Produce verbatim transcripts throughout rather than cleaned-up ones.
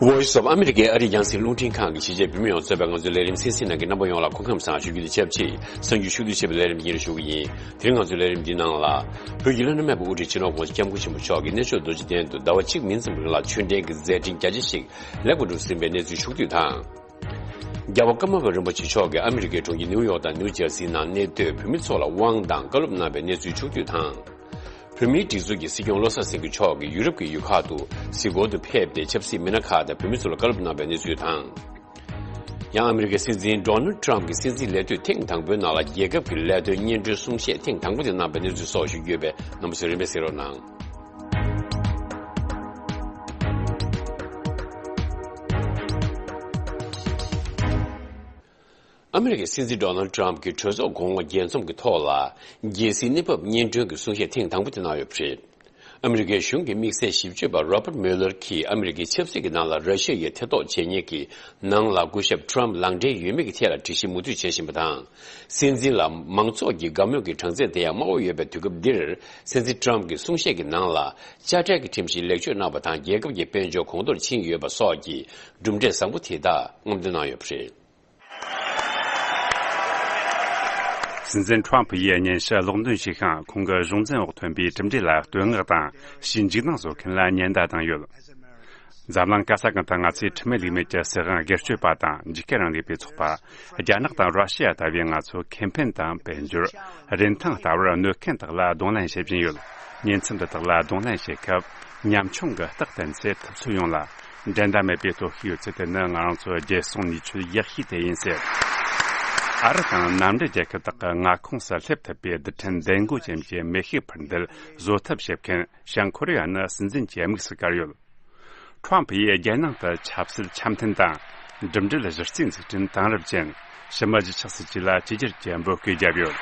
Voice of America ཨ་རིའི་རྒྱང་སྲིང་རླུང་འཕྲིན་ཁང་གི་གཞིས་བྱེས་བོད་མི་ཡོངས་གཙོས་པའི་ང་ཚོའི་ལས་རིམ་གསན་གཟིགས་གནང་མཁན་རྣམ་པ་ཡོངས་ལ་སྐུ་ཁམས་བཟང་ཞུ་རྒྱུ་དང་ཆབས་ཅིག་གསར་འགྱུར་ཤུགས་བསྡུ་ཆེ་བའི་ལས་རིམ་འདི་ཞུ་གི་ཡིན། དེ་རིང་ང་ཚོའི་ལས་རིམ་འདིའི་ནང་ལ། བོད་ཀྱི་བླ་ན་མེད་པའི་དབུ་ཁྲིད་སྤྱི་ནོར་༸གོང་ས་༸སྐྱབས་མགོན་ཆེན་པོ་མཆོག་གིས་གནས་མཆོག་རྡོ་རྗེ་གདན་དུ་ཟླ་བ་གཅིག་མིན་ཙམ་རིང་ལ་ཆོས་འབྲེལ་གྱི་མཛད་འཕྲིན་རྒྱ་ཆེ་ཞིག་ལེགས་པར་གྲུབ་ཟིན་པའི་གནས་ཚུལ་ཕྱོགས་བསྡུས་དང་། རྒྱལ་བ་ཀརྨ་པ་རིན་པོ་ཆེ་མཆོག་གིས་ཨ་མི་རི་ཀའི་གྲོང་ཁྱེར་ནིའུ་ཡོག་དང་ནིའུ་ཇར་སིའི་ནང་གནས་སྡོད་བོད་མི་ཚོ་ལ་དབང་དང་བཀའ་སློབ་གནང་བའི་གནས་ཚུལ་ཕྱོགས་བསྡུས་དང་། བོད་མིའི་སྒྲིག་འཛུགས་ཀྱི་སྲིད་སྐྱོང་བློ་བཟང་སེང་གེ་མཆོག་གིས་ཡུ་རོབ་ཀྱི་ཡུལ་ཁག་ཏུ་གཟིགས་སྐོར་དུ་ཕེབས་ཏེ་ཆབ་སྲིད་མི་སྣ་ཁག་དང་བོད་མི་ཚོ་ལ་བཀའ་སློབ་གནང་བའི་གནས་ཚུལ་དང་། ཡང་ཨ་མི་རི་ཀའི་སྲིད་འཛིན་ཌོ་ནལ་ཊམ་གྱི་སྲིད་འཛིན་ལས་དུས་ཐེངས་དང་པོའི་ནང་ལ་རྒྱལ་ཁབ་ཀྱི་ལས་དོན་སྙན་སྒྲོན་གསུང་བཤད་ཐེངས་དང་པོ་དེ་གནང་བའི་གནས་ཚུལ་སོགས་ཞུ་རྒྱུ་ཡོད་པས་རྣམ་པ་ཚོས་རིམ་པས་གསན་རོགས་གནང་། ཨ་མི་རི་ཀའི་སྲིད་འཛིན་ཌོ་ནལ་ཊམ་གྱིས་གྲོས་ཚོགས་གོང་འོག་རྒྱས་འཛོམས་ཀྱི་ཐོག་ལ་རྒྱལ་སྲིད་གནས་བབ་སྙན་སྒྲོན་གྱི་གསུང་བཤད་ཐེངས་དང་པོ་དེ་གནང་ཡོད་པ་རེད། ཨ་མི་རི་ཀའི་གཞུང་གི་དམིགས་བསལ་ཞིབ་དཔྱོད་པ་Robert Mueller གྱིས་ཨ་མི་རི་ཀའི་ཆབ་སྲིད་ཀྱི་ནང་ལ་ར་ཤི་ཡའི་ཐེ་གཏོགས་བྱེད་མཁན་གྱི་ནང་ལ་སྐུ་ཞབས་ཊམ་ལག་འབྲེལ་ཡོད་མེད་ཀྱི་ཐད་ལ་དྲི་ཞིབ་མུ་མཐུད་བྱེད་བཞིན་པ་དང་། སྲིད་འཛིན་ལ་མང་ཚོགས་ཀྱི་དགའ་མོས་ཀྱི་གྲངས་ཚད་དེ་ཡང་དམའ་བོ་ཡོད་པའི་དུས་སྐབས་འདིར། སྲིད་འཛིན་ཊམ་གྱི་གསུང་བཤད་ཀྱི་ནང་ལ་དཔྱ་ཁྲལ་གྱི་ཁྲིམས་གཞི་ལེགས་བཅོས་གནང་བ་དང་རྒྱལ་ཁབ་ཀྱི་དཔལ་འབྱོར་གོང་མཐོར་ཕྱིན་ཡོད་པ་སོགས་ཀྱི་གྲུབ་འབྲས་བཟང་པོ་དེ་དག་སྔོག་འདོན་གནང་ཡོད་པ་རེད། སྲིད་འཛིན་ཊམ་ཕུ་ཡིས་སྙན་ཞུ་ཀློག་འདོན་བྱས་ཤིང་། ཁོང་གི་གཞུང་འཛིན་འོག་ཐོན་པའི་གྲུབ་འབྲས་ལ་བསྟོད་བསྔགས་དང་། ཕྱིའི་འཇིགས་སྣང་བཟོ་མཁན་ལ་ཉེན་བརྡ་བཏང་ཡོད། འཛམ་གླིང་ག་ས་གང་དུ་ང་ཚོས་ཁྲིམས་མེད་ལུགས་མེད་ཀྱི་སྲིད་དབང་སྒེར་གཅོད་པ་དང་། འཇིགས་སྐུལ་རིང་ལུགས་པའི་ཚོགས་པ། རྒྱ་ནག་དང་ར་ཤི་ཡ་ལྟ་བུའི་ང་ཚོའི་ཁེ་ཕན་དང་དཔལ་འབྱོར། རིན་ཐང་ལྟ་བུར་གནོད་མཁན་དག་ལ་གདོང་ལེན་བྱེད་བཞིན་ཡོད། ཉིན་མཚན་འདི་དག་ལ་གདོང་ལེན་བྱེད་སྐབས། ཉམ་ཆུང་གི་རྟགས་བསྟན་ཚེ་ཐུབ་ཚོད་ཡོངས་ལ་འགྲན་ཟླ་མེད་པའི་སྟོབས་ཤུགས་ཡོད་ཚུལ་དེ་ནི་ང་རང་ཚོའི་རྒྱལ་སྲུང་ནུས་ཆོད་ཡག་ཤོས་དེ་ཡིན་ཟེར། ཨ་རི་དང་མནའ་འབྲེལ་རྒྱལ་ཁབ་དག་གི་མངའ་ཁོངས་སུ་སླེབས་ཐུབ་པའི་རྡུལ་ཕྲན་ལྡན་སྒོ་ཅན་གྱི་མེ་ཤུགས་འཕུར་མདེལ་བཟོ་ཐབས་བྱེད་མཁན་བྱང་ཀོ་རི་ཡ་ནི་སྲིད་འཛིན་གྱི་དམིགས་སུ་བཀར་ཡོད། ཁྲོམ་ཕུ་ཡིས་རྒྱལ་ནང་དུ་ཆབ་སྲིད་འཆམ་མཐུན་དང་། འགྲིམ་འགྲུལ་གཞི་རྩའི་འཛུགས་སྐྲུན་དེང་རབས་ཅན། ཕྱི་མི་གཞིས་ཆགས་སྲིད་ཇུས་ལ་བཅོས་བསྒྱུར་གྱི་འབོད་སྐུལ་བརྒྱབ་ཡོད།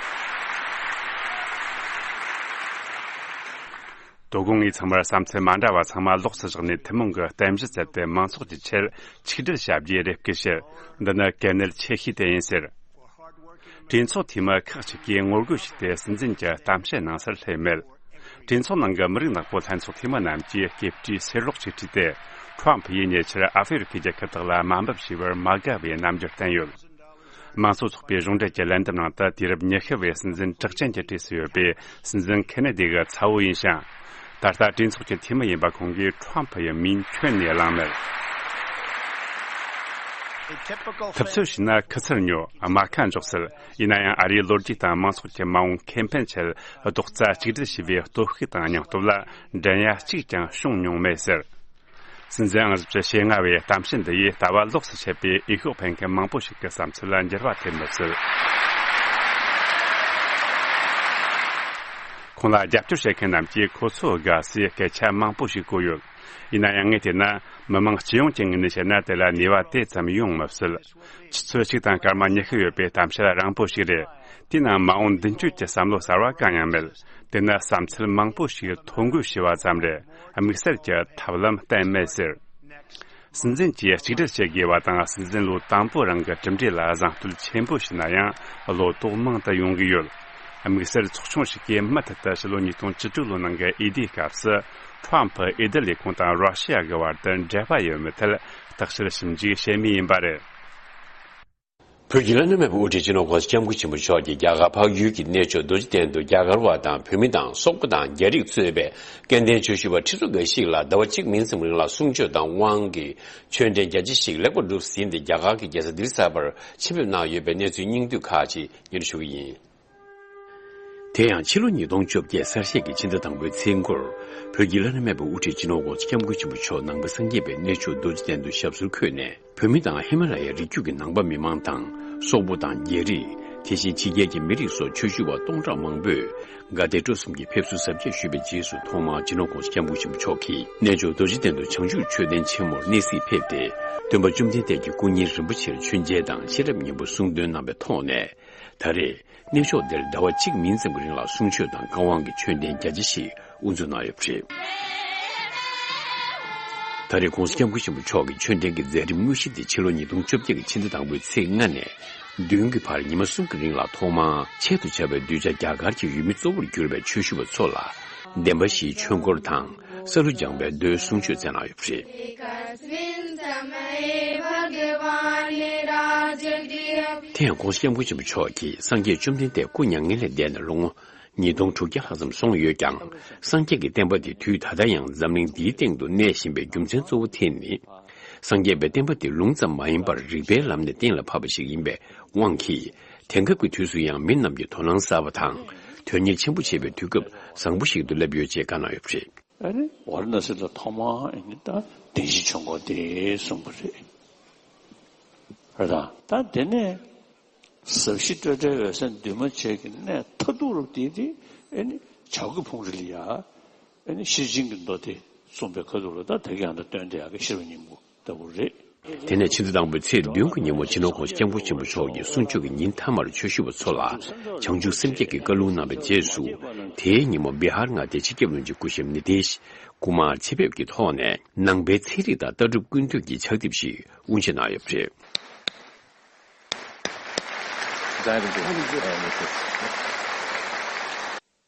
དོ་དགོང་ངས་ཚང་མར་བསམ་ཚུལ་མ་འདྲ་བ་ཚང་མ་ལོགས་སུ་བཞག་ནས་ཐུན་མོང་གི་རྟེན་གཞི་བཙལ་ཏེ་མང་ཚོགས་ཀྱི་ཆེད་ཆིག་སྒྲིལ་བྱ་རྒྱུའི་རེ་སྐུལ་བྱེད། འདི་ནི་གལ་གནད་ཆེ་ཤོས་དེ་ཡིན་ཟེར། གྲོས་ཚོགས་འཐུས་མི་ཁག་ཅིག་གིས་ངོ་རྒོལ་བྱས་ཏེ་སྲིད་འཛིན་གྱི་གཏམ་བཤད་གནང་སར་སླེབས་མེད། གྲོས་ཚོགས་ནང་གི་མི་རིགས་ནག་པོ་ལྷན་ཚོགས་འཐུས་མི་རྣམས་ཀྱིས་སྐེ་བཀྲེས་སེར་རོགས་ཀྱིས་བཀྲུས་ཏེ། ཁྲོམ་ཕུ་ཡིས་ཉེ་ཆར་ཨ་ཧྥེ་རི་ཁའི་རྒྱལ་ཁབ་དག་ལ་དམའ་འབེབས་བྱས་པར་མ་དགའ་བའི་རྣམ་འགྱུར་བསྟན་ཡོད། མང་གཙོ་ཚོགས་པའི་གཞུང་འབྲེལ་གྱི་ལན་འདེབས་ནང་དུ། དུས་རབས་ཉི་ཤུ་བའི་སྲིད་འཛིན་གྲགས་ཅན་གྱི་གྲས་སུ་ཡོད་པའི་སྲིད་འཛིན་ཁེ་ནེ་ཌི་གི་ཚ་བོ་ཡིན་ཞིང་། ད་ལྟ་གྲོས་ཚོགས་ཀྱི་འཐུས་མི་ཡིན་པ་ཁོང་གིས་ཁྲོམ་ཕུ་ཡི་མིང་ཁྱོན་ནས་བླངས་མེད། ཐུབ་ཚོད་བྱས་ན་ཁུ་ཚུར་ཉོ། རྨ་ཁ་འཇོག་སྲིད། ཡིན་ན་ཡང་ཨ་རིའི་ལོ་རྒྱུས་དང་མང་ཚོགས་ཀྱི་མ་འོངས་ཁེ་ཕན་ཆེད་རྡོག་རྩ་གཅིག་སྒྲིལ་བྱས་པའི་སྟོབས་ཤུགས་དང་སྙིང་སྟོབས་ལ་འགྲན་ཡ་གཅིག་ཀྱང་བྱུང་མྱོང་མེད་ཟེར། སྲིད་འཛིན་ཨང་བཞི་བཅུ་ཞེ་ལྔ་བའི་གཏམ་བཤད་འདི་ཡིས་ལྟ་བ་ལོགས་སུ་ཆད་པའི་འོས་ཤོག་འཕེན་མཁན་མང་པོ་ཞིག་གི་བསམ་ཚུལ་ལ་འགྱུར་བ་ཐེབས་མི་སྲིད། ཁོང་ལ་རྒྱབ་སྐྱོར་བྱེད་མཁན་རྣམས་ཀྱིས་ཁོ་ཚོའི་དགའ་སའི་སྐད་ཆ་མང་པོ་ཞིག་གོ་ཡོད། ཡིན་ན་ཡང་ངས་བལྟས་ན། མི་མང་སྤྱི་ཡོངས་ཀྱི་ངོས་ནས་བཤད་ན། དེ་ལ་ནུས་པ་དེ་ཙམ་ཡོང་མི་སྲིད། ཆུ་ཚོད་གཅིག་དང་སྐར་མ་ཉི་ཤུ་ཡོད་པའི་གཏམ་བཤད་རིང་པོ་ཞིག་རེད། དེའི་ནང་མ་འོངས་མདུན་སྐྱོད་ཀྱི་བསམ་བློ་གསར་བ་གང་ཡང་མེད། དེ་ནི་བསམ་ཚུལ་མང་པོ་ཞིག་ཐོ་འགོད་བྱས་པ་ཙམ་རེད། དམིགས་བསལ་གྱི་ཐབས་ལམ་གཏན་མེད་ཟེར། སྲིད་འཛིན་གྱིས་གཅིག་སྒྲིལ་བྱེད་དགོས་པ་དང་། སྲིད་འཛིན་ལོ་དང་པོ་རང་གི་གྲུབ་འབྲས་ལ་གཟེངས་བསྟོད་ཆེན་པོ་ཞུས་ན་ཡང་། བློ་དོགས་མང་དུ་ཡོང་གི་ཡོད། དམིགས་བསལ་ཚོགས་ཆུང་ཞིག་གིས་མུ་མཐུད་དུ་ཕྱི་ལོ་ཉིས་སྟོང་བཅུ་དྲུག་ལོའི་ནང་གི་འོས་བསྡུའི་སྐབས་སུ། ཁྲོམ་ཕུ་འོས་བསྡུ་ལས་ཁུངས་དང་ར་ཤི་ཡ་གི་བར་དུ་འབྲེལ་བ་ཡོད་མེད་ཐད་བརྟག་དཔྱད་ཞིབ་འཇུག་བྱེད་མུས་ཡིན་པ་རེད། བོད་ཀྱི་བླ་ན་མེད་པའི་དབུ་ཁྲིད་སྤྱི་ནོར་༸གོང་ས་༸སྐྱབས་མགོན་ཆེན་པོ་མཆོག་གིས་རྒྱ་གར་འཕགས་ཡུལ་གྱི་གནས་མཆོག་རྡོ་རྗེ་གདན་དུ་རྒྱ་གར་བ་དང་བོད་མི་དང་སོག་པོ་དང་རྒྱ་རིགས་གཙོས་པའི་སྐལ་ལྡན་ཆོས་ཞུ་བ་ཁྲི་ཚོ་འགའ་ཞིག་ལ་ཟླ་བ་གཅིག་མིན་ཙམ་རིང་ལ་གསུང་ཆོས་དང་དབང་གི་ཆོས་འབྲེལ་རྒྱ་ཆེ་ཞིག་ལེགས་པར་གྲུབ་ཟིན་ཏེ། རྒྱ་གར་གྱི་རྒྱལ་ས་ལྡི་ལི་གསར་པར་ཆེད་ཕེབས་གནང་ཡོད་པའི་གནས་ཚུལ་སྙིང་བསྡུས་ཁག་ཅིག་སྙན་སྒྲོན་ཞུ་གི་ཡིན། དེ་ཡང་ཕྱི་ལོ་ཉིས་སྟོང་བཅོ་བརྒྱད་གསར་བཞད་ཀྱི་ཕྱི་ཟླ་དང་པོའི་ཚེས་འགོར། བོད་ཀྱི་བླ་ན་མེད་པའི་དབུ་ཁྲིད་སྤྱི་ནོར་༸གོང་ས་༸སྐྱབས་མགོན་ཆེན་པོ་མཆོག་ནང་པ་སངས་རྒྱས་པའི་གནས་མཆོག་རྡོ་རྗེ་གདན་དུ་ཞབས་སོར་འཁོད་ནས། བོད་མི་དང་ཧི་མ་ལ་ཡའི་རི་རྒྱུད་ཀྱི་ནང་པ་མི་མང་དང་། སོག་པོ་དང་རྒྱ་རིགས། དེ་བཞིན་ཕྱི་རྒྱལ་གྱི་མི་རིགས་སོགས་ཆོས་ཞུ་བ་སྟོང་ཕྲག་མང་པོས་དགའ་དད་སྤྲོ་གསུམ་གྱིས་ཕེབས་བསུ་གཟབ་རྒྱས་ཞུས་པའི་རྗེས་སུ། ཐོག་མར་སྤྱི་ནོར་༸གོང་ས་༸སྐྱབས་མགོན་ཆེན་པོ་མཆོག་གིས་གནས་མཆོག་རྡོ་རྗེ་གདན་དུ་བྱང་ཆུབ་མཆོད་རྟེན་ཆེན་མོར་གནས་གཟིགས་ཕེབས་ཏེ། སྟོན་པ་བཅོམ་ལྡན་འདས་ཀྱི་སྐུ་བརྙན་རིན་པོ་ཆེར་མཆོད་མཇལ་དང་ཤེས་རབ་སྙིང་པོ་གསུང་འདོན་གནང་བའི་ཐོག་ནས། ད་རེས་གནས་མཆོག་འདིར་ཟླ་བ་གཅིག་མིན་ཙམ་གྱི་རིང་ལ་གསུང་ཆོས་དང་བཀའ་དབང་གི་ཆོས་ལྡན་རྒྱ་ཆེ་ཞིག་དབུ་འཛུགས་གནང་ཡོད་པ་རེད། ད་རེས་༸གོང་ས་༸སྐྱབས་མགོན་ཆེན་པོ་མཆོག་གི་ཆོས་འབྲེལ་གྱི་མཛད་རིམ་དངོས་གཞི་དེ་ཕྱི་ལོ་ཉིས་སྟོང་བཅོ་བརྒྱད་ཀྱི་ཕྱི་ཟླ་དང་པོའི་ཚེས་ལྔ་ནས་བདུན་གྱི་བར་ཉི་མ་གསུམ་གྱི་རིང་ལ། ཐོག་མར་ཆེད་དུ་བཅར་བའི་གདུལ་བྱ་རྒྱ་གར་གྱི་ཡུལ་མི་གཙོ་བོར་གྱུར་པའི་ཆོས་ཞུ་བ་ཚོ་ལ་བདེན་པ་བཞིའི་ཆོས་འཁོར་དང་། ས་ལུ་སྦྱངས་པའི་མདོའི་གསུང་ཆོས་སྩལ་གནང་ཡོད་པ་རེད། ཡང་༸གོང་ས་༸སྐྱབས་མགོན་ཆེན་པོ་མཆོག་གིས་སངས་རྒྱས་བཅོམ་ལྡན་འདས་སྐུ་མྱ་ངན་ལས་འདས་ནས་ལོ་ངོ་ཉིས་སྟོང་དྲུག་བརྒྱ་ལྷག་ཙམ་སོང་ཡོད་ཀྱང་། སངས་རྒྱས་ཀྱི་བསྟན་པ་འདི་དུས་ད་ལྟ་ཡང་འཛམ་གླིང་འདིའི་སྟེང་དུ་གནས་བཞིན་པའི་རྒྱུ་མཚན་གཙོ་བོ་དེ་ནི། སངས་རྒྱས་པའི་བསྟན་པ་འདི་ལུང་ཙམ་མ་ཡིན་པར་རིགས་པའི་ལམ་ནས་གཏན་ལ་ཕབ་པ་ཞིག་ཡིན་པའི་དབང་གིས། དེང་སྐབས་ཀྱི་དུས་སུ་ཡང་མི་རྣམས་ཀྱིས་དོ་སྣང་གསར་པ་དང་། དོན་གཉེར་ཆེན་པོ་བྱེད་པའི་དུས་སྐབས་བཟང་པོ་ཞིག་ཏུ་སླེབས་ཡོད་ཅེས་བཀའ་གནང་ཡོད་པ་རེད། ཨ་ནི་ཝཱ་ར་ཎ་སི་ལ་ཐོག་མར་ཨ་ནི་ད་བདེན་བཞི་ཆོས་འཁོར་དེ་གསུངས་པ་རེད། རེད་ད། ད་དེ་ནས་ཟབ་ཞི་སྤྲོས་བྲལ་འོད་གསལ་འདུས་མ་བྱས་ཀྱི་གནས་མཐར་ཐུག་རབ་དེ་དེ་ཨ་ནི་བྱ་རྒོད་ཕུང་རི་ལ་ཡ་ཨ་ནི་ཤེར་ཕྱིན་གྱི་མདོ་དེ་གསུངས་པའི་ཁ་ཐུག་ལ་ད་དེ་ག་ཡང་ད་སྟོན་དེ་ཡག་གི་ཤེར་བ་སྙིང་པོ་ལྟ་བུ་རེད། དེ་ནས་ཕྱི་ཟླ་དང་པོའི་ཚེས་བདུན་གྱི་ཉིན་མོ་སྤྱི་ནོར་༸གོང་ས་༸སྐྱབས་མགོན་ཆེན་པོ་མཆོག་གིས་གསུང་ཆོས་ཀྱི་ཉིན་མཐའ་མར་ཆོས་ཞུ་བ་ཚོ་ལ་བྱང་ཆུབ་སེམས་བསྐྱེད་ཀྱི་བཀའ་ལུང་གནང་བའི་རྗེས་སུ། དེའི་ཉིན་མོ་བི་ཧར་མངའ་སྡེའི་སྤྱི་ཁྱབ་བློན་ཆེན་སྐུ་ཞབས་ནི་ཏེཤ་ཀུ་མར་ཆེད་ཕེབས་ཀྱི་ཐོག་ནས་ནང་པའི་ཚན་རིག་དང་ལྟ་གྲུབ་ཀུན་བཏུས་ཀྱི་ཕྱག་དེབ་ཞིག་དབུ་འབྱེད་གནང་ཡོད་པ་རེད།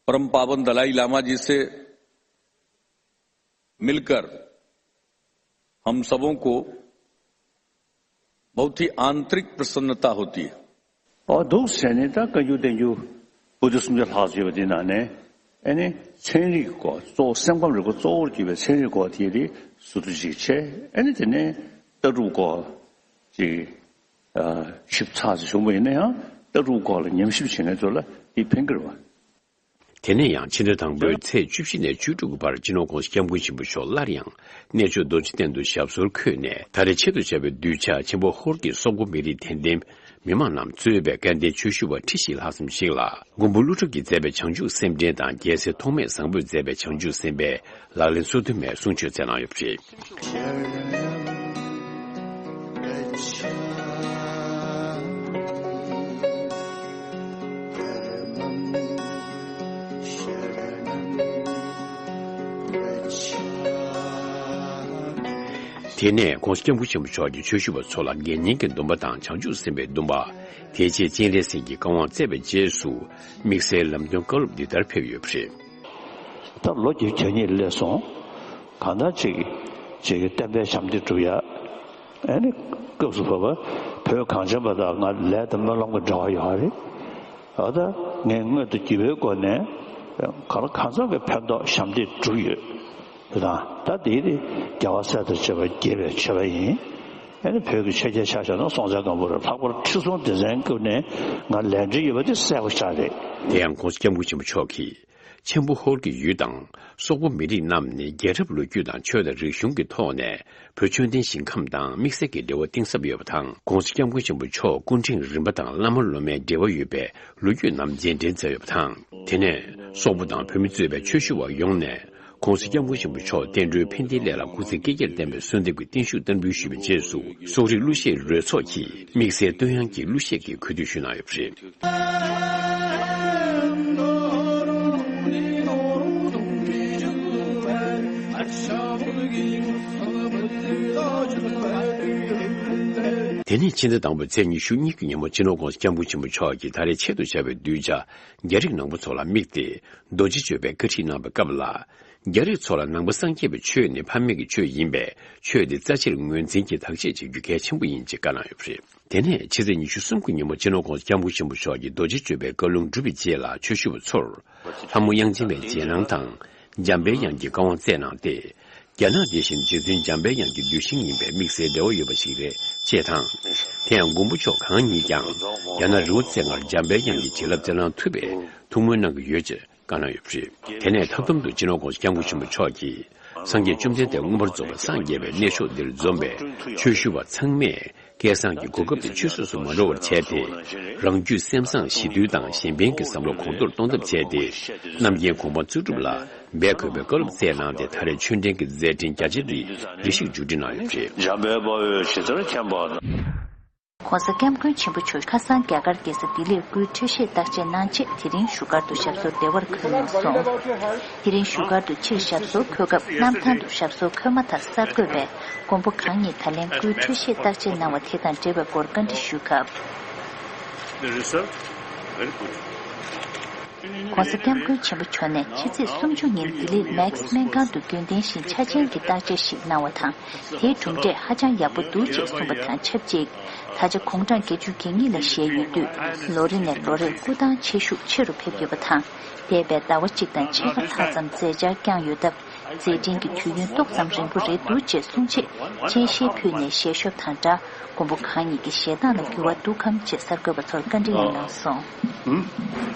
परम पावन दलाई लामा जी से मिलकर हम सबों को बहुत ही आंतरिक प्रसन्नता होती है। ཨོ་འདུག་ཟེར་ནས་ད་བཀའ་འགྱུར་བསྟན་འགྱུར་པོ་ཏི་སུམ་བརྒྱ་ལྷག་ཙམ་ཡོད་པ་འདི་ནང་ནས་ཨ་ནི་ཚན་རིག་གི་སྐོར་གཙོ་བོ་སེམས་ཁམས་རིག་པ་གཙོ་བོར་གྱུར་པའི་ཚན་རིག་སྐོར་དེ་རིགས་ཟུར་དུ་ཅིག་བྱས། ཨ་ནི་དེ་ནས་ལྟ་གྲུབ་སྐོར་ཅིག་ཞིབ་ཚགས་ཅིག་བྱུང་བ་ཡིན་ན་ཡང་ལྟ་གྲུབ་སྐོར་ལ་ཉམས་ཞིབ་བྱེད་མཁན་ཚོ་ལ་འདི་ཕན་གྱི་རེད་བ། དེ་ནས་ཡང་ཕྱི་ཟླ་དང་པོའི་ཚེས་བཅུ་བཞི་ནས་བཅུ་དྲུག་གི་བར་སྤྱི་ནོར་༸གོང་ས་༸སྐྱབས་མགོན་ཆེན་པོ་མཆོག་སླར་ཡང་གནས་མཆོག་རྡོ་རྗེ་གདན་དུ་ཞབས་སོར་འཁོད་ནས། ད་རེས་ཆེད་དུ་བཅར་བའི་གདུལ་བྱ་ཆེན་པོ་ཧོར་གྱི་སོག་པོ་མི་རིགས་དད་ལྡན་མི་མང་རྣམས་གཙོས་པའི་སྐལ་ལྡན་ཆོས་ཞུ་བ་ཁྲི་བཞི་ལྷག་ཙམ་ཞིག་ལ་མགོན་པོ་ཀླུ་སྒྲུབ་ཀྱིས་མཛད་པའི་བྱང་ཆུབ་སེམས་འདྲེན་དང་རྒྱལ་སྲས་ཐོགས་མེད་བཟང་པོས་མཛད་པའི་བྱང་ཆུབ་སེམས་དཔའི་ལག་ལེན་སོ་བདུན་མའི་གསུང་ཆོས་སྩལ་གནང་ཡོད་པ་རེད། དེ་ནས་༸གོང་ས་༸སྐྱབས་མགོན་ཆེན་པོ་མཆོག་གིས་ཆོས་ཞུ་བ་ཚོ་ལ་དགེ་བསྙེན་གྱི་སྡོམ་པ་དང་བྱང་ཆུབ་སེམས་དཔའི་སྡོམ་པ། དེ་རྗེས་སྤྱན་རས་གཟིགས་ཀྱི་བཀའ་དབང་སྩལ་བའི་རྗེས་སུ། དམིགས་བསལ་ལམ་སྟོན་བཀའ་སློབ་འདི་ལྟར་ཕེབས་ཡོད་པ་རེད། ད་ལོ་བརྒྱད་ཅུ་གྱ་གཉིས་ལ་སླེབས་སོང་། གང་ལྟར་ཅིག་ཅིག་གི་བསྟན་པའི་ཞབས་འདེགས་སྒྲུབ་ཡ། ཨ་ནི་སྐབས་སུ་བབ་པ་བོད་གངས་ཅན་པ་དག་ང་ལས་དང་སྨོན་ལམ་གྱི་འབྲེལ་བ་ཡོད་རེད། འོ་ད་ངས་དངོས་དང་བརྒྱུད་པའི་སྒོ་ནས་གང་ལ་གང་འཚམ་གྱི་ཕན་ཐོགས་ཞབས་འདེགས་སྒྲུབ་ཡོད། དང་ད་དེའི་རྒྱལ་བ་སྲས་དང་བཅས་པ་དགྱེས་པའི་མཆོད་པ་ཡིན། ཨ་ནི་བོད་ཀྱི་ཆོས་རྒྱལ་ཆ་བཞག་ན་སྲོང་བཙན་སྒམ་པོ་རེད། ལྷག་པར་ཁྲི་སྲོང་ལྡེ་བཙན་སྐབས་ནས་ང་ལས་འབྲེལ་ཡོད་པ་དེ་གསལ་པོ་ཆགས་རེད། དེ་ཡང་༸གོང་ས་༸སྐྱབས་མགོན་ཆེན་པོ་མཆོག་གིས་ཆེན་པོ་ཧོར་གྱི་ཡུལ་དང་སོག་པོ་མི་རིགས་རྣམས་ནི་རྒྱལ་རབས་ལོ་རྒྱུས་དང་ཆོས་དང་རིག་གཞུང་གི་ཐོག་ནས་བོད་ཆོས་ལྡན་ཞིང་ཁམས་དང་དམིགས་བསལ་གྱི་འབྲེལ་བ་གཏིང་ཟབ་ཡོད་པ་དང་། ༸གོང་ས་༸སྐྱབས་མགོན་ཆེན་པོ་མཆོག་སྐུ་ཕྲེང་རིམ་པ་དང་བླ་མ་སློབ་མའི་འབྲེལ་བ་ཡོད་པའི་ལོ་རྒྱུས་རྣམས་རྗེས་དྲན་མཛད་ཡོད་པ་དང་། དེ་ནས་སོག་པོ་དང་བོད་མི་གཙོས་པའི་ཆོས་ཞུ་བ་ཡོངས་ནས་༸གོང་ས་༸སྐྱབས་མགོན་ཆེན་པོ་མཆོག་བསྟན་འགྲོའི་ཕན་བདེའི་སླད་ལ་སྐུ་ཚེ་བསྐལ་བརྒྱར་བརྟན་པའི་གསོལ་འདེབས་ཀྱི་བརྟན་བཞུགས་བསྟར་འབུལ་ཞུས་པའི་རྗེས་སུ། སོག་རིགས་གླུ་གཞས་རོལ་ཚོགས་ཀྱིས་དམིགས་བསལ་བསྟོད་དབྱངས་ཀྱི་གླུ་གཞས་ཀྱི་གུས་འདུད་ཞུས་གནང་ཡོད་པ་རེད། དེ་ནས་ཕྱི་ཟླ་དང་པོའི་ཚེས་ཉི་ཤུ་གཉིས་ཀྱི་ཉིན་མོ་སྤྱི་ནོར་༸གོང་ས་༸སྐྱབས་མགོན་ཆེན་པོ་མཆོག་གིས་ད་རེས་ཆེད་དུ་བཅར་བའི་གདུལ་བྱ་རྒྱ་རིགས་ནང་པ་ཚོ་ལ་དམིགས་ཏེ་རྡོ་རྗེ་གཅོད་པའི་བཀའ་ཁྲིད་གནང་བའི་སྐབས་ལ། རྒྱ་རིགས་ཚོ་ལ་ནང་པ་སངས་རྒྱས་པའི་ཆོས་ནི་ཕ་མེས་ཀྱི་ཆོས་ཡིན་པས། ཆོས་འདི་རྩ་ཆེར་ངོས་འཛིན་གྱིས་བདག་གཅེས་བྱེད་རྒྱུ་གལ་ཆེན་པོ་ཡིན་ཅེས་བཀའ་གནང་ཡོད་པ་རེད། དེ་ནས་ཕྱི་ཚེས་ཉི་ཤུ་གསུམ་གྱི་ཉིན་མོ་སྤྱི་ནོར་༸གོང་ས་༸སྐྱབས་མགོན་ཆེན་པོ་མཆོག་གིས་རྡོ་རྗེ་གཅོད་པའི་བཀའ་ལུང་བསྒྲུབས་པའི་རྗེས་ལ་ཆོས་ཞུ་བ་ཚོར། ལྷ་མོ་དབྱངས་ཅན་པའི་རྗེས་གནང་དང་། འཇམ་པའི་དབྱངས་ཀྱི་བཀའ་དབང་སྩལ་གནང་སྟེ། རྒྱ་ནག་འདི་བཞིན་རྗེ་བཙུན་འཇམ་པའི་དབྱངས་ཀྱི་གདུལ་ཞིང་ཡིན་པས་དམིགས་བསལ་འབྲེལ་བ་ཡོད་པ་ཞིག་རེད་ཅེས་དང་། དེ་ཡང་མགོན་པོ་མཆོག་གང་ཉིད་ཀྱང་རྒྱ་ནག་རི་བོ་རྩེ་ལྔར་འཇམ་པའི་དབྱངས་ཀྱི་བྱིན་རླབས་སྩལ་གནང་ཐུབ་པའི་ཐུགས་སྨོན་གནང་གི་ཡོད་ཅེས་བཀའ་གནང་ཡོད་པ་རེད། དེ་ནས་ཐབས་དམ་དུ་སྤྱི་ནོར་༸གོང་ས་༸སྐྱབས་མགོན་ཆེན་པོ་མཆོག་གིས། སངས་རྒྱས་བཅོམ་ལྡན་འདས་མངོན་པར་རྫོགས་པར་སངས་རྒྱས་པའི་གནས་མཆོག་འདིར་འཛོམས་པའི་ཆོས་ཞུ་བ་ཚང་མས་སྐལ་བཟང་གི་གོ་སྐབས་དེ་ཆུད་ཟོས་སུ་མ་འགྲོ་བར་བྱས་ཏེ། རང་རྒྱུད་སེམས་བཟང་ཞི་དུལ་དང་གཞན་ཕན་གྱི་བསམ་བློ་གོང་མཐོར་གཏོང་ཐབས་བྱས་ཏེ། རྣམ་མཁྱེན་གོ་འཕང་བརྩེགས་སྒྲུབ་ལ་འབད་དགོས་པའི་བཀའ་སློབ་སྩལ་གནང་སྟེ། ད་རེས་ཆོས་འབྲེལ་གྱི་མཛད་འཕྲིན་རྒྱ་ཆེར་རེ་རེ་ཞིག་མཇུག་སྒྲིལ་གནང་ཡོད་པ་རེད། འཇམ་དཔལ་དཔའ་བོས་ཇི་ལྟར་མཁྱེན་པ། ༸གོང་ས་༸སྐྱབས་མགོན་ཆེན་པོ་མཆོག་ཁ་སང་རྒྱ་གར་རྒྱལ་ས་ལྡི་ལིར་སྐུའི་འཕྲོད་བཞེས་རྟགས་ཅན་གནང་རྗེས། དེ་རིང་བཞུགས་སྒར་དུ་ཞབས་སོར་བདེ་བར་འཁོད་གནང་སོང་། དེ་རིང་བཞུགས་སྒར་དུ་ཕྱིར་ཞབས་སོར་འཁོད་སྐབས། གནམ་ཐང་དུ་ཞབས་སོར་འཁོད་མ་ཐག་གསར་འགོད་པས་མགོན་པོ་གང་ཉིད་ད་ལན་སྐུའི་འཕྲོད་བཞེས་རྟགས་ཅན་གནང་བ་དེ་དང་འབྲེལ་བའི་སྐོར་བཀའ་འདྲི་ཞུས་སྐབས། The result very good. ༧གོང་ས་༧སྐྱབས་མགོན་ཆེན་པོ་མཆོག་ནས་ཕྱི་ཚེས་སོ་གཅིག་ཉིན་ལྡི་ལིར་མེག་སི་སྨན་ཁང་དུ་རྒྱུན་ལྡན་བཞིན་འཆར་ཅན་གྱི་བརྟག་དཔྱད་ཞིག་གནང་བ་དང་། དེའི་གྲུབ་འབྲས་ཧ་ཅང་ཡག་པོ་འདུག་ཅེས་གསུངས་པ་དང་ཆབས་ཅིག་ད་ཆ་དགུང་གྲངས་བརྒྱད་ཅུ་གྱ་གཉིས་ལ་བཞེས་ཡོད་དུས། ལོ་རེ་ནས་ལོ་རེར་སྐུ་ཐང་ཆེ་ཤུགས་ཆེ་རུ་ཕེབས་ཡོད་པ་དང་། འདས་པའི་ཟླ་བ་གཅིག་དང་ཕྱེད་ཀ་ལྷག་ཙམ་མཛད་འཆར་བསྐྱངས་ཡོད་སྟབས། མཛད་འཕྲིན་གྱི་དུས་ཡུན་ཏོག་ཙམ་རིང་པོ་རེད་འདུག་ཅེས་གསུང་ཆེད་སྤྱན་ཤེལ་ཕུད་ནས་ཞལ་ཤོབ་དང་སྦྲགས། མགོན་པོ་གང་ཉིད་ཀྱི་ཞལ་ཐང་ལ་འགྱུར་བ་འདུག་གམ་ཅེས་གསར་འགོད་པ་ཚོར་བཀའ་འདྲི་ཡང་གནང་སོང་།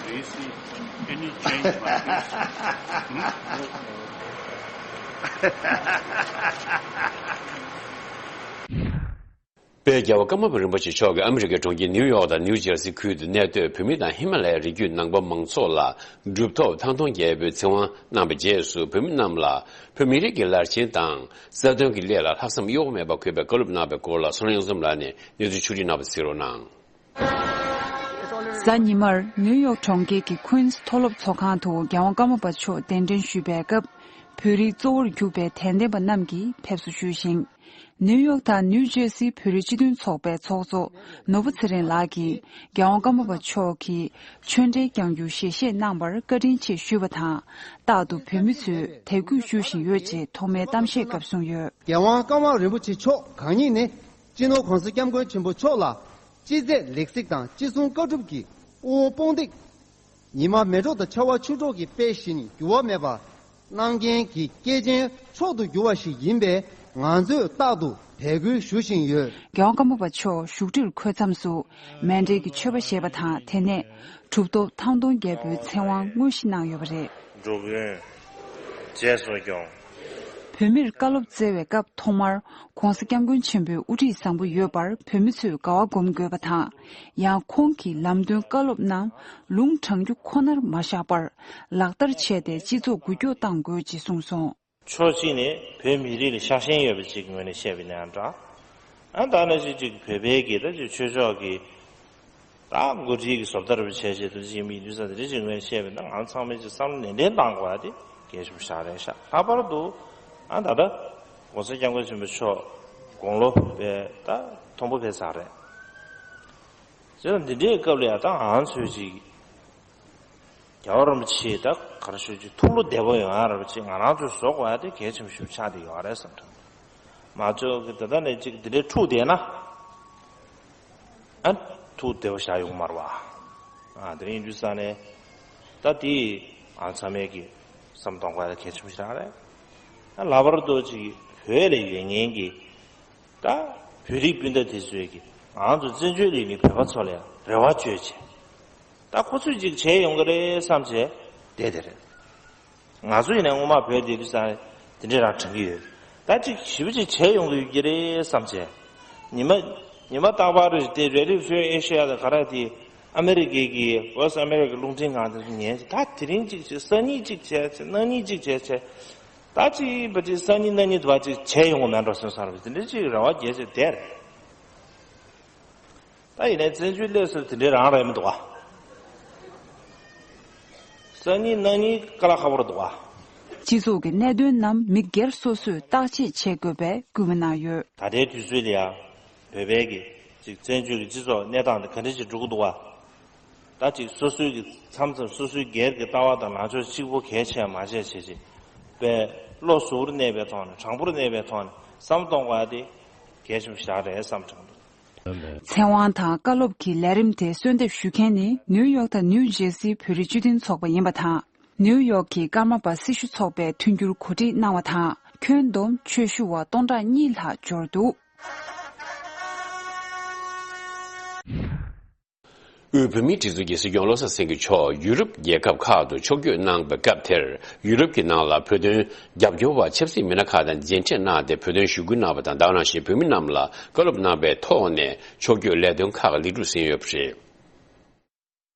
Any change like this? དཔལ་རྒྱལ་བ་ཀརྨ་པ་རིན་པོ་ཆེ་མཆོག་གིས་ཨ་མི་རི་ཀའི་གྲོང་ཁྱེར་ནིའུ་ཡོག་དང་ནིའུ་ཇར་སི་ཁུལ་དུ་གནས་སྡོད་བོད་མི་དང་ཧི་མ་ལ་ཡའི་རི་རྒྱུད་ནང་པ་མང་ཚོགས་ལ་གྲུབ་ཐོབ་ཐང་སྟོང་རྒྱལ་པོའི་ཚེ་དབང་གནང་བའི་རྗེས་སུ། བོད་མི་རྣམས་ལ་བོད་མི་རིགས་ཀྱི་ལར་ཆེན་དང་རྩ་དོན་གྱི་སླད་ལ་ལྷག་བསམ་གཡོ་བ་མེད་པ་དགོས་པའི་བཀའ་སློབ་གནང་བའི་སྐོར་ལ། བསོད་ནམས་གཡུ་འཛོམས་ལགས་ནས་གནས་ཚུལ་ཕྱོགས་སྒྲིག་གནང་བ་གཟིགས་རོགས་གནང་། གཟའ་ཉི་མར་ནིའུ་ཡོག་གྲོང་ཁྱེར་གྱི་ཀུན་སི་མཐོ་སློབ་ཚོགས་ཁང་དུ་རྒྱལ་དབང་ཀརྨ་པ་མཆོག་གདན་འདྲེན་ཞུས་པའི་སྐབས། བོད་རིགས་གཙོ་བོར་གྱུར་པའི་དད་ལྡན་པ་རྣམས་ཀྱིས་ཕེབས་བསུ་ཞུས་ཤིང་། ནིའུ་ཡོག་དང་ནིའུ་ཇར་སིའི་བོད་རིགས་སྤྱི་མཐུན་ཚོགས་པའི་ཚོགས་གཙོ་ནོར་བུ་ཚེ་རིང་ལགས་ཀྱིས། རྒྱལ་དབང་ཀརྨ་པ་མཆོག་གིས་ཆོས་འབྲེལ་བསྐྱང་རྒྱུ་ཞལ་བཞེས་གནང་བར་བཀའ་དྲིན་ཆེ་ཞུས་པ་དང་། རྟག་ཏུ་བོད་མི་ཚོས་དད་གུས་ཞུ་བཞིན་ཡོད་ཅེས་ཐོག་མའི་གཏམ་བཤད་སྐབས་གསུངས་ཡོད། རྒྱལ་དབང་ཀརྨ་རིན་པོ་ཆེ་མཆོག་གང་ཉིད་ནི། སྤྱི་ནོར་༧གོང་ས་༧སྐྱབས་མགོན་ཆེན་པོ་མཆོག་ལ་ཅི་མཛད་ལེགས་གཟིགས་དང་ཅི་གསུང་བཀའ་སྒྲུབ་ཀྱི་དབུ་འོག་དཔུང་འདེགས། ཉི་མ་མེ་གྲོགས་དང་ཆར་པ་ཆུ་གྲོགས་ཀྱི་དཔལ་བཞིན་འགྱུར་བ་མེད་པ་གནང་མཁན་གྱི་སྐྱེས་ཆེན་མཆོག་ཏུ་གྱུར་བ་ཞིག་ཡིན་པས། ང་ཚོས་རྟག་ཏུ་དད་གུས་ཞུ་བཞིན་ཡོད། རྒྱལ་དབང་ཀརྨ་པ་མཆོག་བཞུགས་ཁྲིར་འཁོད་མཚམས་སུ་མཎྜལ་གྱི་མཆོད་པ་བཞེས་པ་དང་། དེ་ནས་གྲུབ་ཐོབ་ཐང་སྟོང་རྒྱལ་པོའི་ཚེ་དབང་དངོས་གཞི་གནང་ཡོད་པ་རེད། འགྲོ་མགོན་རྗེས་སུ་སྐྱོང་། བོད་མིར་བཀའ་སློབ་སྩལ་བའི་སྐབས་ཐོག་མར་༧གོང་ས་༧སྐྱབས་མགོན་ཆེན་པོའི་དབུ་ཁྲིད་བཟང་པོ་ཡོད་པར་བོད་མི་ཚོས་དགའ་བ་སྒོམ་དགོས་པ་དང་། ཡང་ཁོང་གི་ལམ་སྟོན་བཀའ་སློབ་རྣམས་ལུང་དྲངས་རྒྱུ་ཁོ་ནར་མ་བཞག་པར་ལག་བསྟར་བྱས་ཏེ་སྤྱི་ཚོགས་འགུལ་སྐྱོད་གཏང་དགོས་ཅེས་གསུངས་སོང་། ཕྱོགས་གཅིག་ནས་བོད་མི་རིགས་ལ་ཤ་ཞེན་ཡོད་པ་ཅིག་གི་ངོས་ནས་བཤད་པ་ཡིན་ན་འདྲ། ཨ་ད་ནང་བཞིན་ཅིག་བོད་པའི་གི་ད་ཅིག་ཆོས་ཕྱོགས་ཀྱི་ད་འགོ་ཁྲིད་ཀྱི་བཟོ་ལྟ་རུ་བྱས་བྱས་དུ་ཅིག་མི་འདུས་ས་དེ་འདྲ་ཅིག་ངོས་ནས་བཤད་པ་ཡིན་ན། ང་ཚང་མས་ཅིག་བསམ་བློ་ནན་ཏན་གཏང་དགོས་པ་དེ་གལ་ཆེན་པོ་ཞིག་རེད་ཤག་ལྷག་པར་དུ་ཨ་ད་ལྟ་༧གོང་ས་༧སྐྱབས་མགོན་ཆེན་པོ་མཆོག་དགུང་ལོ་བས་ད་མཐོན་པོ་ཕེབས་ཚར་རེད། བྱས་ཙང་འདི་འདྲའི་སྐབས་ལ་ཡ་ད་ང་ཚོས་ཅིག་རྒྱལ་བ་རིན་པོ་ཆེ་ད་ག་རེ་ཞུ། ཅིག་ཐུགས་བློ་བདེ་པོ་ཡོང་ཡ་ར་བ་ཅིག་ང་རང་ཚོས་བཟོ་དགོས་ཡ་དེ་གལ་ཆེན་པོ་ཞིག་ཆགས་བསྡད་ཡོད་རེད་བསམ་དྲན། མ་ཚོས་ཀྱི་ད་ལྟ་ནས་ཅིག་འདི་འདྲའི་འཁྲུག་བསྡད་ན། ཨ་ཐུགས་བདེ་པོ་བཞག་ཡོང་མ་རེད་བ། ཨ་དེ་རིང་དུས་ས་ནས་ད་དེ་ཨ་ཚང་མས་ཀྱི་བསམ་གཏོང་དགོས་ཡ་གལ་ཆེན་པོ་ཞིག་རང་རེད། ཨ་ལྷག་པར་དུ་ཅིག་བོད་ལ་ཡོད་མཁན་གྱི་ད་བོད་རིགས་སྤུན་ཟླ་དེ་ཚོས་ཀྱི་ང་ཚོ་བཙན་བྱོལ་ལ་ཡོད་མཁན་བོད་པ་ཚོ་ལ་ཡང་རེ་བ་བཅོལ་བྱས། ད་ཁོ་ཚོས་ཅིག་བྱས་ཡོང་གི་རེད་བསམ་བྱས་བསྡད་དེ་རེད། ང་ཚོ་ཡིན་ན་སྔོན་མ་བོད་དེ་དུས་ས་དེ་འདྲས་རང་དྲན་གྱི་ཡོད། ད་ཅིག་ཞེ་པོ་ཅིག་བྱས་ཡོང་གི་ཡོད་ཀྱི་རེད་བསམ་བྱས། ཉི་མ་ཉི་མ་རྟག་པར་རེད་དེ་རེ་ལི་ཕིའུ་ཨེ་ཤི་ཡ་དང་ག་རེ་དེ་ཨ་མེ་རི་ཀའི་གི་ཝེ་སི་ཨ་མེ་རི་ཀའི་རླུང་འཕྲིན་ཁང་དེ་ཚོ་ཉན་བྱས། ད་དེ་རིང་ཅིག་བྱས་སང་ཉིན་ཅིག་བྱས་བྱས་གནངས་ཉིན་ཅིག་བྱས་བྱས། ད་ཅིག་བ་ཅིག་སང་ཉིན་གནངས་ཉིན་དུ་བ་ཅིག་བྱས་ཡོང་གི་མེད་འགྲོ་སོང་བསམ་རེད། དེ་འདྲ་ཅིག་རེ་བ་རྒྱས་བྱས་བསྡད་རེད། ད་ཡིན་ནའི་བཙན་བྱོལ་སླེབས་ཟེར་དེ་འདྲའི་རང་རེད་མི་འདུག་ག་སང་ཉིན་གནངས་ཉིན་དཀའ་ལས་ཁག་པོ་རེད་འདུག་ག་སྤྱི་ཚོགས་ཀྱི་གནད་དོན་རྣམས་མི་སྒེར་སོ་སོས་བརྟག་དཔྱད་བྱེད་དགོས་པའི་སྐུལ་མ་གནང་ཡོད། ད་ལྟའི་དུས་ཚོད་ལ་ཡང་བོད་པའི་གི་ཅིག་བཙན་བྱོལ་གྱི་སྤྱི་ཚོགས་གནས་སྟངས་དེ་ག་འདྲ་ཅིག་འགྲོ་གི་འདུག་ག་ད་ཅིག་སོ་སོའི་གི་མཚམས་མཚམས་སོ་སོའི་སྒེར་གྱི་ལྟ་བ་དང་ལངས་ཕྱོགས་གཅིག་པོ་གལ་ཆེ་མ་བྱས་བྱས་བྱས་པའི་བློ་གཟུ་བོར་གནས་པའི་ཐོག་ནས་དྲང་པོར་གནས་པའི་ཐོག་ནས་བསམ་གཏོང་དགོས་ཡ་དེ་གལ་ཆེན་པོ་ཞིག་རེད་བསམ་དྲན་འདུག་ཚེ་དབང་དང་བཀའ་སློབ་ཀྱི་ལས་རིམ་དེ་གསོལ་འདེབས་ཞུ་མཁན་ནི་ནིའུ་ཡོག་དང་ནིའུ་ཇེར་སིའི་བོད་རིགས་སྤྱི་མཐུན་ཚོགས་པ་ཡིན་པ་དང་། ནིའུ་ཡོག་གི་ཀརྨ་པ་སྲི་ཞུ་ཚོགས་པས་མཐུན་འགྱུར་གོ་སྒྲིག་གནང་བ་དང་། ཁྱོན་བསྡོམས་ཆོས་ཞུ་བ་སྟོང་ཕྲག་གཉིས་ལྷག་འབྱོར་འདུག་དབུས་བོད་མིའི་སྒྲིག་འཛུགས་ཀྱི་སྲིད་སྐྱོང་བློ་བཟང་སེང་གེ་མཆོག་ཡུ་རོབ་རྒྱལ་ཁབ་ཁག་ཏུ་ཕྱོགས་བསྐྱོད་གནང་བའི་སྐབས་དེར། ཡུ་རོབ་ཀྱི་ནང་ལ་བོད་དོན་རྒྱབ་སྐྱོར་བ་ཆབ་སྲིད་མི་སྣ་ཁག་དང་མཇལ་འཕྲད་གནང་སྟེ་བོད་དོན་ཞུ་སྐུལ་གནང་བ་དང་། ད་ག་ནང་བཞིན་བོད་མི་རྣམས་ལ་བཀའ་སློབ་གནང་བའི་ཐོག་ནས་ཕྱོགས་བསྐྱོད་ལས་དོན་ཁག་ལེགས་གྲུབ་ཟིན་ཡོད་པ་རེད།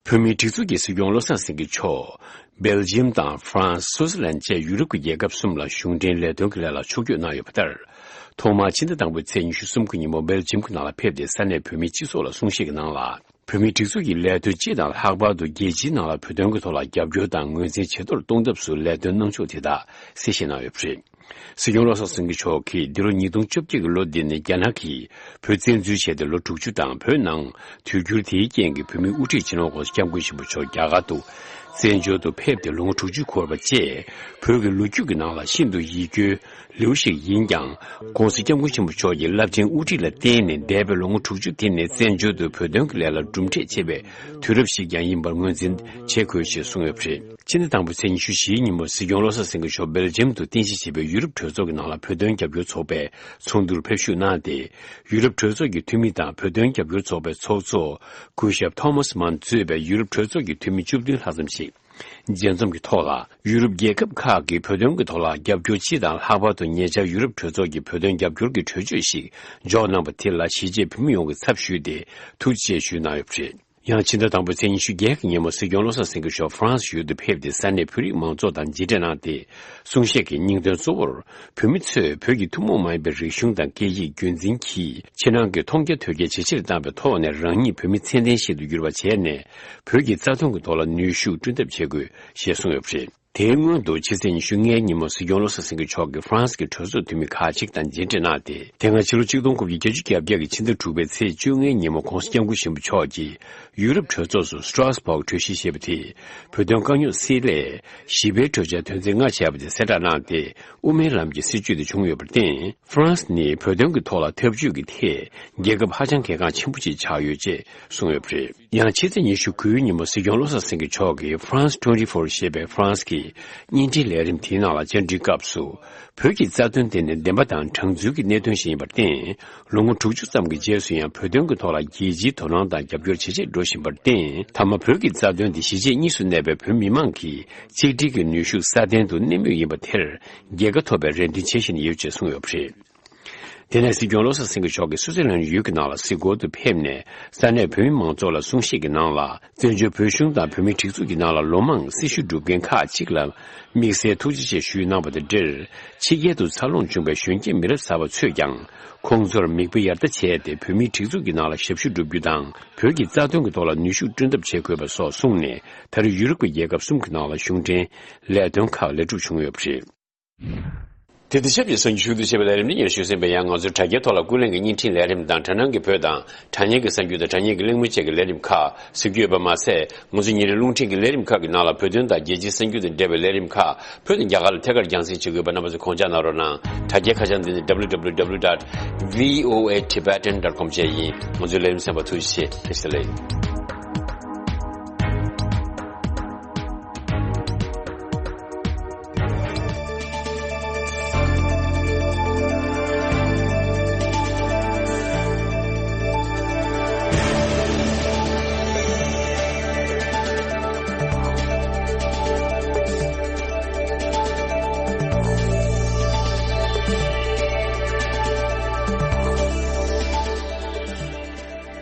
བོད་མིའི་སྒྲིག་འཛུགས་ཀྱི་སྲིད་སྐྱོང་བློ་བཟང་སེང་གེ་མཆོག་སྦེལ་ཇིམ་དང་ཧྥ་རན་སི། སུའུ་ཙི་ལན་བཅས་ཡུ་རོབ་ཀྱི་རྒྱལ་ཁབ་གསུམ་ལ་གཞུང་འབྲེལ་ལས་དོན་གྱི་སླད་ལ་ཕྱོགས་བསྐྱོད་གནང་ཡོད་པ་ལྟར། ཐོག་མར་ཕྱི་ཟླ་དང་པོའི་ཚེས་ཉི་ཤུ་གསུམ་གྱི་ཉིན་མོ་སྦེལ་ཇིམ་གྱི་ནང་ལ་ཕེབས་ཏེ། ས་གནས་བོད་མིའི་སྤྱི་ཚོགས་ལ་གསུང་བཤད་ཀྱི་ནང་ལ། བོད་མིའི་སྒྲིག་འཛུགས་ཀྱི་ལས་དོན་སྤྱི་དང་ལྷག་པར་དུ་རྒྱལ་སྤྱིའི་ནང་ལ་བོད་དོན་གྱི་ཐོག་ལ་རྒྱབ་སྐྱོར་དང་ངོས་འཛིན་ཇེ་མཐོར་གཏོང་ཐབས་སུ་ལས་དོན་གནང་ཕྱོགས་དེ་དག་གསལ་བཤད་གནང་ཡོད་པ་རེད། སྲིད་སྐྱོང་བློ་བཟང་སེང་གེ་མཆོག་གིས་འདི་ལོ་ཉིས་སྟོང་བཅོ་བརྒྱད་ཀྱི་ལོ་འདི་ནི་རྒྱ་ནག་གིས་བོད་བཙན་འཛུལ་བྱས་ཏེ་ལོ་དྲུག་ཅུ་དང་། བོད་ནང་དུས་འགྱུར་དེའི་རྐྱེན་གྱིས་བོད་མིའི་དབུ་ཁྲིད་སྤྱི་ནོར་༧གོང་ས་༧སྐྱབས་མགོན་ཆེན་པོ་མཆོག་རྒྱ་གར་དུ་ བཙན་བྱོལ་དུ་ཕེབས་ཏེ་ལོ་ངོ་དྲུག་ཅུ་འཁོར་བ་བཅས་བོད་ཀྱི་ལོ་རྒྱུས་ཀྱི་ནང་ལ་ཤིན་ཏུ་ཡིད་སྐྱོའི་ལེའུ་ཞིག་ཡིན་ཀྱང་། ྋགོང་ས་ྋསྐྱབས་མགོན་ཆེན་པོ་མཆོག་གི་རླབས་ཆེན་དབུ་ཁྲིད་ལ་བརྟེན་ནས་འདས་པའི་ལོ་ངོ་དྲུག་ཅུ་དེ་ནི་བཙན་བྱོལ་དུ་བོད་དོན་གྱི་ལས་ལ་གྲུབ་འབྲས་ཆེ་བའི་དུས་རབས་ཤིག་ཀྱང་ཡིན་པར་ངོས་འཛིན་བྱེད་དགོས་ཞེས་གསུངས་ཡོད་པ་རེད། ཕྱི་ཟླ་དང་པོའི་ཚེས་ཉི་ཤུ་བཞིའི་ཉིན་མོ་སྲིད་སྐྱོང་བློ་བཟང་སེང་གེ་མཆོག་སྦེལ་ཇམ་དུ་རྟེན་གཞི་བྱས་པའི་ཡུ་རོབ་གྲོས་ཚོགས་ཀྱི་ནང་ལ་བོད་དོན་རྒྱབ་སྐྱོར་ཚོགས་པའི་ཚོགས་འདུར་ཕེབས་ཞུགས་གནང་སྟེ། ཡུ་རོབ་གྲོས་ཚོགས་ཀྱི་འཐུས་མི་དང་བོད་དོན་རྒྱབ་སྐྱོར་ཚོགས་པའི་ཚོགས་གཙོ་སྐུ་ཞབས་ཐོ་མཱས་མཱན་གཙོས་པའི་ཡུ་རོབ་གྲོས་ཚོགས་ཀྱི་འཐུས་མི་བཅུ་བདུན་ལྷག་ཙམ་ཞིག་མཇལ་འཛོམས་ཀྱི་ཐོག་ལ། ཡུ་རོབ་རྒྱལ་ཁབ་ཁག་གིས་བོད་དོན་གྱི་ཐོག་ལ་རྒྱབ་སྐྱོར་སྤྱི་དང་། ལྷག་པར་དུ་ཉེ་ཆར་ཡུ་རོབ་གྲོས་ཚོགས་ཀྱིས་བོད་དོན་རྒྱབ་སྐྱོར་གྱི་གྲོས་ཆོད་ཞིག་འཇོག་གནང་པ་དེ་ལ་གཞིས་བྱེས་བོད་མི་ཡོངས་ཀྱི་ཚབ་ཞུས་ཏེ་ཐུགས་རྗེ་ཆེ་ཞུས་གནང་ཡོད་པ་རེད། ཡང་ཕྱི་ཟླ་དང་པོའི་ཚེས་ཉི་ཤུ་བརྒྱད་ཀྱི་ཉིན་མོ་སྲིད་སྐྱོང་བློ་བཟང་སེང་གེ་མཆོག་ཧྥ་རན་སི་ཡུལ་དུ་ཕེབས་ཏེ། ས་གནས་བོད་རིགས་མང་ཚོགས་དང་མཇལ་འཕྲད་གནང་སྟེ། གསུང་བཤད་ཀྱི་སྙིང་དོན་གཙོ་བོར། བོད་མི་ཚོས་བོད་ཀྱི་ཐུན་མོང་མ་ཡིན་པའི་རིག་གཞུང་དང་སྐད་ཡིག་རྒྱུན་འཛིན་གྱིས། ཕྱི་ནང་གི་མཐོང་རྒྱ་ཐོས་རྒྱ་ཇེ་ཆེར་བཏང་བའི་ཐོག་ནས། རང་ཉིད་བོད་མི་ཚད་ལྡན་ཞིག་ཏུ་འགྱུར་བ་བྱས་ནས། བོད་ཀྱི་རྩ་དོན་གྱི་ཐོག་ལ་ནུས་ཤུགས་བསྐྲུན་ཐབས་བྱེད་དགོས་ཞེས་གསུངས་ཡོད་པ་རེད། དེའི་སྔོན་དུ་ཕྱི་ཚེས་ཉི་ཤུ་ལྔའི་ཉིན་མོ་སྲིད་སྐྱོང་བློ་བཟང་སེང་གེ་མཆོག་གིས་ཧྥ་རན་སི་གི་གྲོས་ཚོགས་འཐུས་མི་ཁག་ཅིག་དང་མཇལ་འཕྲད་གནང་སྟེ། དེ་སྔ་ཕྱི་ལོ་ཆིག་སྟོང་དགུ་བརྒྱ་བརྒྱད་ཅུ་གྱ་བརྒྱད་ཀྱི་ཕྱི་ཟླ་དྲུག་པའི་ཚེས་བཅོ་ལྔའི་ཉིན་མོ་ྋགོང་ས་ྋསྐྱབས་མགོན་ཆེན་པོ་མཆོག་གིས་ཡུ་རོབ་གྲོས་ཚོགས་སུ་སི་ཊ་ར་སི་བྷོག་གྲོས་གཞི་ཞེས་པ་དེས་བོད་དོན་དཀའ་རྙོག་སེལ་སླད་ཞི་བའི་གྲོས་འཆར་དོན་ཚན་ལྔ་བྱས་པ་དེ་གསལ་བསྒྲགས་གནང་སྟེ། དབུ་མའི་ལམ་གྱི་སྲིད་བྱུས་དེ་བྱུང་ཡོད་པར་བརྟེན། ཧྥ་རན་སི་ནི་བོད་དོན་གྱི་ཐོག་ལ་འཐབ་ཇུས་ཀྱི་ཐད་རྒྱལ་ཁབ་ཧ་ཅང་གལ་འགངས་ཆེན་པོ་ཞིག་ཆགས་ཡོད་ཅེས་གསུངས་ཡོད་པ་རེད། ཡང་ཕྱི་ཚེས་ཉི་ཤུ་དགུའི་ཉིན་མོ་སྲིད་སྐྱོང་བློ་བཟང་སེང་གེ་མཆོག་གིས་France twenty-four ཞེས་པའི་ཧྥ་རན་སི་གི་བརྙན་འཕྲིན་ལས་རིམ་དེའི་ནང་ལ་བཅར་འདྲིའི་སྐབས་སུ། བོད་ཀྱི་རྩ་དོན་དེ་ནི་བདེན་པ་དང་དྲང་ཚུལ་གྱི་གནད་དོན་ཞིག་ཡིན་པར་བརྟེན། ལོ་ངོ་དྲུག་ཅུ་ཙམ་གྱི་རྗེས་སུ་ཡང་བོད་དོན་གྱི་ཐོག་ལ་རྒྱལ་སྤྱིའི་དོ་སྣང་དང་རྒྱབ་སྐྱོར་ཇེ་ཆེར་འགྲོ་བཞིན་པར་བརྟེན། མཐའ་མ་བོད་ཀྱི་རྩ་དོན་དེ་གཞིས་བྱེས་གཉིས་སུ་གནས་པའི་བོད་མི་མང་གི་གཅིག་སྒྲིལ་གྱི་ནུས་ཤུགས་སྲ་བརྟན་དུ་གནས་མུས་ཡིན་པ་དེར་རྒྱལ་ཁ་ཐོབ་པའི་རེ་འདུན་བྱེད་བཞིན་ཡོད་ཅེས་གསུངས་ཡོད་པ་རེད། དེ་ནས་སྲིད་སྐྱོང་བློ་བཟང་སེང་གེ་མཆོག་གིས་སུའུ་ཙེར་ལན་ཡུལ་གྱི་ནང་ལ་གཟིགས་སྐོར་དུ་ཕེབས་ནས། ས་གནས་བོད་མི་མང་ཚོགས་ལ་གསུང་བཤད་ཀྱི་ནང་ལ། བཙན་བྱོལ་བོད་གཞུང་དང་བོད་མིའི་སྒྲིག་འཛུགས་ཀྱི་ནང་ལ་ལོ་མང་སྲི་ཞུ་སྒྲུབ་མཁན་ཁག་ཅིག་ལ་དམིགས་བསལ་ཐུགས་རྗེ་ཆེ་ཞུས་གནང་བ་དང་འབྲེལ། ཕྱི་རྒྱལ་དུ་འཚར་ལོངས་བྱུང་བའི་གཞོན་སྐྱེས་མི་རབས་གསར་པ་ཚོས་ཀྱང་། ཁོང་ཚོར་མིག་དཔེ་ཡར་ལྟ་བྱས་ཏེ། བོད་མིའི་སྒྲིག་འཛུགས་ཀྱི་ནང་ལ་ཞབས་ཞུ་བསྒྲུབ་རྒྱུ་དང་། བོད་ཀྱི་རྩ་དོན་གྱི་ཐོག་ལ་ནུས་ཤུགས་བསྐྲུན་ཐབས་བྱེད་དགོས་པ་སོགས་གསུངས་ནས། ད་རེས་ཡུ་རོབ་ཀྱི་རྒྱལ་ཁབ་གསུམ་གྱི་ནང་ལ་གཞུང་འབྲེལ་ལས་དོན་ཁག་ལེགས་གྲུབ་བྱུང་ཡོད་པ་རེད། དེ་དང་ཆབས་ཅིག་གསར་འགྱུར་ཞུ་གཏུག་བྱས་པའི་ལས་རིམ་འདི་ཉན་ཞུ་གསན་པའི་ཡང་ང་ཚོའི་དྲ་རྒྱའི་ཐོག་ལ་ཀུན་གླེང་གི་བརྙན་འཕྲིན་ལས་རིམ་དང་། དྲ་སྣང་གི་བོད་དང་དྲ་བརྙན་གྱི་གསར་འགྱུར་དང་། དྲ་བརྙན་གྱི་གླེང་མོལ་བཅས་ཀྱི་ལས་རིམ་ཁག་གཟིགས་རྒྱུ་ཡོད་པ་མ་ཟད། ང་ཚོའི་ཉིན་རེའི་རླུང་འཕྲིན་གྱི་ལས་རིམ་ཁག་གི་ནང་ལ་བོད་དོན་དང་རྒྱལ་སྤྱིའི་གསར་འགྱུར་དང་འབྲེལ་བའི་ལས་རིམ་ཁག་བོད་དང་རྒྱ་གར་ལ་ཐད་ཀར་རྒྱང་སྲིང་བྱེད་དགོས་པ། རྣམ་པ་ཚོས་དགོངས་འཇགས་གནང་རོགས་གནང་། དྲ་རྒྱའི་ཁ་བྱང་འདི་ནི་www dot voatibetan dot com བཅས་ཡིན། ང་ཚོའི་ལས་རིམ་གསན་པར་ཐུགས་རྗེ་ཆེ། བཀྲ་ཤིས་བདེ་ལེགས།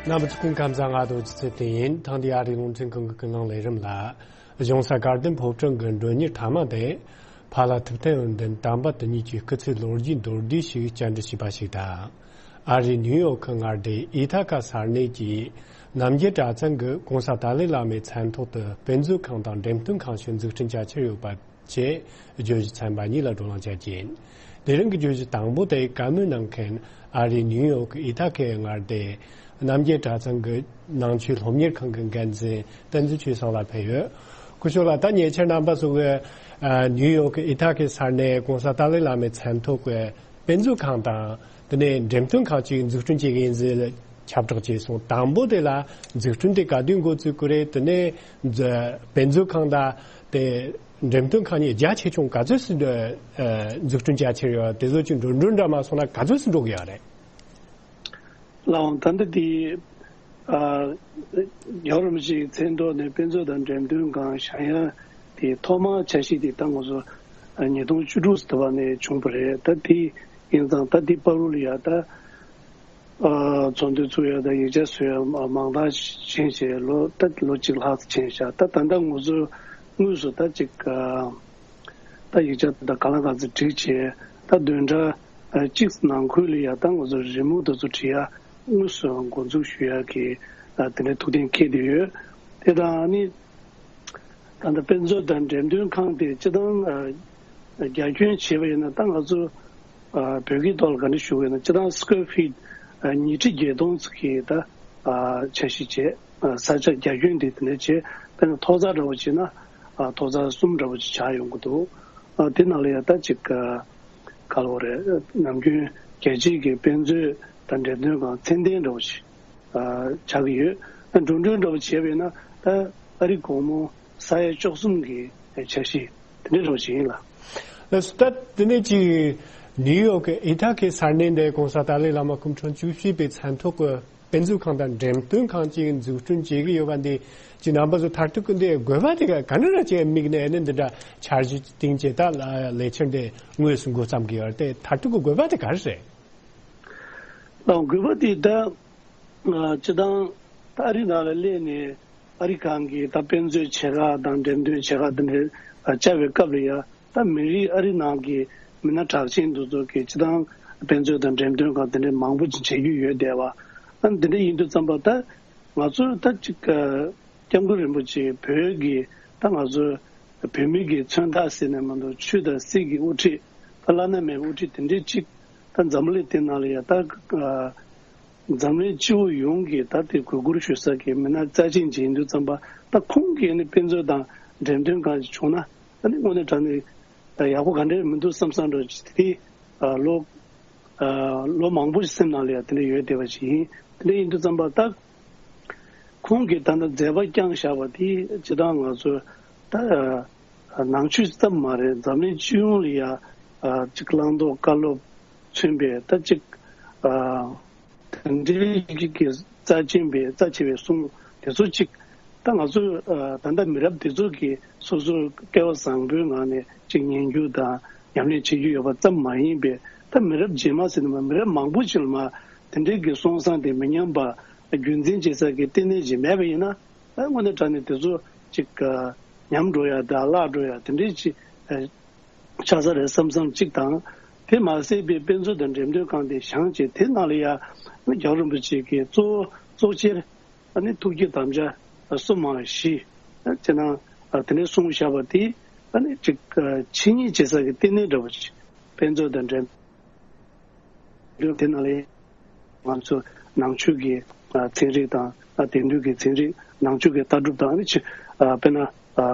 རྣམ་པ་ཚོ་སྐུ་ཁམས་བཟང་། ང་རྡོ་རྗེ་ཚེ་བརྟན་ཡིན། ཐེངས་འདིའི་ཨ་རིའི་རླུང་འཕྲིན་ཁང་གི་ཀུན་གླེང་ལས་རིམ་ལ། གཞུང་ས་དགའ་ལྡན་ཕོ་བྲང་གི་མགྲོན་གཉེར་མཐའ་མ་དེ། ཕ་ལྷ་ཐུབ་བསྟན་འོད་ལྡན་དམ་པ་དེ་ཉིད་ཀྱི་སྐུ་ཚེའི་ལོ་རྒྱུས་མདོར་བསྡུས་ཤིག་བཅར་འདྲི་བྱས་པ་ཞིག་དང་། ཨ་རིའི་ནིའུ་ཡོག་གི་མངའ་སྡེ་ཨི་ཐ་ཀ་ས་གནས་ཀྱི་རྣམ་རྒྱལ་གྲྭ་ཚང་གི་༧གོང་ས་ཏཱ་ལའི་བླ་མའི་མཚན་ཐོག་ཏུ་དཔེ་མཛོད་ཁང་དང་འགྲེམས་སྟོན་ཁང་ཞིག་འཛུགས་སྐྲུན་བྱ་འཆར་ཡོད་པ་བཅས་བརྗོད་གཞི་ཚན་པ་གཉིས་ལ་བགྲོ་གླེང་བྱ་རྒྱུ་ཡིན། དེ་རིང་གི་བརྗོད་གཞི་དང་པོ་དེ་བཀའ་མོལ་གནང་མཁན་ཨ་རིའི་ནིའུ་ཡོག་གི་ཨི་ཐ་ཀའི་མངའ་སྡེ་རྣམ་རྒྱལ་གྲྭ་ཚང་གི་ནང་ཆོས་སློབ་གཉེར་ཁང་གི་འགན་འཛིན་བསྟན་འཛིན་ཆོས་བཟང་ལགས་ཕེབས་ཡོད། སྐུ་ཞབས་ལགས། ད་ཉེ་ཆར་རྣམ་པ་ཚོ་གི་ཨ་ནིའུ་ཡོག་གི་ཨི་ཐ་ཀའི་ས་གནས་༧གོང་ས་ཏཱ་ལའི་བླ་མའི་མཚན་ཐོག་གི་དཔེ་མཛོད་ཁང་དང་དེ་ནས་འགྲེམས་སྟོན་ཁང་ཅིག་འཛུགས་སྐྲུན་བྱེད་ཀྱི་ཡིན་ཟེར་ཁྱབ་བསྒྲགས་བྱས་སོང་། དང་པོ་དེ་ལ་འཛུགས་སྐྲུན་དེ་ག་དུས་འགོ་བཙུགས་ཀྱི་རེད། དེ་ནས་འཛ- དཔེ་མཛོད་ཁང་དང་དེ་འགྲེམས་སྟོན་ཁང་གཉིས་རྒྱ་ཆེ་ཆུང་ག་ཚོད་ཙམ་འཛུགས་སྐྲུན་བྱ་འཆར་ཡོད། དེ་ཚོ་ཅིག་འགྲོ་གྲོན་འདྲ་མ་སོང་ན་ག་ཚོད་ཙམ་འགྲོ་གི་ཡོད་རེད། ལགས་འོང་། ད་ལྟ་དེ་ཨ་རྒྱལ་བ་རིན་པོ་ཆེའི་མཚན་ཐོག་ནས་དཔེ་མཛོད་དང་འགྲེམས་སྟོན་ཁང་བཞེངས་ཡ་དེ་ཐོག་མར་འཆར་གཞི་དེ་ད་ང་ཚོ་ཉིས་སྟོང་བཅུ་དྲུག་ཙམ་དུ་བ་ནས་བྱུང་བ་རེད། ད་དེ་ཡིན་ཙང་ད་དེ་བར་དུ་ལ་ཡ་ད་ཨ་ཚོགས་འདུ་ཚུགས་ཡ་དང་ཡིག་ཆ་བཟོ་ཡ་མ- མང་དག་ཕྱིན་བྱས་ལོ་ད་ལོ་གཅིག་ལྷག་ཙམ་ཕྱིན་བཞག་ད་ད་ལྟ་ང་ཚོ་དངོས་སུ་ད་ཅིག་ཨ་ད་ཡིག་ཆ་ད་ག་ལ་ག་ཚོད་བསྒྲིགས་བྱས་ད་བདུན་ཕྲག་ཨ་གཅིག་ནང་ཁུལ་ལ་ཡ་ད་ང་ཚོ་རི་མོ་དེ་ཚོ་བྲིས་ཡ་དངོས་སུ་འགོ་འཛུགས་ཞུ་ཡ་གི་ཨ་དེ་འདྲའི་ཐུགས་གཏན་འཁེལ་བསྡད་ཡོད། དེ་དང་ཨ་ནི་ད་ལྟ་དཔེ་མཛོད་དང་འགྲེམས་སྟོན་ཁང་དེ་སྤྱིར་བཏང་ཨ་རྒྱ་ཁྱོན་བྱས་པ་ཡིན་ན་ད་ང་ཚོ་ཨ་བོད་སྐད་ཐོག་ལ་ག་འདྲ་ཞུ་དགོས་ན་སྤྱིར་བཏང་square feet་ཨ་ཉིས་ཁྲི་བརྒྱད་སྟོང་ཙམ་གྱི་ད་ཨ་འཆར་གཞི་བྱས། ཨ་ས་ཆ་རྒྱ་ཁྱོན་དེ་དེ་འདྲ་བྱས། དཔེར་ན་ཐོག་རྩེག་འདྲ་བོ་བྱས་ན་ ཨ་ཐོག་ཚར་གསུམ་འདྲ་བོ་ཅིག་ཆགས་ཡོང་གི་འདུག་ཨ་དེ་ནང་ལ་ཡང་ད་ཅིག་ཨ་ག་ལ་བ་རེད། ནམ་རྒྱུན་རྒྱལ་སྤྱིའི་གི་དཔེ་མཛོད་དང་འགྲེམས་སྟོན་ཁང་མཚན་ལྡན་འདྲ་བོ་ཅིག་ཨ་ཆགས་ཀྱི་ཡོད། ཨ་འགྲོ་གྲོན་འདྲ་བོ་བྱས་པས་ན་ད་ཨ་རི་སྒོར་མོ་ས་ཡ་བཅུ་གསུམ་གི་འཆར་གཞི་དེ་འདྲ་འདྲ་བོ་ཅིག་ཡིན་ལ། ལགས་སོ། ད་དེ་ནས་ཅིག་ནིའུ་ཡོག་གི་ཨི་ཐ་གི་ས་གནས་འདིར་༸གོང་ས་ཏཱ་ལའི་བླ་མ་སྐུ་ཕྲེང་བཅུ་བཞི་པའི་མཚན་ཐོག་གི་དཔེ་མཛོད་ཁང་དང་འགྲེམས་སྟོན་ཁང་ཅིག་འཛུགས་སྐྲུན་བྱེད་ཀྱི་ཡོད་པ་འདི་ཅིག་རྣམ་པ་ཚོ་མཐར་ཐུག་གི་འདི་དགོས་པ་དེ་ག་ག་འདྲ་ར་ཅིག་དམིགས་ནས་ཨ་ནི་འདི་འདྲ་འཆར་གཞི་བཏིང་བྱས་ད་ལས་འཆར་འདི་དངོས་སུ་འགོ་བརྩམས་ཀྱི་ཡོད་རེད་དེ། མཐར་ཐུག་གི་དགོས་པ་དེ་ག་རེ་རེད། ལགས་དགོས་པ་དེ་ད་སྤྱི་བཏང་ད་ཨ་རི་ནང་ལ་སླེབས་ནས་ཨ་རི་གང་གི་ད་དཔེ་མཛོད་ཆེ་ཁག་དང་འགྲེམས་སྟོན་ཆེ་ཁག་དེ་འདྲ་བཅར་བའི་སྐབས་ལ་ཡ། ད་མི་རིགས་ཨ་རི་ནང་གི་མི་སྣ་གྲགས་ཅན་དེ་ཚོ་གི་སྤྱི་བཏང་དཔེ་མཛོད་དང་འགྲེམས་སྟོན་ཁང་དེ་འདྲའི་མང་པོ་ཅིག་བྱེད་རྒྱུ་ཡོད་བསྡད་པ། ཨ་འདི་འདྲ་ཡིན་དུས་ཙམ་པ་ད་ང་ཚོ་ད་ཅིག་ཨ་སྐྱབས་མགོན་རིན་པོ་ཆེ་བོད་ཀྱི་ད་ང་ཚོ་བོད་མི་གི་མཚོན་རྟགས་ཟེར་ནས་མ་གཏོགས་ཆོས་དང་སྲིད་ཀྱི་དབུ་ཁྲིད་ད་བླ་ན་མེད་པའི་དབུ་ཁྲིད་དེ་འདྲའི་ཅིག་ད་འཛམ་གླིང་དེ་ནང་ལ་ཡ་ད་ཨ་འཛམ་གླིང་སྤྱི་བོ་ཡོངས་ཀྱི་ད་དེ་གུས་བཀུར་ཞུ་ས་གི་མི་སྣ་རྩ་ཆེན་ཅིག་ཡིན་དུས་ཙམ་པ་ད་ཁོང་གིས་ནི་དཔེ་མཛོད་དང་འགྲེམས་སྟོན་ཁང་ཅིག་བྱུང་ན་ཨ་ནི་དངོས་གནས་དྲང་གནས་ད་ཡག་པོ་ག་འདྲས་མི་འདུག་བསམ་བསམ་འདྲ་ཅིག་དེ་ཨ་ལོ་ཨ་ལོ་མང་པོ་ཞིག་སེམས་ནང་ལ་ཡང་དེ་འདྲ་ཡོད་བསྡད་པ་ཞིག་ཡིན། དེ་འདྲ་ཡིན་དུས་ཙམ་པ་ད་ཁོང་གིས་ད་ལྟ་མཛད་པ་བསྐྱངས་བཞག་པ་དེ་སྤྱི་བཏང་ང་ཚོ་ད་ཨ་ནང་ཆོས་ཙམ་མ་རེད། འཛམ་གླིང་སྤྱི་ཡོངས་ལ་ཡ་ཨ་ཅིག་བླང་དོར་བཀའ་སློབ་མཚོན་པའི་ད་ཅིག་ཨ་དེ་འདྲའི་གི་རྩ་ཆེན་པའི་རྩ་ཆེ་བའི་གསུང་དེ་ཚོ་ཅིག་ད་ང་ཚོ་ཨ་ད་ལྟ་མི་རབས་དེ་ཚོ་གིས་སོ་སོ་སྐལ་བ་བཟང་པོའི་ངང་ནས་ཅིག་ཉན་རྒྱུ་དང་ཉམས་ལེན་བྱེད་རྒྱུ་ཡོད་པ་ཙམ་མ་ཡིན་པའི་ད་མི་རབས་རྗེས་མ་ཟེར་ན་མ་མི་རབས་མང་པོ་ཞིག་ལ་མ་དེ་འདྲའི་གི་སོང་བསམ་དེ་མི་ཉམས་པ་རྒྱུན་འཛིན་བྱེད་ས་གི་ལྟེ་གནས་ཅིག་མེད་པ་ཡིན་ན་ཨ་དངོས་གནས་དྲང་གནས་དེ་ཚོ་ཅིག་ཨ་ཉམས་འགྲོ་ཡ་དང་བརླག་འགྲོ་ཡ་དེ་འདྲའི་ཅིག་ཨ་ཆགས་ས་རེད་བསམ་བསམ་གཅིག་དང་། དེ་མ་ཟད་པའི་དཔེ་མཛོད་དང་འགྲེམས་སྟོན་ཁང་དེ་བཞེངས་བྱས་དེ་ནང་ལ་ཡ་རྒྱལ་བ་རིན་པོ་ཆེ་གི་གཙོ་བོ་གཙོ་ཆེར་ཨ་ནི་ཐུགས་བསྐྱེད་དམ་བཅའ་སོ་མ་བཞི་ཅེ་ན་དེ་ནས་གསུངས་བཞག་པ་དེ་ཨ་ནི་ཅིག་འཆད་ཉན་བྱེད་ས་གི་ལྟེ་གནས་འདྲ་བོ་ཅིག་དཔེ་མཛོད་དང་འགྲེམས་སྟོན་དེ་ནང་ལ་ཡ། ང་ཚོ་ནང་ཆོས་ཀྱི་ཨ་ཚན་རིག་དང་ཨ་དེང་དུས་ཀྱི་ཚན་རིག་ནང་ཆོས་ཀྱི་ལྟ་གྲུབ་དང་ཨ་ནི་ཆོས་ཨ་དཔེར་ན་ཨ་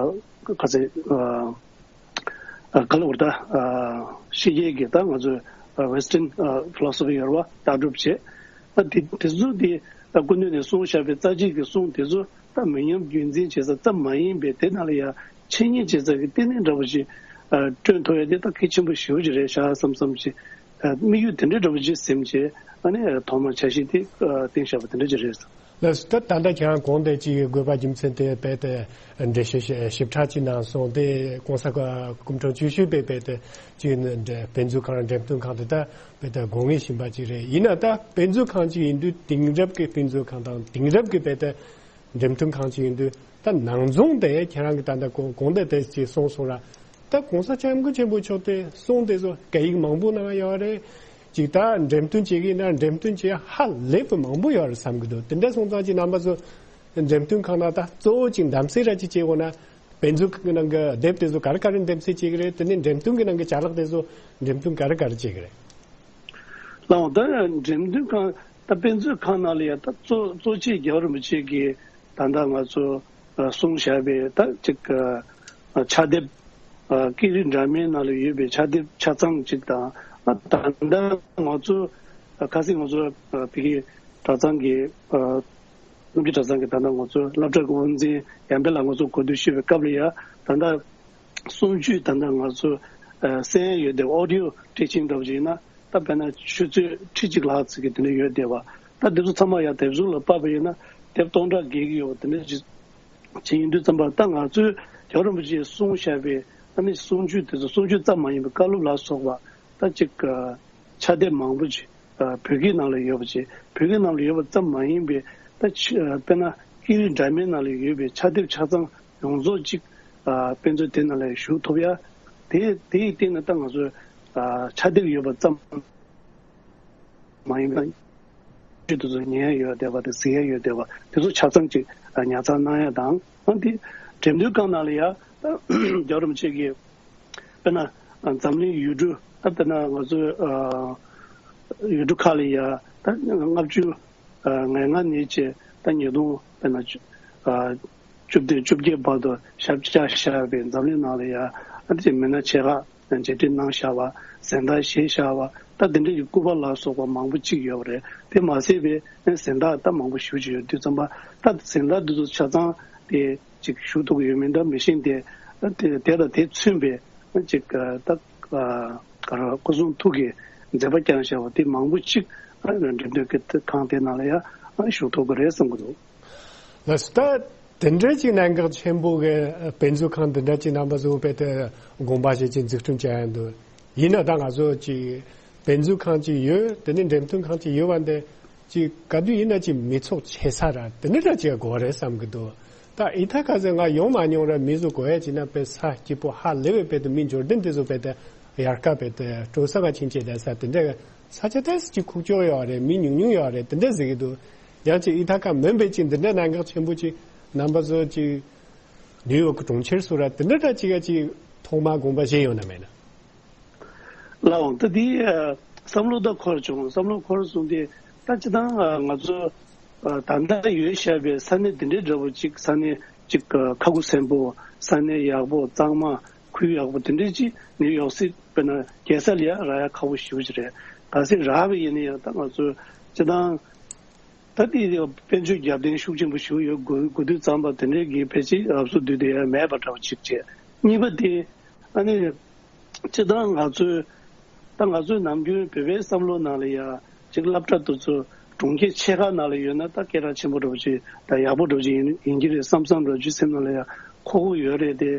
ག་ཚོད་ཨ་ཨ་ག་ལ་བར་ད་ཨ་ཕྱི་རྒྱལ་གྱི་ད་ང་ཚོ་ཨ་Western ཨ་philosophy ཡོད་རེད་བ། ལྟ་གྲུབ་བྱས་ཨ་དེ་དེ་ཚོ་དེ་ཨ་སྐུ་མདུན་ནས་གསུངས་བཞག་པའི་རྩ་ཆེན་གྱི་གསུང་དེ་ཚོ་ད་མི་ཉམས་རྒྱུན་འཛིན་བྱེད་ས་ཙམ་མ་ཡིན་པའི་དེ་ནང་ལ་ཡ་འཆད་ཉན་བྱེད་ས་ཀྱི་ལྟེ་གནས་འདྲ་བོ་ཞིག་ཨ་བསྐྲུན་ཐུབ་ཡ་དེ་ད་གལ་ཆེན་པོ་ཞེ་པོ་ཅིག་རེད་ཤག་བསམ་བསམ་ཅིག་དམིགས་ཡུལ་དེ་འདྲའི་འདྲ་བོ་ཅིག་ཟིན་བྱས་ཨ་ནི་ཐོག་མར་འཆར་གཞི་དེ་བཏིང་བཞག་པ་དེ་འདྲ་ཅིག་རེད། ལགས་སོ། ད་ད་ལྟ་ཁྱེད་རང་གོང་དེ་ཅིག་དགོས་པ་རྒྱུ་མཚན་དེ་རྦད་དེ་འགྲེལ་བཤད་ཞིབ་ཕྲ་ཅིག་གནང་སོང་། དེ་༸གོང་ས་སྐུ་ཕྲེང་བཅུ་བཞི་པས་རྦད་དེ་ཅིག་དཔེ་མཛོད་ཁང་འགྲེམས་སྟོན་ཁང་དེ་ད་རྦད་དེ་དགོས་ངེས་ཞིག་ཡིན་པ་ཅིག་རེད། ཡིན་ན་ད་དཔེ་མཛོད་ཁང་ཅིག་ཡིན་དུས་དེང་རབས་ཀྱི་དཔེ་མཛོད་ཁང་དང་དེང་རབས་ཀྱི་རྦད་དེ་འགྲེམས་སྟོན་ཁང་ཅིག་ཡིན་དུས་ད་ནང་རྫོང་དེ་ཁྱེད་རང་གིས་ད་ལྟ་གོང་གོང་དེ་དེ་ཅིག་གསུངས་སོང་ར། ད་༸གོང་ས་༸སྐྱབས་མགོན་ཆེན་པོ་མཆོག་དེ་གསུང་དེ་ཚོ་སྐད་ཡིག་མང་པོ་ནང་ཡོད་རེད། ཅིག་ད་འགྲེམས་སྟོན་བྱེད་ཀྱི་ཡིན་ན་འགྲེམས་སྟོན་བྱེད་ཧ་ལས་པའི་མང་པོ་ཡོད་རེད་བསམ་གྱི་འདུག་དེ་འདྲ་སོང་ཙང་ཅིག་རྣམ་པ་ཚོ་འགྲེམས་སྟོན་ཁང་ནང་ད་གཙོ་བོ་ཅིག་གདམ་གསེས་ར་ཅིག་བྱེད་དགོས་ན་དཔེ་མཛོད་ཀྱི་ནང་གི་དེབ་དེ་ཚོ་ག་རེ་ག་རེ་འདེམས་གསེས་བྱེད་ཀྱི་རེད། དེ་ནས་འགྲེམས་སྟོན་གྱི་ནང་གི་ཅ་ལག་དེ་ཚོ་འགྲེམས་སྟོན་ག་རེ་ག་རེ་བྱེད་ཀྱི་རེད། ལགས་འོང་། ད་འགྲེམས་སྟོན་ཁང་ད་དཔེ་མཛོད་ཁང་ནང་ལ་ཡ་ད་གཙོ་གཙོ་ཆེ་རྒྱལ་བ་རིན་པོ་ཆེ་གིས་ད་ལྟ་ང་ཚོ་ཨ་གསུངས་བཞག་པའི་ད་ཅིག་ཨ་ཕྱག་དེབ་ཨ་ཀི་རི་འདྲ་མིན་ནང་ལ་ཡོད་པའི་ཕྱག་དེབ་ཆ་ཚང་ཅིག་དང་། ཨ་ད་ལྟ་ང་ཚོ་ཨ་ཁ་སང་ང་ཚོ་ཨ་བོད་ཀྱི་གྲྭ་ཚང་གི་ཨ་སློབ་ཕྲུག་གྲྭ་ཚང་གི་ད་ལྟ་ང་ཚོ་སློབ་གྲྭ་གི་དབུ་འཛིན་ཡར་འཕེལ་ལགས་ང་ཚོ་གོ་བསྡུར་ཞུས་པའི་སྐབས་ལ་ཡ་ད་ལྟ་གསུང་ཆོས་ད་ལྟ་ང་ཚོ་ཨ་གསན་ཡ་ཡོད་དེ་audio teaching འདྲ་བོ་ཅིག་ཡིན་ན་ད་དཔེར་ན་ཆུ་ཚོད་ཁྲི་གཅིག་ལྷག་ཙམ་གྱི་དེ་འདྲ་ཡོད་བསྡད་པ། ད་དེ་ཚོ་ཚང་མ་ཡང་དེབ་གཟུགས་ལ་ཕབ་པ་ཡིན་ན་དེབ་སྟོང་ཕྲག་བརྒལ་གྱི་ཡོད་པ་དེ་འདྲ་ཅིག་བྱས་ཡིན་དུས་ཙམ་པ་ད་ང་ཚོས་རྒྱལ་བ་རིན་པོ་ཆེས་གསུངས་བཞག་པའི་ཨ་ནི་གསུང་ཆོས་དེ་ཚོ་གསུང་ཆོས་ཙམ་མ་ཡིན་པའི་བཀའ་སློབ་ལ་སོགས་པ་ད་ཅིག་ཕྱག་དེབ་མང་པོ་ཅིག་བོད་སྐད་ནང་ལ་ཡོད་པ་ཅིག་བོད་སྐད་ནང་ལ་ཡོད་པ་ཙམ་མ་ཡིན་པའི་ད་ཕྱི་དཔེར་ན་ཀི་རི་འདྲ་མིན་ནང་ལ་ཡོད་པའི་ཕྱག་དེབ་ཆ་ཚང་ཡོངས་རྫོགས་གཅིག་ཨ་དཔེ་མཛོད་དེ་ནང་ལ་ཞུགས་ཐུབ་ཡ། དེ་དེའི་སྟེང་ན་ད་ང་ཚོས་ཨ་ཕྱག་དེབ་ཡོད་པ་ཙམ་མ་ཡིན་པར་ཆོས་དེ་ཚོ་ཉན་ཡ་ཡོད་བསྡད་པ་དང་གཟིགས་ཡ་ཡོད་བསྡད་པ་དེ་ཚོ་ཆ་ཚང་གཅིག་ཨ་ཉར་ཚགས་གནང་ཡ་དང་། ཨ་དེ་འགྲེམས་སྟོན་ཁང་ནང་ལ་ཡ་ད་རྒྱལ་བ་རིན་པོ་ཆེ་གིས་དཔེར་ན་ཨ་འཛམ་གླིང་ཡུལ་གྲུ་ད་དཔེར་ན་ང་ཚོའི་ཨ་ཡུལ་གྲུ་ཁག་ལ་ཡ་ད་ལྔ་བཅུ་ཨ་ང་ལྔ་ནས་བྱས་ད་ཉིས་སྟོང་དཔེར་ན་ཨ་ བཅུ་བདུན་བཅོ་བརྒྱད་བར་དུ་ཞབས་བཅགས་བཞག་པའི་འཛམ་གླིང་ནང་ལ་ཡང་ཨ་ནི་མི་སྣ་ཆེ་ཁག་མཇལ་འཕྲད་གནང་བཞག་པ། གཟེངས་རྟགས་བཞེས་བཞག་པ། ད་དེ་འདྲ་ཡི་སྐུ་པར་ལ་སོགས་པ་མང་པོ་གཅིག་ཡོད་པ་རེད། དེ་མ་ཟད་པའི་གཟེངས་རྟགས་ད་མང་པོ་ཞེ་པོ་ཅིག་ཡོད་དུས་ཙམ་པ། ད་གཟེངས་རྟགས་འདི་ཚོ་ཆ་ཚང་དེ་ཅིག་ཞུ་ཐུབ་ཀྱི་ཡོད་མིན་ད་མི་ཤེས། དེ་དེ་དེ་དང་དེ་མཚུངས་པའི་ཅིག་ད་ག་རེ་སྐུ་གསུང་ཐུགས་ཀྱི་མཛད་པ་བསྐྱངས་བཞག་པ་དེ་མང་པོ་གཅིག་འགྲེམས་སྟོན་གྱི་ཁང་དེ་ནང་ལ་ཡང་ཞུགས་ཐུབ་ཀྱི་རེད་བསམ་གྱི་འདུག། ལགས་སོ། ད་དེ་འདྲ་ཅིག་གནད་འགག་ཆེན་པོ་གི་དཔེ་མཛོད་ཁང་འདི་འདྲ་ཅིག་རྣམ་པ་ཚོ་དཔེ་དེ་དགོངས་པ་བཞེས་ཅིག་འཛུགས་སྐྲུན་བྱ་ཡ་འདུག། ཡིན་ན་ད་ང་ཚོ་ཅིག་དཔེ་མཛོད་ཁང་ཅིག་ཡོད། དེ་ནས་འགྲེམས་སྟོན་ཁང་ཅིག་ཡོད་པ་འདི་ཅིག་ག་དུས་ཡིན་ན་ཅིག་མི་ཚོགས་ཆེ་ས་ར་དེ་འདྲ་འདྲ་ཅིག་དགོས་རེད་བསམ་གྱི་འདུག། ད་ཨི་ཐ་ཀ་ཟེར་ང་ཡོང་མ་མྱོང་ར། མི་ཚོ་གོ་ཡ་ཅིག་ན་དཔེ་ས་སྐྱིད་པོ་ཧ་ལས་པའི་དཔེ་དེ་མི་འབྱོར་ལྡན་དེ་ཚོ་དཔེ་དེ་ཡར་ཀ་དཔེ་དེ་སྤྲོ་ས་ག་ཕྱིན་ཆད་བསྡད་ས་དེ་འདྲ་ས་ཆ་ཏོག་ཙམ་ཅིག་ཁུག་ཀྱོག་ཡོད་རེད། མི་ཉུང་ཉུང་ཡོད་རེད། དེ་འདྲ་ཟེར་གྱི་འདུག། ཡང་ཅིག་ཨི་ཐ་ཀ་མིན་པའི་ཅིག་འདི་འདྲ་གནད་འགག་ཆེན་པོ་ཅིག་རྣམ་པ་ཚོ་ཅིག་ནིའུ་ཡོག་གི་གྲོང་ཁྱེར་སུ་ར་དེ་འདྲ་འདྲ་ཅིག་ཡ་ཅིག་ཐོག་མར་དགོངས་པ་བཞེས་ཡོད་ན་མེད་ན། ལགས་འོང་། ད་དེ་བསམ་བློ་ད་འཁོར་བྱུང་། བསམ་བློ་འཁོར་སོང་སྟེ་ད་སྤྱིར་བཏང་ང་ཚོ་ད་ལྟ་ཡོད་བཞག་པའི་ས་གནས་འདི་འདྲའི་འདྲ་པོ་ཅིག་ས་གནས་ཅིག་ཁ་ཁུ་སིམ་པོ། ས་གནས་ཡག་པོ། གཙང་མ། ཁུལ་ཡག་པོ་དེ་འདྲའི་ཅིག་ནིའུ་ཡོག་སི་དཔེར་ན་རྒྱལ་ས་ལ་ཡ་རག་ཡ་ཁག་པོ་ཞེ་པོ་ཅིག་རེད། གལ་སྲིད་རག་པ་ཡིན་ན་ཡང་ད་ང་ཚོ་སྤྱིར་བཏང་ད་དེ་དཔལ་འབྱོར་རྒྱབ་རྟེན་ཤུགས་ཆེན་པོ་ཞིག་ཡོད་དགོས་དགོས་དུས་ཙམ་པ་དེ་འདྲའི་གི་ཕལ་ཆེར་རབ་གསོ་དུས་དེ་ཡང་མེད་པ་འདྲ་བོ་ཅིག་བྱས། གཉིས་པ་དེ་ཨ་ནི་སྤྱིར་བཏང་ང་ཚོའི་ད་ང་ཚོའི་ནམ་རྒྱུན་བོད་པའི་བསམ་བློ་ནང་ལ་ཡ་ཅིག་སློབ་གྲྭ་དེ་ཚོ་གྲོང་ཁྱེར་ཆེ་ཁག་ནང་ལ་ཡོད་ན་ད་སྐད་གྲགས་ཆེན་པོ་འདྲ་བོ་ཅིག་ད་ཡག་པོ་འདྲ་བོ་ཅིག་ཡིན་ཡིན་གྱི་རེད་བསམ་བསམ་འདྲ་བོ་ཅིག་སེམས་ནང་ལ་ཡ་འཁོར་གྱི་ཡོད་རེད་དེ།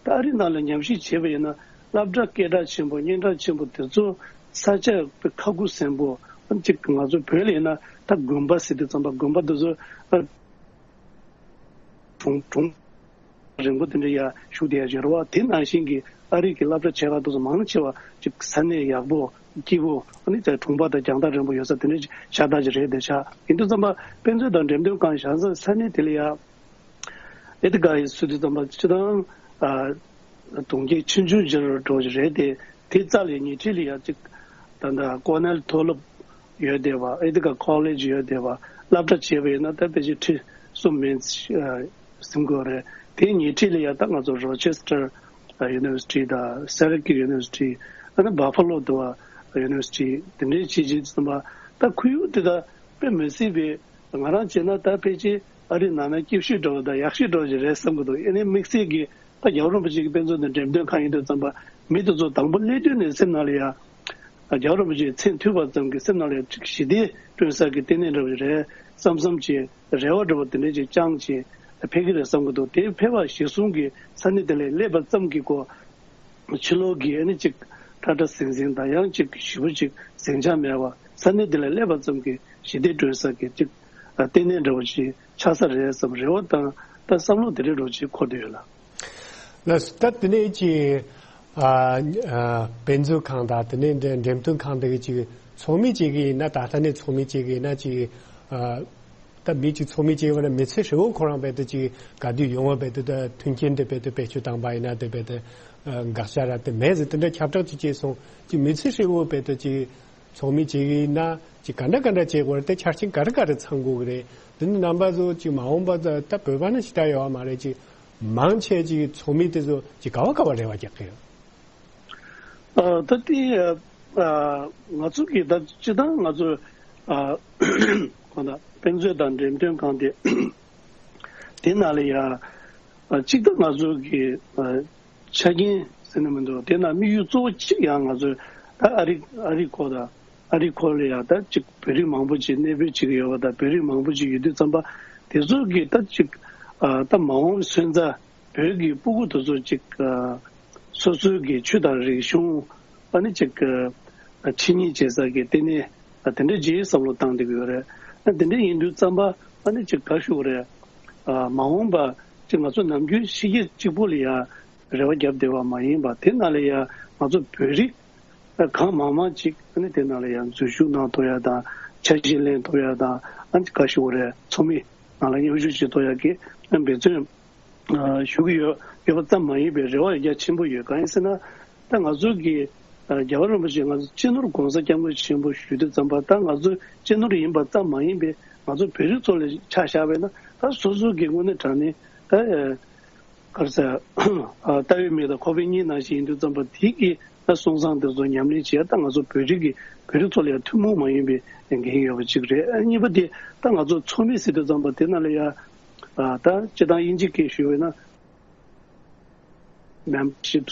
ད་ཨ་རི་ནང་ལ་ཉམས་ཞིབ་བྱས་པ་ཡིན་ན་སློབ་གྲྭ་སྐད་གྲགས་ཆེན་པོ་སྙན་གྲགས་ཆེན་པོ་དེ་ཚོ་ས་ཆ་ཁ་ཁུ་སིམ་པོ་ཅིག་ང་ཚོ་བོད་ལ་ཡིན་ན་ད་དགོན་པ་ཟེར་དུས་ཙམ་པ་དགོན་པ་དེ་ཚོ་ཨ་གྲོང་གྲོང་རིང་པོ་དེ་འདྲ་ཡ་བཞུགས་བསྡད་ཡ་ཅིག་རེད་བ། དེ་ནང་བཞིན་གྱི་ཨ་རི་གི་སློབ་གྲྭ་ཆེ་ཁག་དེ་ཚོ་མང་ཆེ་བ་ཅིག་ས་གནས་ཡག་པོ་སྐྱིད་པོ་ཨ་ནི་ད་གྲོང་པ་དང་རྒྱང་ཐག་རིང་པོ་ཡོད་ས་དེ་འདྲ་ཅིག་ཤ་སྟག་ཅིག་རེད་བསྡད་ཤག། ཡིན་དུས་ཙམ་པ་དཔེ་མཛོད་དང་འགྲེམས་སྟོན་ཁང་བཞག་ས་ས་གནས་དེ་ལ་ཡ། ཨེ་ཏི་ཀ་ཡི་སུ་དུ་ཙམ་པ་སྤྱི་དང་། ཨ། གྲོང་ཁྱེར་ཆུང་ཆུང་ཅིག་འདྲ་བོ་ཅིག་རེད་དེ། དེ་རྩ་ལས་ཉེ་འཁྲིས་ལ་ཡ་གཅིག་ད་ལྟ་ཀོ་ནེལ་མཐོ་སློབ་ཡོད་བསྡད་པ། ཨེ་ཏི་ཀ་ཀོ་ལེཇ་ཡོད་བསྡད་པ། སློབ་གྲྭ་བྱས་པ་ཡིན་ན་ད་ཕལ་ཆེར་ཁྲི་གསུམ་མིན་ཟིན་དགོས་རེད། དེ་ཉེ་འཁྲིས་ལ་ཡ་ད་ང་ཚོ་རོ་ཆེ་སི་ཊར་ཡུ་ནི་ཝར་སི་ཊི་དང་སི་ར་ཀིའུ་ཡུ་ནི་ཝར་སི་ཊི། ཨ་ནི་བྷ་ཕ་ལོ་དུ་བ་ཡུ་ནི་ཝར་སི་ཊི་དེ་འདྲའི་ཆེ་ཆེ་ཙམ་པ། ད་ཁོར་ཡུག་དེ་ད་དཔེ་མི་སྲིད་པའི། ང་རང་བྱས་ན་ད་ཕལ་ཆེར་ཨ་རིའི་ནང་ན་སྐྱིད་ཤོས་འདྲ་བོ་དང་ཡག་ཤོས་འདྲ་བོ་ཞིག་རེད་བསམ་གྱི་འདུག། ཨ་ནི་དམིགས་བསལ་གྱིས་ད་རྒྱལ་བ་རིན་པོ་ཆེ་གི་དཔེ་མཛོད་དང་འགྲེམས་སྟོན་ཁང་ཡིན་དུས་ཙམ་པ་མི་དེ་ཚོ་དང་པོ་སླེབས་དུས་ནས་སེམས་ནང་ལ་ཡ། རྒྱལ་བ་རིན་པོ་ཆེའི་མཚན་ཐོས་པ་ཙམ་གྱིས་སེམས་ནང་ལ་ཡ་ཅིག་ཞི་བདེ་སྐྲུན་ས་གི་ལྟེ་གནས་འདྲ་བོ་ཞིག་རེད་བསམ་བསམ་གྱི་རེ་བ་འདྲ་བོ་དེ་འདྲ་ཅིག་བཅངས་བྱས་ཕེབས་ཀྱི་རེད་བསམ་གྱི་འདུག། དེ་ཕེབས་པ་གཞིར་བཟུང་གིས་ས་གནས་དེ་ལ་སླེབས་པ་ཙམ་གྱིས་ཀོ། ཕྱི་ལོགས་ཀྱི་ཨ་ནི་གཅིག་ཁྲ་ཁྲ་ཟིང་ཟིང་དང་ཡང་གཅིག་ཞེ་པོ་གཅིག་ཟིང་ཆ་མེད་པ་ས་གནས་འདི་ལ་སླེབས་པ་ཙམ་གྱིས་ཞི་བདེ་སྐྲུན་ས་གི་གཅིག་ལྟེ་གནས་འདྲ་བོ་ཞིག་ཆགས་ས་རེད་བསམ་རེ་བ་དང་ད་བསམ་བློ་དེ་འདྲ་འདྲ་བོ་ཅིག་འཁོར་བསྡད་ཡོད་ལ། ལགས་སོ། ད་དེ་ནས་ཅིག་ཨ་ཨ་དཔེ་མཛོད་ཁང་དང་དེ་ནས་འགྲེམས་སྟོན་ཁང་དེ་གི་ཅིག་ཚོགས་མི་ཅིག་གིས་ཡིན་ན་ད་ལྟ་ནས་ཚོགས་མི་ཅིག་གིས་ཡིན་ན་ཅིག་ཨ། ད་མི་གཅིག་ཚོགས་མི་གཅིག་ཡོད་ན་མི་ཚེ་ཧྲིལ་བོ་ཁོ་རང་རྦད་དེ་གཅིག་ག་དུས་ཡོང་བ་རྦད་དེ་ད་མཐུན་རྐྱེན་དེ་རྦད་དེ་བེད་སྤྱོད་བཏང་པ་ཡིན་ན་དེ་རྦད་དེ་འགག་བྱ་ར་དེ་མེད་ཟེར་དེ་འདྲ་ཁྱབ་བསྒྲགས་ཅིག་བྱས་སོང་། གཅིག་མི་ཚེ་ཧྲིལ་བོ་རྦད་དེ་གཅིག་ཚོགས་མི་གཅིག་ཡིན་ན་གཅིག་ག་འདྲ་ག་འདྲ་བྱེད་དགོས་རེད། དེ་ཆ་རྐྱེན་ག་རེ་ག་རེ་ཚང་དགོས་ཀྱི་རེད། དེ་ནི་རྣམ་པ་ཚོ་གཅིག་མ་འོངས་པ་ད་ད་བོད་པ་ནི་ཞེ་དྲག་ཡོད་མ་རེད། གཅིག་མང་ཆེ་གཅིག་ཚོགས་མི་དེ་ཚོ་གཅིག་ག་བ་ག་བ་རེ་བ་རྒྱག་གི་ཡོད། ཨ་ད་ལྟའི་ཨ་ང་ཚོ་གི་ད་སྤྱི་བཏང་ང་ཚོ་ཨ་གང་ལྟར་དཔེ་མཛོད་དང་འགྲེམས་སྟོན་ཁང་དེ་དེ་ནང་ལ་ཡ་ཨ་གཅིག་ད་ང་ཚོ་གི་ཨ་ཆ་རྐྱེན་ཟེར་ན་མི་འདུག། དེ་ནང་དམིགས་ཡུལ་གཙོ་བོ་གཅིག་ཡང་ང་ཚོ་ད་ཨ་རི་ཨ་རི་ཁོ་ད་ཨ་རི་ཁོ་ལ་ཡ་ད་གཅིག་བོད་རིགས་མང་པོ་ཅིག་གནས་སྤོས་བྱེད་ཀྱི་ཡོད་པ་དང་བོད་རིགས་མང་པོ་ཅིག་ཡོད་དུས་ཙམ་པ་དེ་ཚོ་གི་ད་གཅིག་ཨ་ད་མ་འོངས་སོན་རྩ། བོད་ཀྱི་སྤུ་གུ་དེ་ཚོ་གཅིག་ཨ་སོ་སོའི་གི་ཆོས་དང་རིག་གཞུང་ཨ་ནི་གཅིག་ཨ་འཆད་ཉན་བྱེད་ས་གི་ལྟེ་གནས་ཨ་དེ་འདྲ་ཅིག་བསམ་བློ་བཏང་བསྡད་ཀྱི་ཡོད་རེད། ཨ་དེ་འདྲ་ཡིན་དུས་ཙམ་པ་ཨ་ནི་གཅིག་ག་ཞུ་དགོས་རེད། ཨ་མ་འོངས་པ་གཅིག་ང་ཚོ་ནམ་རྒྱུན་ཕྱི་རྒྱལ་གཅིག་པོ་ལ་ཡ་རེ་བ་བརྒྱབ་བསྡད་པ་མ་ཡིན་པ་དེ་ནང་ལ་ཡ་ང་ཚོ་བོད་རིགས་ཨ་གང་མང་མང་ཅིག་ཨ་ནི་དེ་ནང་ལ་ཡ་འཛུལ་ཞུགས་གནང་ཐུབ་ཡ་དང་འཆར་གཞི་ལེན་ཐུབ་ཡ་དང་ཨ་ནི་ག་ཞུ་དགོས་རེད། ཚོགས་མི་ནང་ལ་མཉམ་ཞུགས་བྱེད་ཐུབ་ཡ་གི་ཨ་འབད་བརྩོན། ཞུ་གི་ཡོད་ཡོད་པ་ཙམ་མ་ཡིན་པའི་རེ་བ་ཡང་རྒྱ་ཆེན་པོ་ཡོད། གང་ཡིན་ཟེར་ན། ད་ང་ཚོ་གི་ཨ་རྒྱལ་བ་རིན་པོ་ཆེ་ང་ཚོ་སྤྱི་ནོར་༸གོང་ས་༸སྐྱབས་མགོན་ཆེན་པོ་ཞུ་དུས་ཙམ་པ་ད་ང་ཚོ་སྤྱི་ནོར་ཡིན་པ་ཙམ་མ་ཡིན་པའི་ང་ཚོ་བོད་རིགས་ཚོ་ལ་ཆ་བཞག་པ་ཡིན་ན་ད་སོ་སོ་གི་དངོས་གནས་དྲང་གནས་ ད་ག་རེ་ཟེར། ལྟ་བའི་མིག་དང་ཁོག་པའི་གཉིད་ནང་བཞིན་ཡིན་དུས་ཙམ་པ་དེ་གི་ད་སོང་ཙང་དེ་ཚོ་ཉམས་ལེན་བྱས། ད་ང་ཚོ་བོད་རིགས་ཀྱི་བོད་རིགས་ཚོ་ལ་ཡང་ཐུན་མོང་མ་ཡིན་པའི་འགན་ཡོད་པ་གཅིག་རེད། གཉིས་པ་དེ་ད་ང་ཚོ་ཚོགས་མི་ཟེར་དུས་ཙམ་པ་དེ་ནང་ལ་ཡང་ད་སྤྱིར་བཏང་དབྱིན་ཇི་སྐད་ཞུས་པ་ཡིན་ན། Membership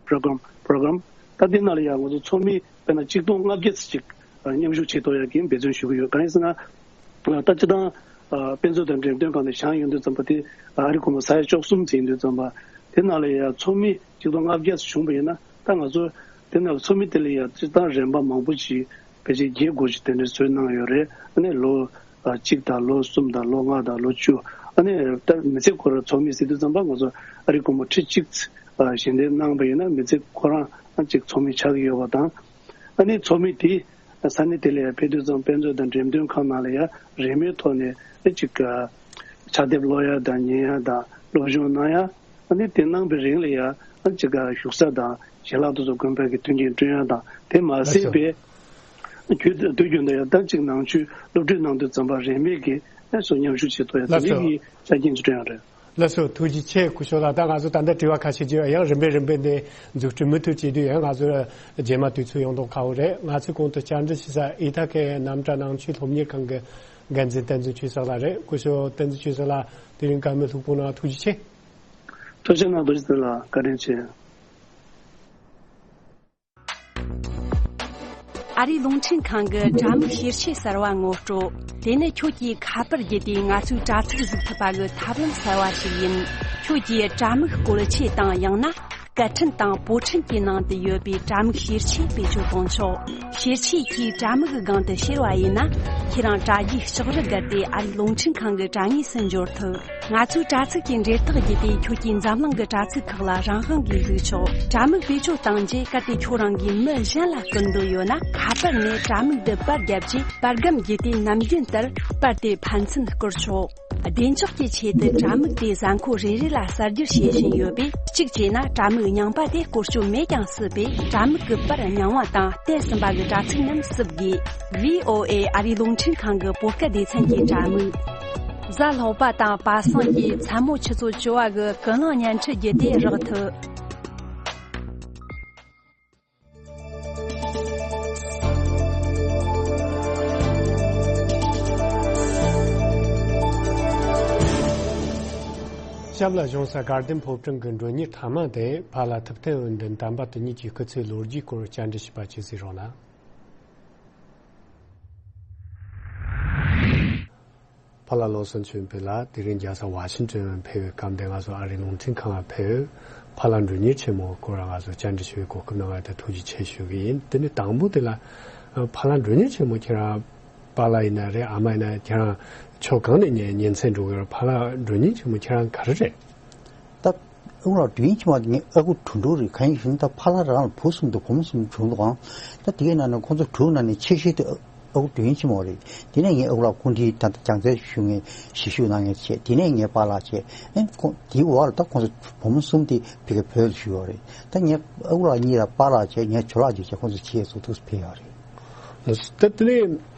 Program Program ད་འདི་ནང་ལ་ཡང་ང་ཚོ་ཚོགས་མི་དཔེར་ན་ཆིག་སྟོང་ལྔ་བརྒྱ་ཙམ་ཅིག་མཉམ་ཞུགས་བྱེད་ཐུབ་ཡག་གི་འབད་བརྩོན་ཞུ་གི་ཡོད། གང་ཡིན་ཟེར་ན། ད་སྤྱིར་བཏང་དཔེ་མཛོད་དང་འགྲེམས་སྟོན་ཁང་ནས་བཞེངས་ཡོང་དུས་ཙམ་པ་དེ་ཨ་རི་སྒོར་མོ་ས་ཡ་བཅུ་གསུམ་ཙམ་ཡིན་དུས་ཙམ་པ་དེ་ནང་ལ་ཡང་ཚོགས་མི་ཆིག་སྟོང་ལྔ་བརྒྱ་ཙམ་བྱུང་བ་ཡིན་ན། ད་ང་ཚོ་དེ་ནང་ལ་ཚོགས་མི་དེ་ལ་ཡང་སྤྱིར་བཏང་རིམ་པ་མང་པོ་ཅིག་ཕལ་ཆེར་བརྒྱད་དགུ་ཅིག་དེ་འདྲ་བཟོས་གནང་ཡོད་རེད། ཨ་ནི་ལོ་གཅིག་དང་ལོ་གསུམ་དང་ལོ་ལྔ་དང་ལོ་བཅུ། ཨ་ནི་ད་མི་ཚེ་ཁོ་རང་ཚོགས་མི་ཟེར་དུས་ཙམ་པ་ང་ཚོ་ཨ་རི་སྒོར་མོ་ཁྲི་གཅིག་ཞལ་འདེབས་གནང་བ་ཡིན་ན་མི་ཚེ་ཁོ་རང་གཅིག་ཚོགས་མི་ཆགས་ཀྱི་ཡོད་པ་དང་། ཨ་ནི་ཚོགས་མི་དེ་ས་གནས་དེ་ལ་ཡང་ཕེབས་དུས་ཙམ་དཔེ་མཛོད་དང་འགྲེམས་སྟོན་ཁང་ནང་ལ་ཡང་རིན་མེད་ཐོག་ནས་ཨ་ཅིག་ཕྱག་དེབ་ཀློག་ཡ་དང་ཉན་ཡ་དང་སློབ་སྦྱོང་གནང་ཡ། ཨ་ནི་དེ་གནང་པའི་རིང་ལ་ཡང་ཨ་ཅིག་བཞུགས་ས་དང་ཞལ་ལག་དེ་ཚོ་དགོན་པ་གི་མཐུན་རྐྱེན་བསྐྲུན་ཡ་དང་དེ་མ་ཟད་པའི་རྒྱུན་དུ་རྒྱུན་དུ་ཡང་ད་ཅིག་ནང་ཆོས་སློབ་ཁྲིད་གནང་དུས་ཙམ་པ་རིན་མེད་ཀྱི་ཨ་སོ་མཉམ་ཞུགས་བྱེད་ཐུབ་ཡ་དེ་འདྲ་གི་ཆ་རྐྱེན་ཅིག་བསྐྲུན་ཡ་རེད། ལགས་སོ། ཐུགས་རྗེ་ཆེ་སྐུ་ཞབས་ལགས། ད་ང་ཚོ་ད་ལྟ་དྲི་བ་ཁ་ཤས་བརྗོད་ཡང་རིམ་པས་རིམ་པས་ནས་མཛུབ་ཁྲིད་མུ་མཐུད་བྱེད་དུས་ཡང་ང་ཚོ་རྗེས་མ་དུས་ཚོད་ཡོང་མདོག་ཁ་པོ་རེད། ང་ཚོའི་གོང་དུ་བཅར་འདྲི་ཞུ་ས་ཨི་ཐ་ཁའི་རྣམ་གྲངས་ནང་ཆོས་སློབ་གཉེར་ཁང་གི་འགན་འཛིན་བསྟན་འཛིན་ཆོས་གྲགས་ལགས་རེད། སྐུ་ཞབས་བསྟན་འཛིན་ཆོས་གྲགས་ལགས་དེ་རིང་བཀའ་མོལ་ལྷུག་པོ་གནང་ཐུགས་རྗེ་ཆེ། ཐུགས་རྗེ་གནང་། རྡོ་རྗེ་བདེ་ལགས་བཀའ་དྲིན་ཆེ། ཨ་རིའི་རླུང་འཕྲིན་ཁང་གི་དྲ་དམིགས་བཤེར་ཆས་གསར་བ་ངོ་སྤྲོད། དེ་ནི་ཁྱོད་ཀྱིས་ཁ་པར་བརྒྱུད་དེ་ང་ཚོའི་དྲ་ཚིགས་གཟིགས་ཐུབ་པ་གི་ཐབས་ལམ་གསར་བ་ཞིག་ཡིན། ཁྱོད་ཀྱིས་དྲ་དམིགས་བཀོལ་ཆས་དང་ཡང་ན་སྐད་འཕྲིན་དང་པོ་འཕྲིན་གྱི་ནང་དུ་ཡོད་པའི་དྲ་དམིགས་བཤེར་ཆས་བེད་སྤྱོད་གཏོང་ཆོག་བཤེར་ཆས་ཀྱིས་དྲ་དམིགས་ཀྱི་སྒང་དུ་བཤེར་བ་ཡིན་ན། ཁྱེད་རང་དྲ་རྒྱའི་ལྕགས་རི་བརྒལ་ཏེ་ཨ་རིའི་རླུང་འཕྲིན་ཁང་གི་དྲ་ངོས་སུ་འབྱོར་ཐུབ། ང་ཚོའི་དྲ་ཚིགས་ཀྱི་འབྲེལ་ཐག་བརྒྱུད་དེ་ཁྱོད་ཀྱིས་འཛམ་གླིང་གི་དྲ་ཚིགས་ཁག་ལ་རང་དབང་གིས་གཟིགས་ཆོག་དྲ་དམིགས་བེད་སྤྱོད་བཏང་རྗེས་གལ་ཏེ་ཁྱོད་རང་གིས་མི་གཞན་ལ་སྐུར་འདོད་ཡོད་ན། ཁ་པར་ནས་དྲ་དམིགས་འདི་པར་བརྒྱབ་རྗེས་པར་སྒམ་བརྒྱུད་དེ་ནམ་རྒྱུན་ལྟར་པར་དེ་ཕན་ཚུན་བསྐུར་ཆོག་བདེ་འཇགས་ཀྱི་ཆེད་དུ་དྲ་དམིགས་དེ་གཟའ་འཁོར་རེ་རེ་ལ་གསར་བསྒྱུར་བྱེད་བཞིན་ཡོད་པས། གཅིག་བྱས་ན་དྲ་དམིགས་རྙིང་པ་དེ་བཀོལ་སྤྱོད་མེད་ཀྱང་སྲིད་པས། དྲ་དམིགས་ཀྱི་པར་རྙིང་བ་དང་བལྟས་ཟིན་པ་གི་དྲ་ཚིགས་རྣམས་བསུབ་དགོས། ཝི་ཨོ་ཨེ་ཨ་རིའི་རླུང་འཕྲིན་ཁང་གི་བོད་སྐད་སྡེ་ཚན་གྱི་དྲ་དམིགས། གཟའ་ལྷག་པ་དང་པ་སངས་ཀྱི་མཚན་མོ་ཆུ་ཚོད་བཅུ་པ་གི་ཀུན་གླེང་བརྙན་འཕྲིན་བརྒྱུད་དེ་རག་ཐུབ། གཤམ་ལ་གཞུང་ས་དགའ་ལྡན་ཕོ་བྲང་གི་མགྲོན་གཉེར་ཐ་མ་དེ་ཕ་ལ་ཐུབ་བསྟན་འོད་འདུན་དམ་པ་དོན་གཉིས་ཀྱི་སྐུ་ཚེའི་ལོ་རྒྱུས་སྐོར་བཅར་འདྲི་ཞུས་པ་ཅིག་གཟིགས་རོགས་གནང་། ཕ་ལ་བློ་བཟང་ཆོས་འཕེལ་ལགས་དེ་རིང་རྒྱལ་ས་ཝ་ཤིང་ཏོན་ཕེབས་པའི་སྐབས་འདིར་ང་ཚོ་ཨ་རིའི་རླུང་འཕྲིན་ཁང་ལ་ཕེབས། ཕ་ལ་མགྲོན་གཉེར་ཆེན་མོའི་སྐོར་ལ་ང་ཚོ་བཅར་འདྲི་ཞུ་བའི་གོ་སྐབས་གནང་བ་དེ་ཐུགས་རྗེ་ཆེ་ཞུ་གི་ཡིན། དེ་ནི་དང་པོ་དེ་ལ་ཕ་ལ་མགྲོན་གཉེར་ཆེན་མོ་ཁྱེད་རང་པཱ་ལགས་ཡིན་ན་རེད། ཨ་མ་ཡིན་ན། ཁྱེད་རང་ཕྱོགས་གང་ནས་ཉེ་ཉེ་ཚན་འགྲོ་གི་རེད། ཕ་ལ་མགྲོན་གཉེར་ཆེན་མོ་ཁྱེད་རང་ག་རེ་རེད། ད་ཨ་ཁུ་ལགས་མགྲོན་གཉེར་ཆེན་མོ་ངའི་ཨ་ཁུ་གྲུབ་གྲུབ་རེད། གང་ཡིན་ཞུ་ན་ད་ཕ་ལ་རང་ལ་བུ་གསུམ་དང་བུ་མོ་གསུམ་བྱུང་འདུག་གམ། ད་དེའི་ནང་ནས་ཁོང་ཚོ་དྲུག་ནང་ནས་ཆེ་ཤོས་དེ་ཨ་ཁུ་མགྲོན་གཉེར་ཆེན་མོ་རེད། དེ་ནས་ངའི་ཨ་ཁུ་ལགས་སྐུ་ཕྲེང་ད་ལྟ་རྒྱལ་མཚན་ཞུ་མཁན་བཞི་ཤོས་གནང་མཁན་བྱས། དེ་ནས་ངའི་པཱ་ལགས་བྱས། ཨེ་ཁོང་དེའི་འོག་ལ་ད་ཁོང་ཚོ་བུ་མོ་གསུམ་དེ་ཕ་གིར་བོད་ལ་བཞུགས་ཡོད་རེད། ད་ངའི་ཨ་ཁུ་ལགས་གཉིས་ལ་པཱ་ལགས་བྱས། ངའི་ཇོ་ལགས་གཅིག་བྱས། ཁོང་ཚོ་ཆེད་དུ་ཕེབས་ཡོད་རེད། ད་དེ་ནས་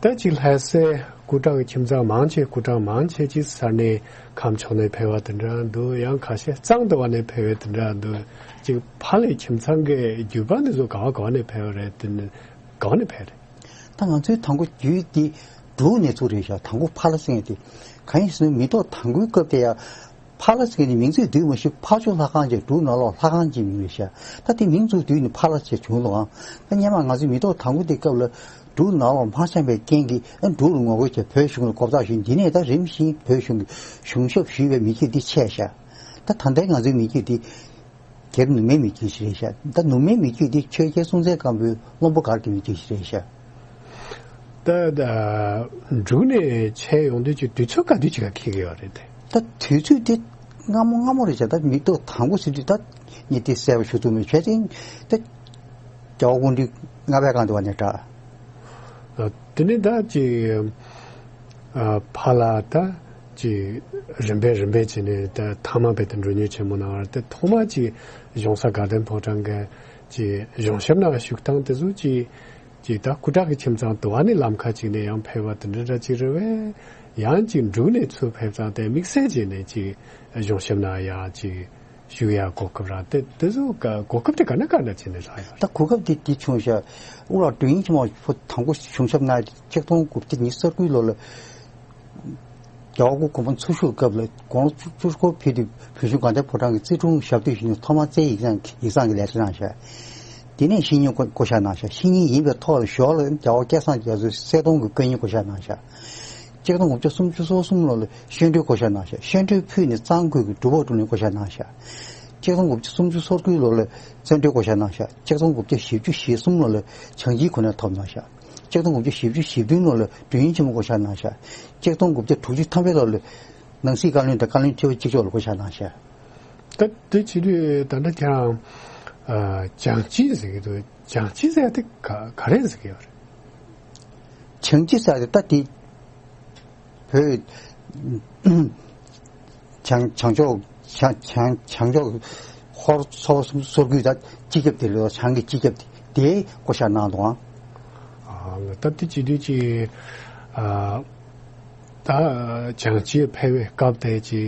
ད་ཅིག་ལྷ་སའི་སྐུ་དྲག་གི་ཁྱིམ་ཚང་མང་ཆེ། སྐུ་དྲག་མང་ཆེ་ཅིག་ས་གནས་ཁམས་ཕྱོགས་ནས་ཕེབས་པ་དེ་འདྲ་འདུག་ཡང་ཁ་ཤས་གཙང་སྟོད་པ་ནས་ཕེབས་པ་དེ་འདྲ་འདུག་ཅིག་ཕ་ལའི་ཁྱིམ་ཚང་གི་བརྒྱུད་པ་འདི་ཚོ་ག་བ་ག་བ་ནས་ཕེབས་པ་རེད། དེ་ནི་ག་བ་ནས་ཕེབས་རེད། ད་ང་ཚོའི་དང་པོ་རྒྱུད་འདི་འབྲུག་ནས་ཚུགས་རེད་ཤག་དང་པོ་ཕ་ལ་ཟེར་མཁན་དེ་གང་ཡིན་ཟེར་ན། མི་ཐོག་དང་པོའི་སྐབས་དེ་ཡང་ཕ་ལ་ཟེར་མཁན་དེ་མིང་ཚིག་བསྡུས་མ་ཤེས། ཕ་ཇོ་ལྷ་ཁང་བྱས། འབྲུག་ནང་ལོགས་ལྷ་ཁང་ཅེས་མིང་རེད་ཤག་ད་དེ་མིང་ཚུར་བསྡུས་ནས་ཕ་ལ་ཅེས་བྱུང་ལོ་ཨང་། ད་སྔོན་མ་ང་ཚོའི་མི་ཐོག་དང་པོ་དེ་སྐབས་ལ་འབྲུག་ནང་ལོགས་མ་འཆམ་པའི་རྐྱེན་གྱིས་ཨ་འབྲུག་ལ་ངོ་རྒོལ་བྱས། བོད་གཞུང་ལ་མགོ་བཏགས་ཞུས། འདི་ནས་ད་རིམ་བཞིན་བོད་གཞུང་གི་གཞུང་ཞབས་ཞུས་པའི་མི་རྒྱུད་འདི་ཆད་ཤག་ད་ད་ལྟའི་ང་ཚོའི་མི་རྒྱུད་འདི་སྒེར་ནུ་མའི་མི་རྒྱུད་ཞིག་རེད་ཤག་ད་ནུ་མའི་མི་རྒྱུད་འདི་ཆོས་རྒྱལ་སྲོང་བཙན་སྒམ་པོའི་བློན་པོ་སྒར་གྱི་མི་རྒྱུད་ཞིག་རེད་ཤག་ད་ད་འབྲུག་ནས་ཆད་ཡོང་དུས་ཀྱི་དུས་ཚོད་ག་དུས་ཅིག་ལ་འཁེལ་གྱི་ཡོད་རེད་དེ། ད་དུས་ཚོད་དེ་སྔ་མོ་སྔ་མོ་རེད་ཤག་ད་མི་ཐོག་དང་པོ་ཟེར་དུས་ད་ངས་དེ་གསལ་པོ་ཞུ་ཐུབ་མེད། བྱས་ཙང་ད་རྒྱལ་བ་སྐུ་ཕྲེང་ལྔ་པའི་སྒང་དུ་བ་ནས་འདྲ། ཨ། དེ་ནས་ད་ཅིག་ཨ། ཕ་ལ་ད་ཅིག་རིམ་པས་རིམ་པས་བྱས་ནས་ད་ཐ་མ་བོད་དུ་མགྲོན་གཉེར་ཆེན་མོ་གནང་བ་རེད། ད་ཐོག་མ་ཅིག་གཞུང་ས་དགའ་ལྡན་ཕོ་བྲང་གི་ཅིག་གཞུང་ཞབས་ནང་བཞུགས་སྟངས་དེ་ཚོ་ཅིག་ ཅིག་ད་སྐུ་དྲག་གི་ཁྱིམ་ཚང་དུ་བ་ནས་ལམ་ཁ་ཅིག་ནས་ཡང་ཕེབས་པ་དེ་འདྲ་འདྲ་ཅིག་རེད་བས། ཡང་ཅིག་འབྲུག་ནས་ཚུར་ཕེབས་ཙང་དེ་དམིགས་བསལ་བྱས་ནས་ཅིག་གཞུང་ཞབས་ན་ཡང་ཅིག་བཞུགས་ཡ་གོ་སྐབས་རག་དེ་དེ་ཚོ་ག་གོ་སྐབས་དེ་ག་ན་ག་ན་བྱས་ནས་ལྷག་ཡོད་རེད། ད་གོ་སྐབས་དེ་དེ་བྱུང་ཤག་དབུ་ལགས་དོན་ཡིན་ཆེན་མོ་ཕོ་དང་པོ་གཞུང་ཞབས་ན་ཆིག་སྟོང་དགུ་བརྒྱ་ཉི་ཤུ་རྩ་དགུའི་ལོ་ལ། རྒྱལ་བ་སྐུ་གོང་མ་འཚོ་བཞུགས་སྐབས་ལ་དགུང་ལོ་བཅུ་དགུ་ཕེབས་དུས་བོད་གཞུང་དགའ་ལྡན་ཕོ་བྲང་གི་རྩིས་དྲུང་ཞབས་དུས་ཞུ་ནས་ཐོག་མར་རྩེད་ཡིག་ཚང་ཡིག་ཚང་གི་ལས་བྱེད་གནང་ཤག་དེ་ནས་བཤེས་གཉེན་བསྐོ་བསྐོ་བཞག་གནང་ཤག་བཤེས་གཉེན་ཡིན་པའི་ཐོག་ལ་ཞོར་ལ་རྒྱལ་བ་སྐལ་བཟང་རྒྱ་མཚོའི་གསལ་སྟོན་གྱི་བཀའ་རྙིང་བསྐོ་བཞག་གནང་ཤག་ཆིག་སྟོང་དགུ་བརྒྱ་སུམ་ཅུ་སོ་གསུམ་ལོ་ལ་ཤོད་འཕྲིན་བསྐོ་བཞག་གནང་ཤག་ཤོད་འཕྲིན་ཕུལ་ནས་གཙང་ཁུལ་གྱི་འབྲུག་པ་དྲུང་ནས་བསྐོ་བཞག་གནང་ཤག་ཆིག་སྟོང་དགུ་བརྒྱ་སུམ་ཅུ་སོ་དགུའི་ལོ་ལ་བཙན་བྲོད་བསྐོ་བཞག་གནང་ཤག་ཆིག་སྟོང་དགུ་བརྒྱ་བཞི་བཅུ་ཞེ་གསུམ་ལོ་ལ་བྱང་ཆུབ་གོ་གནས་ཐོབ་གནང་ཤག་ཆིག་སྟོང་དགུ་བརྒྱ་བཞི་བཅུ་ཞེ་བདུན་ལོ་ལ་དོན་ཡིན་ཆེན་མོ་བསྐོ་བཞག་གནང་ཤག་ཆིག་སྟོང་དགུ་བརྒྱ་དྲུག་ཅུ་ཐམ་པའི་ལོ་ལ་ནང་སྲིད་བཀའ་བློན་དང་བཀའ་བློན་ཁྲི་པ་གཅིག་ལྕོགས་ལ་བསྐོ་བཞག་གནང་ཤག་ད་དེ་བྱེད་དུས་ད་ལྟ་ཁྱེད་རང་ཨ་བྱང་སྤྱི་ཟེར་གྱི་འདུག་བྱང་སྤྱི་ཟེར་ཡ་དེ་ག་ག་རེ་ཟེར་གྱི་ཡོད་རེད། བྱང་སྤྱི་ཟེར་ཡ་དེ་ད་དེ་བོད་བྱང་བྱང་ཕྱོགས་བྱང་བྱང་བྱང་ཕྱོགས་ཧོར་ཚོ་སོར་གུད་ད་སྤྱི་ཁྱབ་དེ་རེད། བྱང་གི་སྤྱི་ཁྱབ་དེ་དེ་བསྐོ་བཞག་གནང་འདུག་ཨང་། ཨ་ད་དེ་བྱེད་དུས་ཀྱི་ཨ་ད་བྱང་སྤྱི་ཕེབས་པའི་སྐབས་དེ་ཀྱི་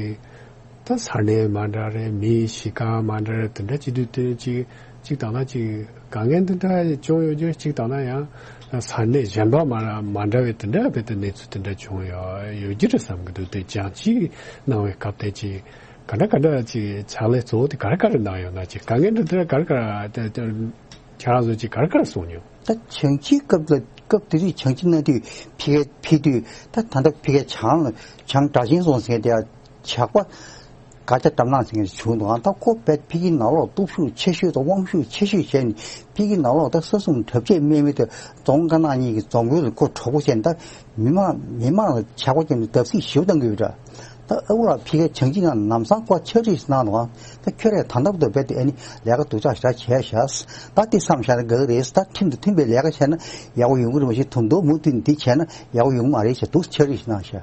ད་ས་གནས་མ་འདྲ་རེད། མིའི་གཤིས་ཀ་མ་འདྲ་རེད། དེ་འདྲ་བྱེད་དུས་དེ་ཅིག་ཅིག་དང་ན་ཅིག་དཀའ་ངལ་འདི་འདྲ་བྱུང་ཡོད་རྒྱུ་ཅིག་དང་ན་ཡང་ས་གནས་གཞན་པ་མ་མ་འདྲ་བའི་དེ་འདྲ་བའི་དེ་གནས་ཚུལ་དེ་འདྲ་བྱུང་ཡོད་ཡོད་རྒྱུ་རེད་བསམ་གྱི་འདུག་དེ་བྱང་སྤྱི་གནང་བའི་སྐབས་དེ་ཅིག་ག་འདྲ་ག་འདྲ་ཅིག་ཕྱག་ལས་གཙོ་བོ་དེ་ག་རེ་ག་རེ་གནང་ཡོད་ན། ཅིག་དཀའ་ངལ་འདི་འདྲ་ག་རེ་ག་རེ་དེ་དེ་ཁྱེད་རང་ཚོ་ཅིག་ག་རེ་ག་རེ་གསུངས་མྱོང་། ད་བྱང་སྤྱིའི་སྐབས་ལ་སྐབས་དེ་དུས་བྱང་སྤྱི་གནང་དུས་ཕ་གིར་ཕེབས་དུས་ད་ད་ལྟ་ཕ་གིར་བྱང་ལ་བྱང་སྦྲ་ཆེན་རྫོང་ཟེར་མཁན་དེ་ཇག་པ་སྒ་ཆ་བཀྲམ་གནང་ཟེར་མཁན་བྱུང་འདུག་ཨང་། ད་ཁོ་བས་ཕ་གིའི་ནང་ལོགས་སྟོབས་ཤུགས་ཆེ་ཤོས་དང་དབང་ཤུགས་ཆེ་ཤོས་བྱས་ནས་ཕ་གིའི་ནང་ལོགས་ད་ས་སྲུང་གྲབས་ཆས་དམན་མི་དེ་རྫོང་དཀར་ནག་གཉིས་ཀྱི་རྫོང་དཔོན་ལ་ཁོ་གྲོགས་པོ་བྱས་ནས་ད་མི་མང་མི་མང་ལ་ཇག་པ་བརྒྱབ་ནས་བརྡབ་གསིག་ཞེ་པོ་བཏང་གི་ཡོད་འདྲ། ད་ཨ་ཁུ་ལགས་ཕ་གིར་བྱང་སྤྱི་ནང་ལམ་སང་ཁོ་ཕྱག་བྲིས་གནང་འདུག་ཨང་། ད་ཁྱོད་རས་ད་ལྟ་བར་དུ་རྦད་དེ་ཨ་ནི་ལས་ཀ་སྡུག་ཅག་ཞེ་དྲག་བྱས་ཤག་ད་དེ་བསམ་བཞག་ན་དགའ་གི་རེད། ད་ཁྲིམས་དང་མཐུན་པའི་ལས་ཀ་བྱས་ན་ཡག་པོ་ཡོང་གི་རེད། མ་གཞི་དུང་དུང་མུ་མཐུད་ནས་འདི་བྱས་ན་ཡག་པོ་ཡོང་གི་མ་རེད་ཞེས་འདུག་ཕྱག་བྲིས་ཤིག་གནང་ཤག་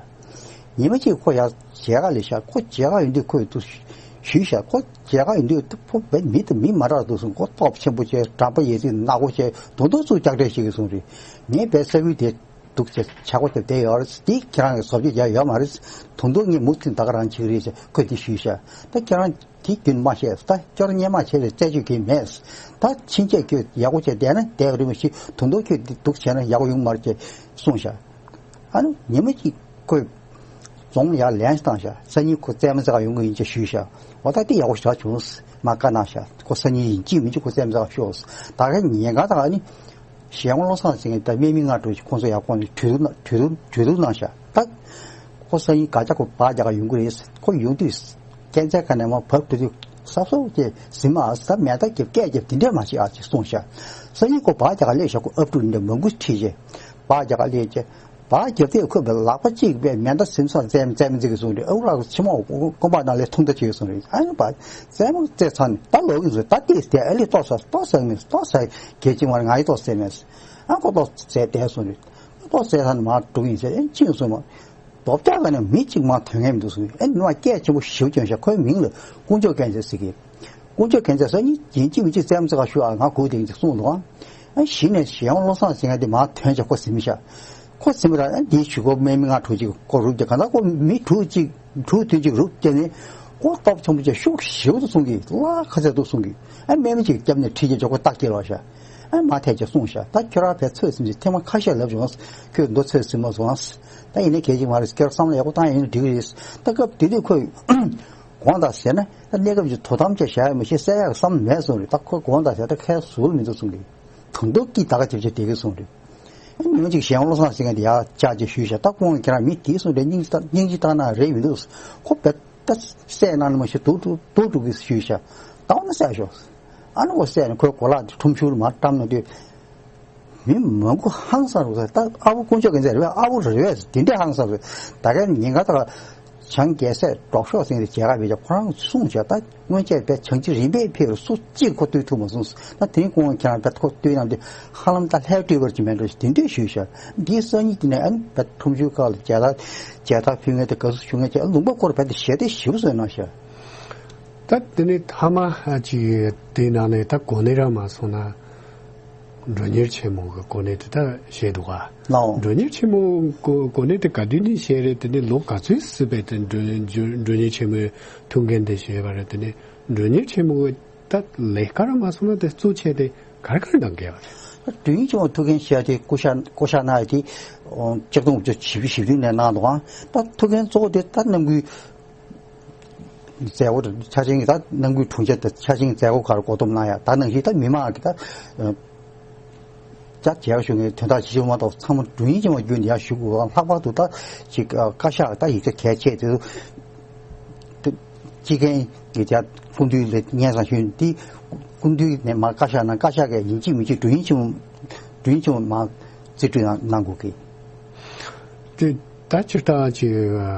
ཉི་མ་གཅིག་ཁོ་ཡར་མཇལ་ཁ་སླེབས་ཤག་ཁོ་མཇལ་ཁ་ཡོང་དུས་ཁོས་འདུག་ཞུས་ཤག་ཁོ་མཇལ་ཁ་ཡོང་དུས་ཁོ་བས་མི་དང་མི་མ་འདྲ་འདུག་གསུངས། ཁོ་སྟོབས་ཆེན་པོ་བྱས། དྲང་པོ་ཡིན་ཚིག་ནག་པོ་བྱས། དུང་དུང་ཚུར་སྐྱག་དྲས་བྱེད་ཀྱི་གསུངས་རེད། ངས་བས་ས་ཁུལ་དེ་འདུག་ཅེས་ཇག་པ་དེ་བསྡད་ཡོད་རེད། དེ་ཁྱེད་རང་གི་བཟོ་བཅོས་རྒྱག་ཡོད་མ་རེད། དུང་དུང་ངས་མུ་མཐུད་ད་ག་རང་བྱེད་ཀྱི་རེད་ཅེས་ཁོས་དེ་ཞུས་ཤག་ད་ཁྱེད་རང་དེ་རྒྱུན་མ་བཤད། ད་སྐྱོར་སྙན་མ་བྱས་པའི་རྩད་གཅོད་གལ་མེད། ད་ཕྱིན་ཆད་ཁྱོད་ཡག་པོ་བྱས་བསྡད་ན་བསྡད་ཀྱི་རེད། མ་གཞི་དུང་དུང་ཁྱོད་འདི་འདུག་བྱས་ན་ཡག་པོ་ཡོང་མ་རེད་ཅེས་གསུངས་ཤག་ཨ་ནི་ཉི་མ་གཅིག་ཁོས་རྫོང་ཡར་ལན་ཞིག་བཏང་ཤག་སང་ཉིན་ཁོ་རྩེད་མོ་རྩེ་ག་ཡོང་གི་ཡིན་ཅེས་ཞུས་ཤག་འོ་ད་དེ་ཡག་པོ་ཞེ་དྲག་བྱུང་། མ་བཀའ་གནང་ཤག་ཁོ་སང་ཉིན་ཡིན་གཅིག་མིན་གཅིག་ཁོ་རྩེད་མོ་རྩེ་ག་ཤོག་ད་ག་ཉེན་ཁ་དང་ཨ་ནི། གཞན་དབང་བློ་བཟང་ཟེར་མཁན་ད་དམག་མི་ལྔ་དྲུག་ཅིག་ཁོང་ཚོ་ཡར་ཁོང་ཚོ་གྲོས་བསྡུར་གནང་། གྲོས་བསྡུར་གྲོས་བསྡུར་གནང་ཤག་ད་ཁོ་སང་ཉིན་སྒ་ཆ་ཁོ་སྦག་རྒྱག་ག་ཡོང་གི་རེད། ཁོ་ཡོང་དུས་སྐས་འཛེག་ཁ་ནས་མར་བབས་འགྲོ་དུས་སབ་སོབ་ཀྱི་ཟིན་མ་ཨ་ས་མེ་མདའ་རྒྱབ་སྐད་རྒྱབ་དེ་འདྲས་མ་བྱེད་ཨ་ཅེས་གསུངས་ཤག་སང་ཉིན་ཁོ་སྦག་རྒྱག་ག་སླེབས་ཤག་ཁོ་ཨབ་ཕྲུག་འདྲ་མང་པོ་ཁྲིད་བྱས་སྦག་རྒྱག་ག་སླེབས་བྱས། སྦག་རྒྱབ་དུས་ཁོས་ལག་པ་གཅིག་པས་མེ་མདའ་ཟིན་སོང་རྩེད་མོ་རྩེད་མོ་རྩེ་གི་གསུངས་རེད། ཨ་ཁུ་ལགས་ཕྱི་མ་རྐང་པ་ནང་ལས་ཐུང་མདའ་བྱེད་གསུངས་རེད། ཨ་ནི་པ་རྩེད་མོ་རྩེ་ཚར་ནས་ད་ལོག་གི་རེད། ད་ལྟས་དེ་ཨ་ལས་ཏོག་ཙམ་ཏོག་ཙམ་མེད་ཏོག་ཙམ་གལ་ཆེ་བ་ང་ཡི་ཏོག་ཙམ་མེད། ཨ་ཁོ་ཏོག་ཙམ་རྩེ་བསྡད་གསུངས་རེད། ཏོག་ཙམ་རྩེ་ཚར་ནས་མར་འགྲོ་གི་ཡིན་ཟེར། ཨ་ནི་ཕྱིན་སོང་མ། རྡོ་བཀྱག་ག་ནས་མི་གཅིག་མར་ཐོན་མཁན་མི་འདུག་གསུངས། ཨ་ནི་མ་སྐད་ཆེན་པོ་ཞེ་པོ་བྱུང་ཤག་ཁོའི་མིང་ལ་དཀོན་མཆོག་རྒྱལ་མཚན་ཟེར་གི། དཀོན་མཆོག་རྒྱལ་མཚན་ཟེར་ནི་ཡིན་གཅིག་མིན་གཅིག་རྩེད་མོ་རྩེ་ག་ཤོག་ཨ་ང་སྒུག་བསྡད་ཀྱི་གསུངས་འདུག་ཨ། ཨ་གཞི་ནས་གཞན་དབང་བློ་བཟང་ཟེར་མཁན་དེ་མར་ཐོན་བྱས་ཁོ་ཟིན་ཤག་ཁོ་ཟིན་པ་ར་ཨ་འདིའི་གཞུག་གུ་དམག་མི་ལྔ་དྲུག་ཅིག་ཁོ་རུབ་ཀྱི་ག་ད་ཁོ་མི་དྲུག་ཅིག་དྲུག་བདུན་ཅིག་རུབ་བསྡད་ནས་ཁོ་སྟོབས་ཆེན་པོ་བྱས་ཤུགས་ཞེ་པོ་འདུག་གསུང་གི། ལ་ཁ་ཚད་འདུག་གསུང་གི། ཨ་དམག་མི་ཅིག་བརྒྱབ་ནས་ཁྲིད་ཀྱི་འཇོག་ཁོ་རྟགས་སྐྱེལ་བ་ཤག་ཨ་མར་ཐད་ཀྱིས་གསུངས་ཤག་ད་ཁྱོད་རང་ཕར་ཚོད་ཟིན་ཅིག་ཐེངས་མ་ཁ་ཤས་ལབ་བྱུང་། ཁྱོད་མདོ་ཚོད་ཟིན་མ་སོང་། ད་ཡིན་ནའི་གལ་ཆེ་མ་རེད། ཁྱོད་བསམ་བློ་ཡག་པོ་བཏང་ཡིན་ན་འགྲིག་གི་རེད། ད་སྐབས་དེ་དུས་ཁོས་དགོངས་དག་ཟེར་ན་ད་གནས་སྐབས་ཀྱི་དོ་དམ་བྱས་བཞག་ཡ་མ་གཞི་བསད་ཡག་བསམ་མེད་གསུངས་རེད། ད་ཁོས་དགོངས་དག་ཟེར་ད་ཁའི་ཟུར་མི་འདུག་གསུངས་རེད། གང་ཐུབ་ཀྱིས་ད་ག་ཅིག་བྱས་བསྡད་ཀྱི་གསུངས་རེད། ཨ་ཉི་མ་གཅིག་གཞན་དབང་བློ་བཟང་ཟེར་མཁན་དེ་ཡར་བཅར་བྱས་ཞུས་ཤག་ད་ཁོང་ཁྱེད་རང་མི་དེ་གསུངས་རེད། སྙིང་རྗེ་ད་སྙིང་རྗེ་བཏང་ན་རེད་མི་འདུག་ཁོ་བས་ད་བསད་གནང་ནི་མ་གཞི་སྡུག་སྡུག་སྡུག་སྡུག་གིས་ཞུས་ཤག་ད་འོ་ན་བསད་ཤོག་ཨ་ནི་ཁོ་བསད་ནས་ཁོའི་གོ་ལག་དེ་ཁྲོམ་ཤུར་མར་བཀྲམ་ན་དུས། མི་མང་པོ་ཧང་སངས་རུ་ཟེར། ད་ཨ་བོ་དཀོན་མཆོག་རྒྱལ་མཚན་རེད་པས། ཨ་བོ་རེད་པས། དེ་འདྲས་ཧང་སངས་རུ། ད་གའི་ཉིན་ག་ད་བྱང་རྒྱལ་སྲས་གྲོགས་ཤོག་ཟེར་མཁན་དེ་མཇལ་ཁ་ཕེབས་ཀྱང་ཁོ་རང་གསུངས་བྱས། ད་སྔོན་ཆད་པའི་བྱང་སྤྱི་རིམ་པས་ཕེབས་རུ་སུ་གཅིག་ཁོ་བསྟོད་ཐུབ་མ་སོང་། ད་དེ་རིང་ཁོང་ཁྱེད་རང་པད་ཁོ་བསྟོད་གནང་དུས་ཧ་ལམ་ད་ལྷའི་སྤྲུལ་པ་ཅིག་མེད་འགྲོ་ཞིག་དེ་འདྲས་ཞུས་ཤག་འདིའི་སང་ཉིན་དེ་ནས་ཨ་ནི་པད་ཁྲོམ་ཆུའི་ཁ་ལ་མཇལ་དར་མཇལ་དར་ཕུལ་མཁན་དེ་དགའ་བསུ་ཞུ་མཁན་བྱས། ལུང་པ་སྐོར་པད་དེ་ཞལ་འདེབས་ཞེ་པོ་བཟོས་གནང་ཤག་ད་དེ་ནས་མཐའ་མ་ཅིག་དེའི་ནང་ནས་ད་གོ་གནས་རག་མ་སོང་ན། མགྲོན་གཉེར་ཆེན་མོ་གི་གོ་གནས་དེ་ད་བཞེས་འདུག་ག་ལའོ། མགྲོན་གཉེར་ཆེན་མོ་གོ་གོ་གནས་དེ་ག་དུས་ནས་བཞེས་རེད། དེ་ནས་ལོ་ག་ཚོད་སྲིད་པའི་དེ་མགྲོན་མགྲོན་མགྲོན་གཉེར་ཆེན་མོའི་ཐུགས་འགན་དེ་བཞེས་པ་རེད། དེ་ནས་མགྲོན་གཉེར་ཆེན་མོ་གི་ད་ལས་ཀ་ར་མ་སོང་ན་དེ་གཙོ་ཆེ་དེ་ག་རེ་ག་རེ་གནང་གི་ཡོད་རེད། མགྲོན་གཉེར་ཆེན་མོ་ཐུགས་འགན་བཞེས་དེ་སྐུ་ཤ་སྐུ་ཤ་གནང་ཡ་དེ་ཆིག་སྟོང་དགུ་བརྒྱ་བཞི་བཅུ་ཞེ་བདུན་ནས་གནང་འདུག་ཨང་། ད་ཐུགས་འགན་གཙོ་བོ་དེ་ད་ནམ་རྒྱུན་མཛད་སྒོ་དང་ཆ་ཆེན་གྱི་ད་ནང་ཁུལ་དྲུང་ཆེ་དང་ཆ་ཆེན་གྱི་མཛད་སྒོ་ཁག་གོ་སྡོམ་གནང་ཡ། ད་ནང་བཞིན་ད་མི་མང་གི་ད་ཅག་མཇལ་ཞུ་མཁན་དོན་དག་ཅི་ཞིག་མ་གཏོགས་ཚང་མ་མགྲོན་གཉེར་ཆེན་མོ་བརྒྱུད་ནས་ཡར་ཞུ་དགོས། ལྷག་པར་དུ་ད་ཅིག་བཀའ་ཤག་ད་ཡིག་ཆ་གལ་ཆེ་དེ་ཚོ་སྤྱི་འགན་གྱི་ཅག་སྐུ་མདུན་ལ་སྙན་སེང་ཞུས་དེ་སྐུ་མདུན་ནས་མར་བཀའ་ཤག་ནང་བཀའ་ཤག་གིས་ཡིན་གཅིག་མིན་གཅིག་མགྲོན་གཉེར་ཆེན་མོ་མགྲོན་གཉེར་ཆེན་མོ་མར་རྩིས་སྤྲོད་གནང་དགོས་ཀྱི། དེ་ད་སྤྱིར་བཏང་ཅིག་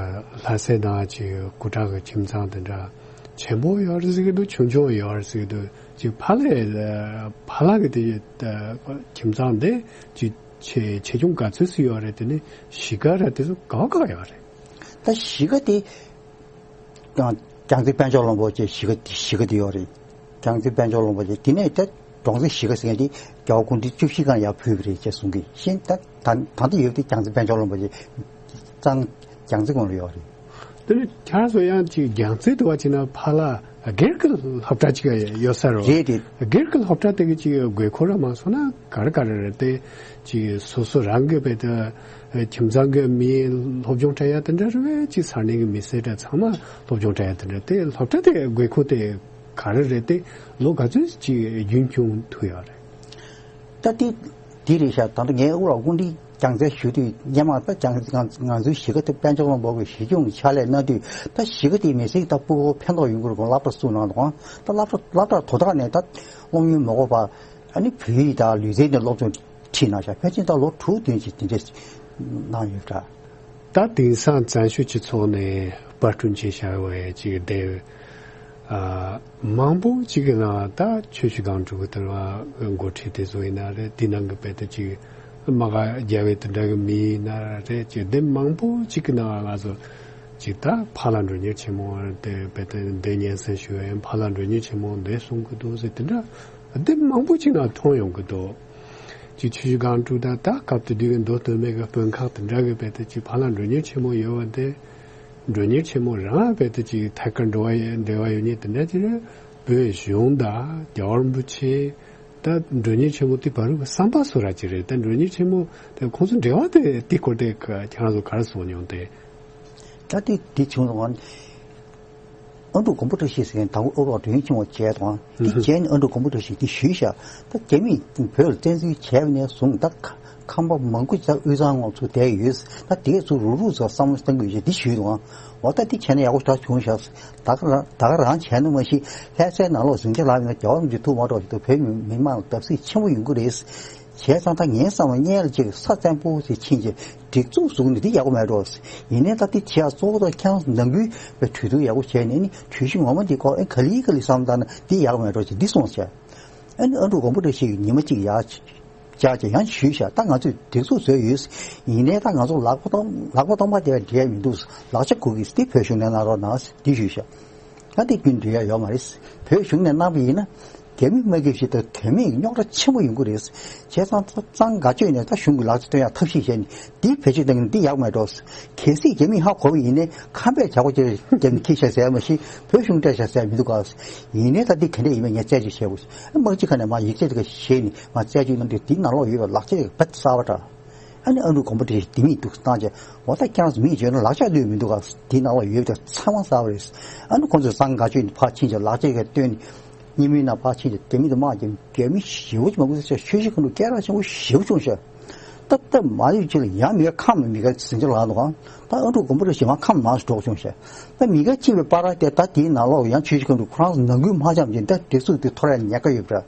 ལྷ་སའི་ནང་ཅིག་སྐུ་དྲག་གི་ཁྱིམ་ཚང་དེ་འདྲ་ཆེན་པོ་ཡོད་རེད་ཟེར་གྱི་འདུག་ཆུང་ཆུང་ཡོད་རེད་ཟེར་གྱི་འདུག་ཅིག་ཕ་ལྷ་ཕ་ལྷ་གི་དེ་ཁྱིམ་ཚང་དེ་ཅིག་ཆེ་ཆེ་ཆུང་ག་ཚོད་ཙམ་ཡོད་རེད། དེ་ནས་གཞིས་ཀ་ར་དེ་ཚོ་ག་བ་ག་བ་ཡོད་རེད། ད་གཞིས་ཀ་དེ། རྒྱལ་རྒྱལ་རྩེ་དཔལ་འབྱོར་གླིང་པོ་ཅེས་གཞིས་ཀ་དེ་གཞིས་ཀ་དེ་ཡོད་རེད། རྒྱལ་རྒྱལ་རྩེ་དཔལ་འབྱོར་གླིང་པོ་ཅེས་དེ་ནས་ད་འབྲོང་རྩེ་གཞིས་ཀ་ཟེར་མཁན་དེ་རྒྱལ་བ་སྐུ་ཕྲེང་བཅུ་བཞི་སྒང་ཡར་ཕུལ་བ་རེད་ཅེས་གསུང་གི་ཤིན། ད་ད་ད་ལྟ་ཡོད་དེ་རྒྱལ་རྒྱལ་རྩེ་དཔལ་འབྱོར་གླིང་པོ་ཅེས་གཙང་རྒྱལ་རྩེ་གོང་ལ་ཡོད་རེད། དེ་ནི་ཁྱེད་རང་ཚོ་ཡང་ཅིག་རྒྱལ་རྩེ་དུ་བ་ཅིག་ན་ཕ་ལ་སྒེར་གྱི་སློབ་གྲྭ་ཅིག་ཡོད་ས་རེད། རེད་དེ། སྒེར་གྱི་སློབ་གྲྭ་དེ་གི་ཅིག་དགོས་མཁོ་ར་མ་སོང་ན་ག་རེ་ག་རེ་རེད་དེ། ཅིག་སོ་སོ་རང་གི་བས་དེ་ཁྱིམ་ཚང་གི་མི་སློབ་སྦྱོང་སྤྲད་ཡ་དེ་འདྲ་རེད་བས། ཅིག་ས་གནས་ཀྱི་མི་སེར་དེ་ཚང་མ་སློབ་སྦྱོང་སྤྲད་ཡ་དེ་འདྲ་དེ་སློབ་གྲྭ་དེ་དགོས་མཁོ་དེ་ག་རེ་རེད་དེ། ལོ་ག་ཚོད་ཅིག་རྒྱུན་སྐྱོང་ཐུབ་ཡོད་རེད། ད་དེ་དེ་རེད་ཤག་ད་ལྟ་ངའི་དབུ་ར་དབུ་འདི་རྒྱལ་རྩེ་ཞུ་དུས་སྙན་མ་ད་རྒྱལ་ང་ང་ཚོའི་གཞིས་ཀ་དེ་དཔལ་འབྱོར་གླིང་པོ་གི་གཞིས་སྐྱོང་ཕྱག་ལས་གནང་དུས་ད་གཞིས་ཀ་དེའི་མི་སེར་ད་སྤུ་གུ་ཕན་ཐོགས་ཡོང་གི་རེད་གོ། སློབ་གྲྭ་བཙུགས་གནང་འདུག་ད་སློབ་གྲྭ་སློབ་གྲྭ་དོ་བདག་ནས་ད་སློབ་གཉེར་མ་དགོས་པ་ཨ་ནི་བོད་ཡིག་དང་ལུས་རྩལ་ནས་སློབ་སྦྱོང་ཁྲིད་གནང་ཤག་ཕལ་ཆེར་ད་ལོ་དྲུག་བདུན་ཅིག་དེ་འདྲས་གནང་ཡོད་འདྲ། ད་དེང་སང་བཙན་བྱོལ་སྤྱི་ཚོགས་ནས་དཔར་སྐྲུན་བྱས་བཞག་པའི་ཅིག་དེབ་ཨ་མང་པོ་ཅིག་གི་ནང་ད་ཆུ་བཞི་སྒང་དྲུག་གི་དེར་བ་འགོ་ཁྲིད་དེ་ཚོ་ཡིན་ན་རེད། དེ་ནང་གི་དཔེ་དེ་ཅིག་དམག་རྒྱལ་བའི་དེ་འདྲ་གི་མི་ཡིན་ན་རེད། ཅིག་དེབ་མང་པོ་ཅིག་གི་ནང་ང་ཚོ་ཅིག་ད་ཕ་ལ་མགྲོན་གཉེར་ཆེན་མོ་དེ་དཔེ་དེ་འདི་སྙན་སེང་ཞུ་བའི་ཕ་ལ་མགྲོན་གཉེར་ཆེན་མོ་འདི་གསུང་གི་འདུག་ཟེར་དེ་འདྲ་དེབ་མང་པོ་ཅིག་ནང་མཐོང་ཡོང་གི་འདུག་ཅིག་ཆུ་བཞི་སྒང་དྲུག་དང་ད་སྐབས་དེ་དུས་ཀྱི་མདོ་སྟོད་སྨད་ཀྱི་དཔོན་ཁག་དེ་འདྲ་གི་དཔེ་དེ་ཅིག་ཕ་ལ་མགྲོན་གཉེར་ཆེན་མོ་ཡོད་པ་དེ། མགྲོན་གཉེར་ཆེན་མོ་རང་དཔེ་དེ་ཅིག་ཐད་ཀར་འབྲེལ་བ་འབྲེལ་བ་ཡོད་མཁན་དེ་འདྲ་ཅིག་རེད། བོད་གཞུང་དང་རྒྱལ་བ་རིན་པོ་ཆེ་ད་མགྲོན་གཉེར་ཆེན་མོ་དེ་བར་གྱི་བསམ་པ་སུ་ར་ཅིག་རེད། ད་མགྲོན་གཉེར་ཆེན་མོ་དེ་ཁོང་ཚོ་འབྲེལ་བ་དེ་དེ་སྐོར་དེ་ཁྱེད་རང་ཚོ་ག་རེ་གསུང་མྱོང་དེ། ད་དེ་དེ་བྱུང་སོང་། ཨ་འབྲུག་མགོན་པོ་བཀྲ་ཤིས་ཟེར་མཁན་དང་པོ་ཨ་འབྲུག་མགྲོན་གཉེར་ཆེན་མོ་བྱས་དང་། དེ་ཨུ་ཧུ། རྗེས་ནས་ཨ་འབྲུག་མགོན་པོ་བཀྲ་ཤིས་དེ་ཞུས་ཤག་ད་རྒྱ་མིས་བོད་ལ་བཙན་འཛུལ་བྱས་པ་ནས་བཟུང་ད་ཁ་ཁམས་པ་མང་པོ་ཅིག་ད་དབུས་གཙང་ངོགས་ཚུར་བསྡད་ཡོད། ད་དེ་ཚོ་རུག་རུག་ཚོ་བསམ་བློ་གཏང་དགོས་ཡོད་འདི་ཞུས་འདུག་ཨ་འོ་ད་འདི་བྱས་ན་ཡག་པོ་ཞེ་དྲག་བྱུང་ཤག་ད་ག་རང་ད་ག་རང་བྱས་ན་མ་གཞི་ལྷ་སའི་ནང་ལོགས་ཟིང་ཆ་ལངས་ཡོང་ན་རྒྱལ་བ་རིན་པོ་ཆེ་ཐུགས་མ་འགྲོ་ཞིག་ཏུ་བོད་མི་མི་མང་ལ་བརྡབ་གསིག་ཆེན་པོ་ཡོང་གི་རེད། བྱས་ཙང་ད་ངའི་བསམ་པ་སྔོན་ལ་ཅིག་ས་བཙན་པོ་ཞིག་ཕྱིན་ཅིག་སྒྲིག་འཛུགས་བཟོ་གི་འདི་ཡག་པོ་མེད་འགྲོ། ཡིན་ནའི་ད་འདི་བྱས་གཙོ་བོ་ད་ཁྱེད་རང་ནང་ཁུལ་བའི་གྲོས་བསྡུར་ཡག་པོ་བྱས་ནས་ནི་གྲོས་གཞི་ངོ་མ་འདི་ཁོ་ཨེ་ག་ལེ་ག་ལེ་བསམ་བཏང་ན་འདི་ཡག་པོ་མེད་འགྲོ་ཅིག་འདི་གསུངས་བྱས། ཨ་ནི་ཨ་འབྲུག་མགོན་པོ་བཀྲ་ཤིས་ཀྱིས་ཉི་མ་གཅིག་ཡར་བཅར་བྱས་ཡང་ཞུས་ཤག་ད་ང་ཚོས་སྒྲིག་འཛུགས་བཟོས་ཡོད། ཡིན་ནའི་ད་ང་ཚོ་ལག་པ་སྟོང་ལག་པ་སྟོང་པ་དེ་བས་འགྲིག་ཡ་མི་འདུག་ལག་ཆ་དགོས་ཀྱི་འདི་བོད་གཞུང་ནས་གནང་རོགས་གནང་འདི་ཞུས་ཤག་ད་འདི་རྒྱུན་འགྲིག་ཡ་ཡོད་མ་རེད། བོད་གཞུང་ནས་གནང་པ་ཡིན་ན་རྒྱ་མི་མ་གིབ་ཞིག་དང་རྒྱ་མིས་རྙོག་དྲ་ཆེན་པོ་ཡོང་གི་རེད། བྱས་ཙང་གཙང་དགའ་སྤྱོད་ནས་ད་གཞུང་གི་ལག་ཆ་སྟོན་ཡ་ཐབས་ཤེས་བྱས་ནས་འདི་བེད་སྤྱོད་གཏོང་གི་འདི་ཡག་མེད་འགྲོ། གལ་སྲིད་རྒྱ་མིས་ཧ་གོ་བ་ཡིན་ནའི་ཁམས་པས་བྱ་སྒོ་ཅིག་རྒྱབ་ནས་ཁྱེར་ཤག་ཟེར་མ་གཞི་བོད་གཞུང་སྤྲད་ཤག་ཟེར་མི་འདུག་ག་ཡིན་ནའི་ད་འདི་ག་འདྲ་ཡིན་མིན་ངས་རྩད་གཅོད་བྱེད་དགོས། དམག་སྤྱི་ཁ་ནས་མ་ཡིག་ཆ་དེ་ག་བཞེས་ནས་མ་རྩད་གཅོད་གནང་དུས་འདི་ནང་ལོགས་ཡོད་པའི་ལག་ཆ་དེ་ག་བེད་གསར་པ་འདྲ། ཨ་ནི་ཨ་འབྲུག་མགོན་པོ་བཀྲ་ཤིས་འདི་མིག་འདུག་བཏང་བྱས་འོ་ད་ཁྱེད་རང་ཚོ་མིག་བརྗོད་ན་ལག་ཆ་ལུས་མི་འདུག་ག་འདི་ནང་ལོགས་ཡོད་པའི་ཚང་མ་གསར་པ་རེད། ཨ་ནི་ཁོང་ཚོས་གཙང་དགའ་སྤྱོད་ཕར་ཕྱིན་བྱས་ལག་ཆ་ག་བཏོན་ནས་སྙེ་མོའི་ནང་ཕར་ཕྱིན་བྱས་རྒྱ་མི་དང་དམག་རྒྱབ་རྒྱ་མི་ཞེ་པོ་ཅིག་མང་པོ་ཚོས་ཆུ་བཞི་སྒང་དྲུག་སྐད་གྲགས་ཆེན་པོ་ཞེ་པོ་བྱུང་ཤག་སྟབས་སྟབས་མ་ཡོད་ཅིག་ལ་ཡང་མི་ཁ་ཁམས་ལ་མི་ཁ་ཟིང་ཆ་ལངས་འདུག་ག་ད་ཨ་འབྲུག་མགོན་པོ་བཀྲ་ཤིས་མར་ཁམས་མང་སུ་འགྲོ་བྱུང་ཤག་ད་མི་ཁ་ཕྱིན་པའི་བར་དེ་ད་དེའི་ནང་ལོགས་ཡང་ཆུ་བཞི་སྒང་དྲུག་ཁོ་རང་ཚོ་ནང་ཁུལ་མ་འཆམ་ཅིག་ད་སྒྲིག་འཛུགས་དེ་འཐོར་ཡ་ཉེན་ཁ་ཡོད་པ་འདྲ།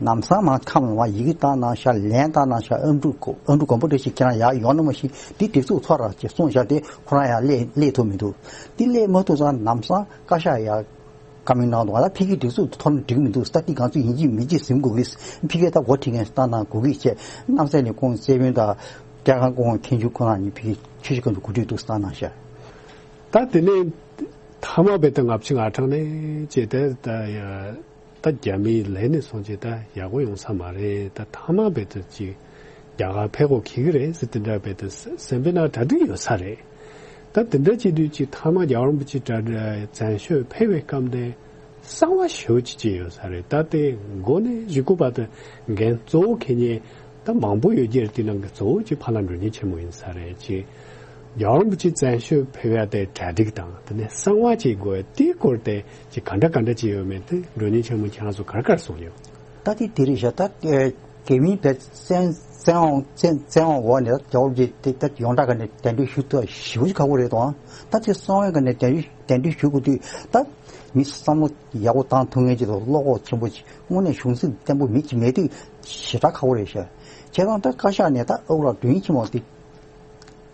ལམ་སང་མར་ཁམས་ལ་མར་ཡི་གེ་བཏང་གནང་ཤག་ལན་བཏང་གནང་ཤག་ཨ་འབྲུག་གོ་ཨ་འབྲུག་མགོན་པོ་བཀྲ་ཤིས་ཁྱེད་རང་ཡར་ཡོང་ན་མ་གཞི་འདི་སྒྲིག་འཛུགས་འཐོར་ར་ཅེས་གསུངས་ཤག་དེ་ཁོ་རང་ཡར་སླེབས་སླེབས་ཐུབ་མི་འདུག་འདི་སླེབས་མ་ཐུབ་ཙང་ལམ་སང་བཀའ་ཤག་ཡར་བཀའ་མོལ་གནང་འདུག་ད་ཕ་གིའི་སྒྲིག་འཛུགས་འཐོར་ན་འགྲིག་མི་འདུག་ད་འདི་ང་ཚོ་ཡིན་གཅིག་མིན་གཅིག་ཟིན་དགོས་ཀྱི་ཕ་གིར་ད་འགོ་ཁྲིད་མཁན་བཏང་གནང་དགོས་ཀྱི་བྱས་རྣམ་སྲས་ནས་ཁོང་སྲས་དཔོན་དང་སྐྱབས་ཁང་སྐུ་ངོ་མཁན་ཆུང་ཁོ་རང་གཉིས་ཕ་གི་ཆུ་བཞི་སྒང་དྲུག་གོ་སྒྲིག་འདུག་བཏང་གནང་ཤག་ད་དེ་ནས་མཐའ་མ་བས་ད་ལྔ་བཅུ་ང་གྲངས་ནས་བྱས་ཏེ་ད་ཡ། ད་རྒྱ་མིའི་ལས་ནས་སོང་ཅིག་ད་ཡག་པོ་ཡོང་ས་མ་རེད། ད་ཐ་མག་བེད་དུ་ཅིག་རྒྱ་གར་ཕེབས་གོ་ཁེ་གི་རེད་ཟེར་དེ་འདྲ་བེད་དུ་སེམས་པའི་ནང་གྲ་སྒྲིག་ཡོད་ས་རེད། ད་དེ་འདྲ་བྱེད་དུས་ཅིག་ཐ་མག་རྒྱལ་བ་རིན་པོ་ཆེ་གྲ་བཙན་བྱོལ་ཕེབས་པའི་སྐབས་དེ་གསང་བ་ཞེ་པོ་ཅིག་བྱས་ཡོད་ས་རེད། ད་དེ་འགོ་ནས་གཞུག་གུ་བར་དུ་འགན་གཙོ་བོ་འཁྱེར་མཁན་ད་མང་པོ་ཡོད་རྒྱུ་རེད། དེ་ནང་གི་གཙོ་བོ་ཅིག་ཕ་ལྷ་མགྲོན་གཉེར་ཆེན་མོ་ཡིན་ས་རེད། ཅིག་རྒྱལ་བ་རིན་པོ་ཆེ་བཙན་བྱོལ་ཕེབས་ཡ་དེ་གྲ་སྒྲིག་དང་དེ་ནས་གསང་བ་བྱེད་དགོས་དེའི་སྐོར་དེ་ཅིག་ག་འདྲ་ག་འདྲ་བྱས་ཡོད་མེད་དེ་མགྲོན་གཉེར་ཆེན་མོ་ཁྱེད་རང་ཚོ་ག་རེ་ག་རེ་གསུངས་ཡོད། ད་དེ་དེ་རེད་ཤག་ད་ཨེ་རྒྱ་མིའི་བཙན་བཙན་དབང་བཙན་བཙན་དབང་འོག་ནས་ད་རྒྱལ་བ་རིན་པོ་ཆེ་དེ་ད་ཡོངས་གྲགས་ཀ་ནས་གདན་འདྲེན་ཞུ་ཐུབ་ཞེ་པོ་ཅིག་ཁག་པོ་རེད་དོ། ད་དེ་གསང་བའི་ཀ་ནས་གདན་འདྲེན་གདན་འདྲེན་ཞུ་དགོས་དུས་ད་མི་བསམ་བློ་ཡག་པོ་བཏང་ཐུབ་མཁན་ཅིག་དང་བློ་ཁོག་ཆེན་པོ་ཅིག་དངོས་གནས་གཞུང་སེམས་བརྟན་པོ་མི་གཅིག་མེད་དུས་ཞེ་དྲག་ཁག་པོ་རེད་ཤག་བྱས་ཙང་ད་བཀའ་ཤག་ནས་ད་ཨ་ཁུ་ལགས་མགྲོན་གཉེར་ཆེན་མོ་དེ་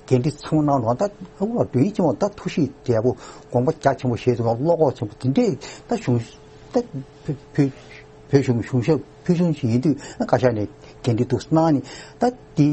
འགན་འཁྲི་ཚང་མ་གནང་རོགས། ད་ཨ་ཁུ་ལགས་མགྲོན་གཉེར་ཆེན་མོ་ད་ཐུགས་གཤིས་བདེ་པོ་དགོངས་པ་རྒྱ་ཆེན་པོ་བཞེས་འདུག་བློ་ཁོག་ཆེན་པོ་དེ་འདྲས་ད་གཞུང་ད་བོད་བོད་བོད་གཞུང་གཞུང་ཞབས་ཕུལ་བྱུང་ཞིག་ཡིན་དུས་ད་བཀའ་ཤག་ནས་འགན་འཁྲི་འདུག་གནང་ནས་ད་དེ་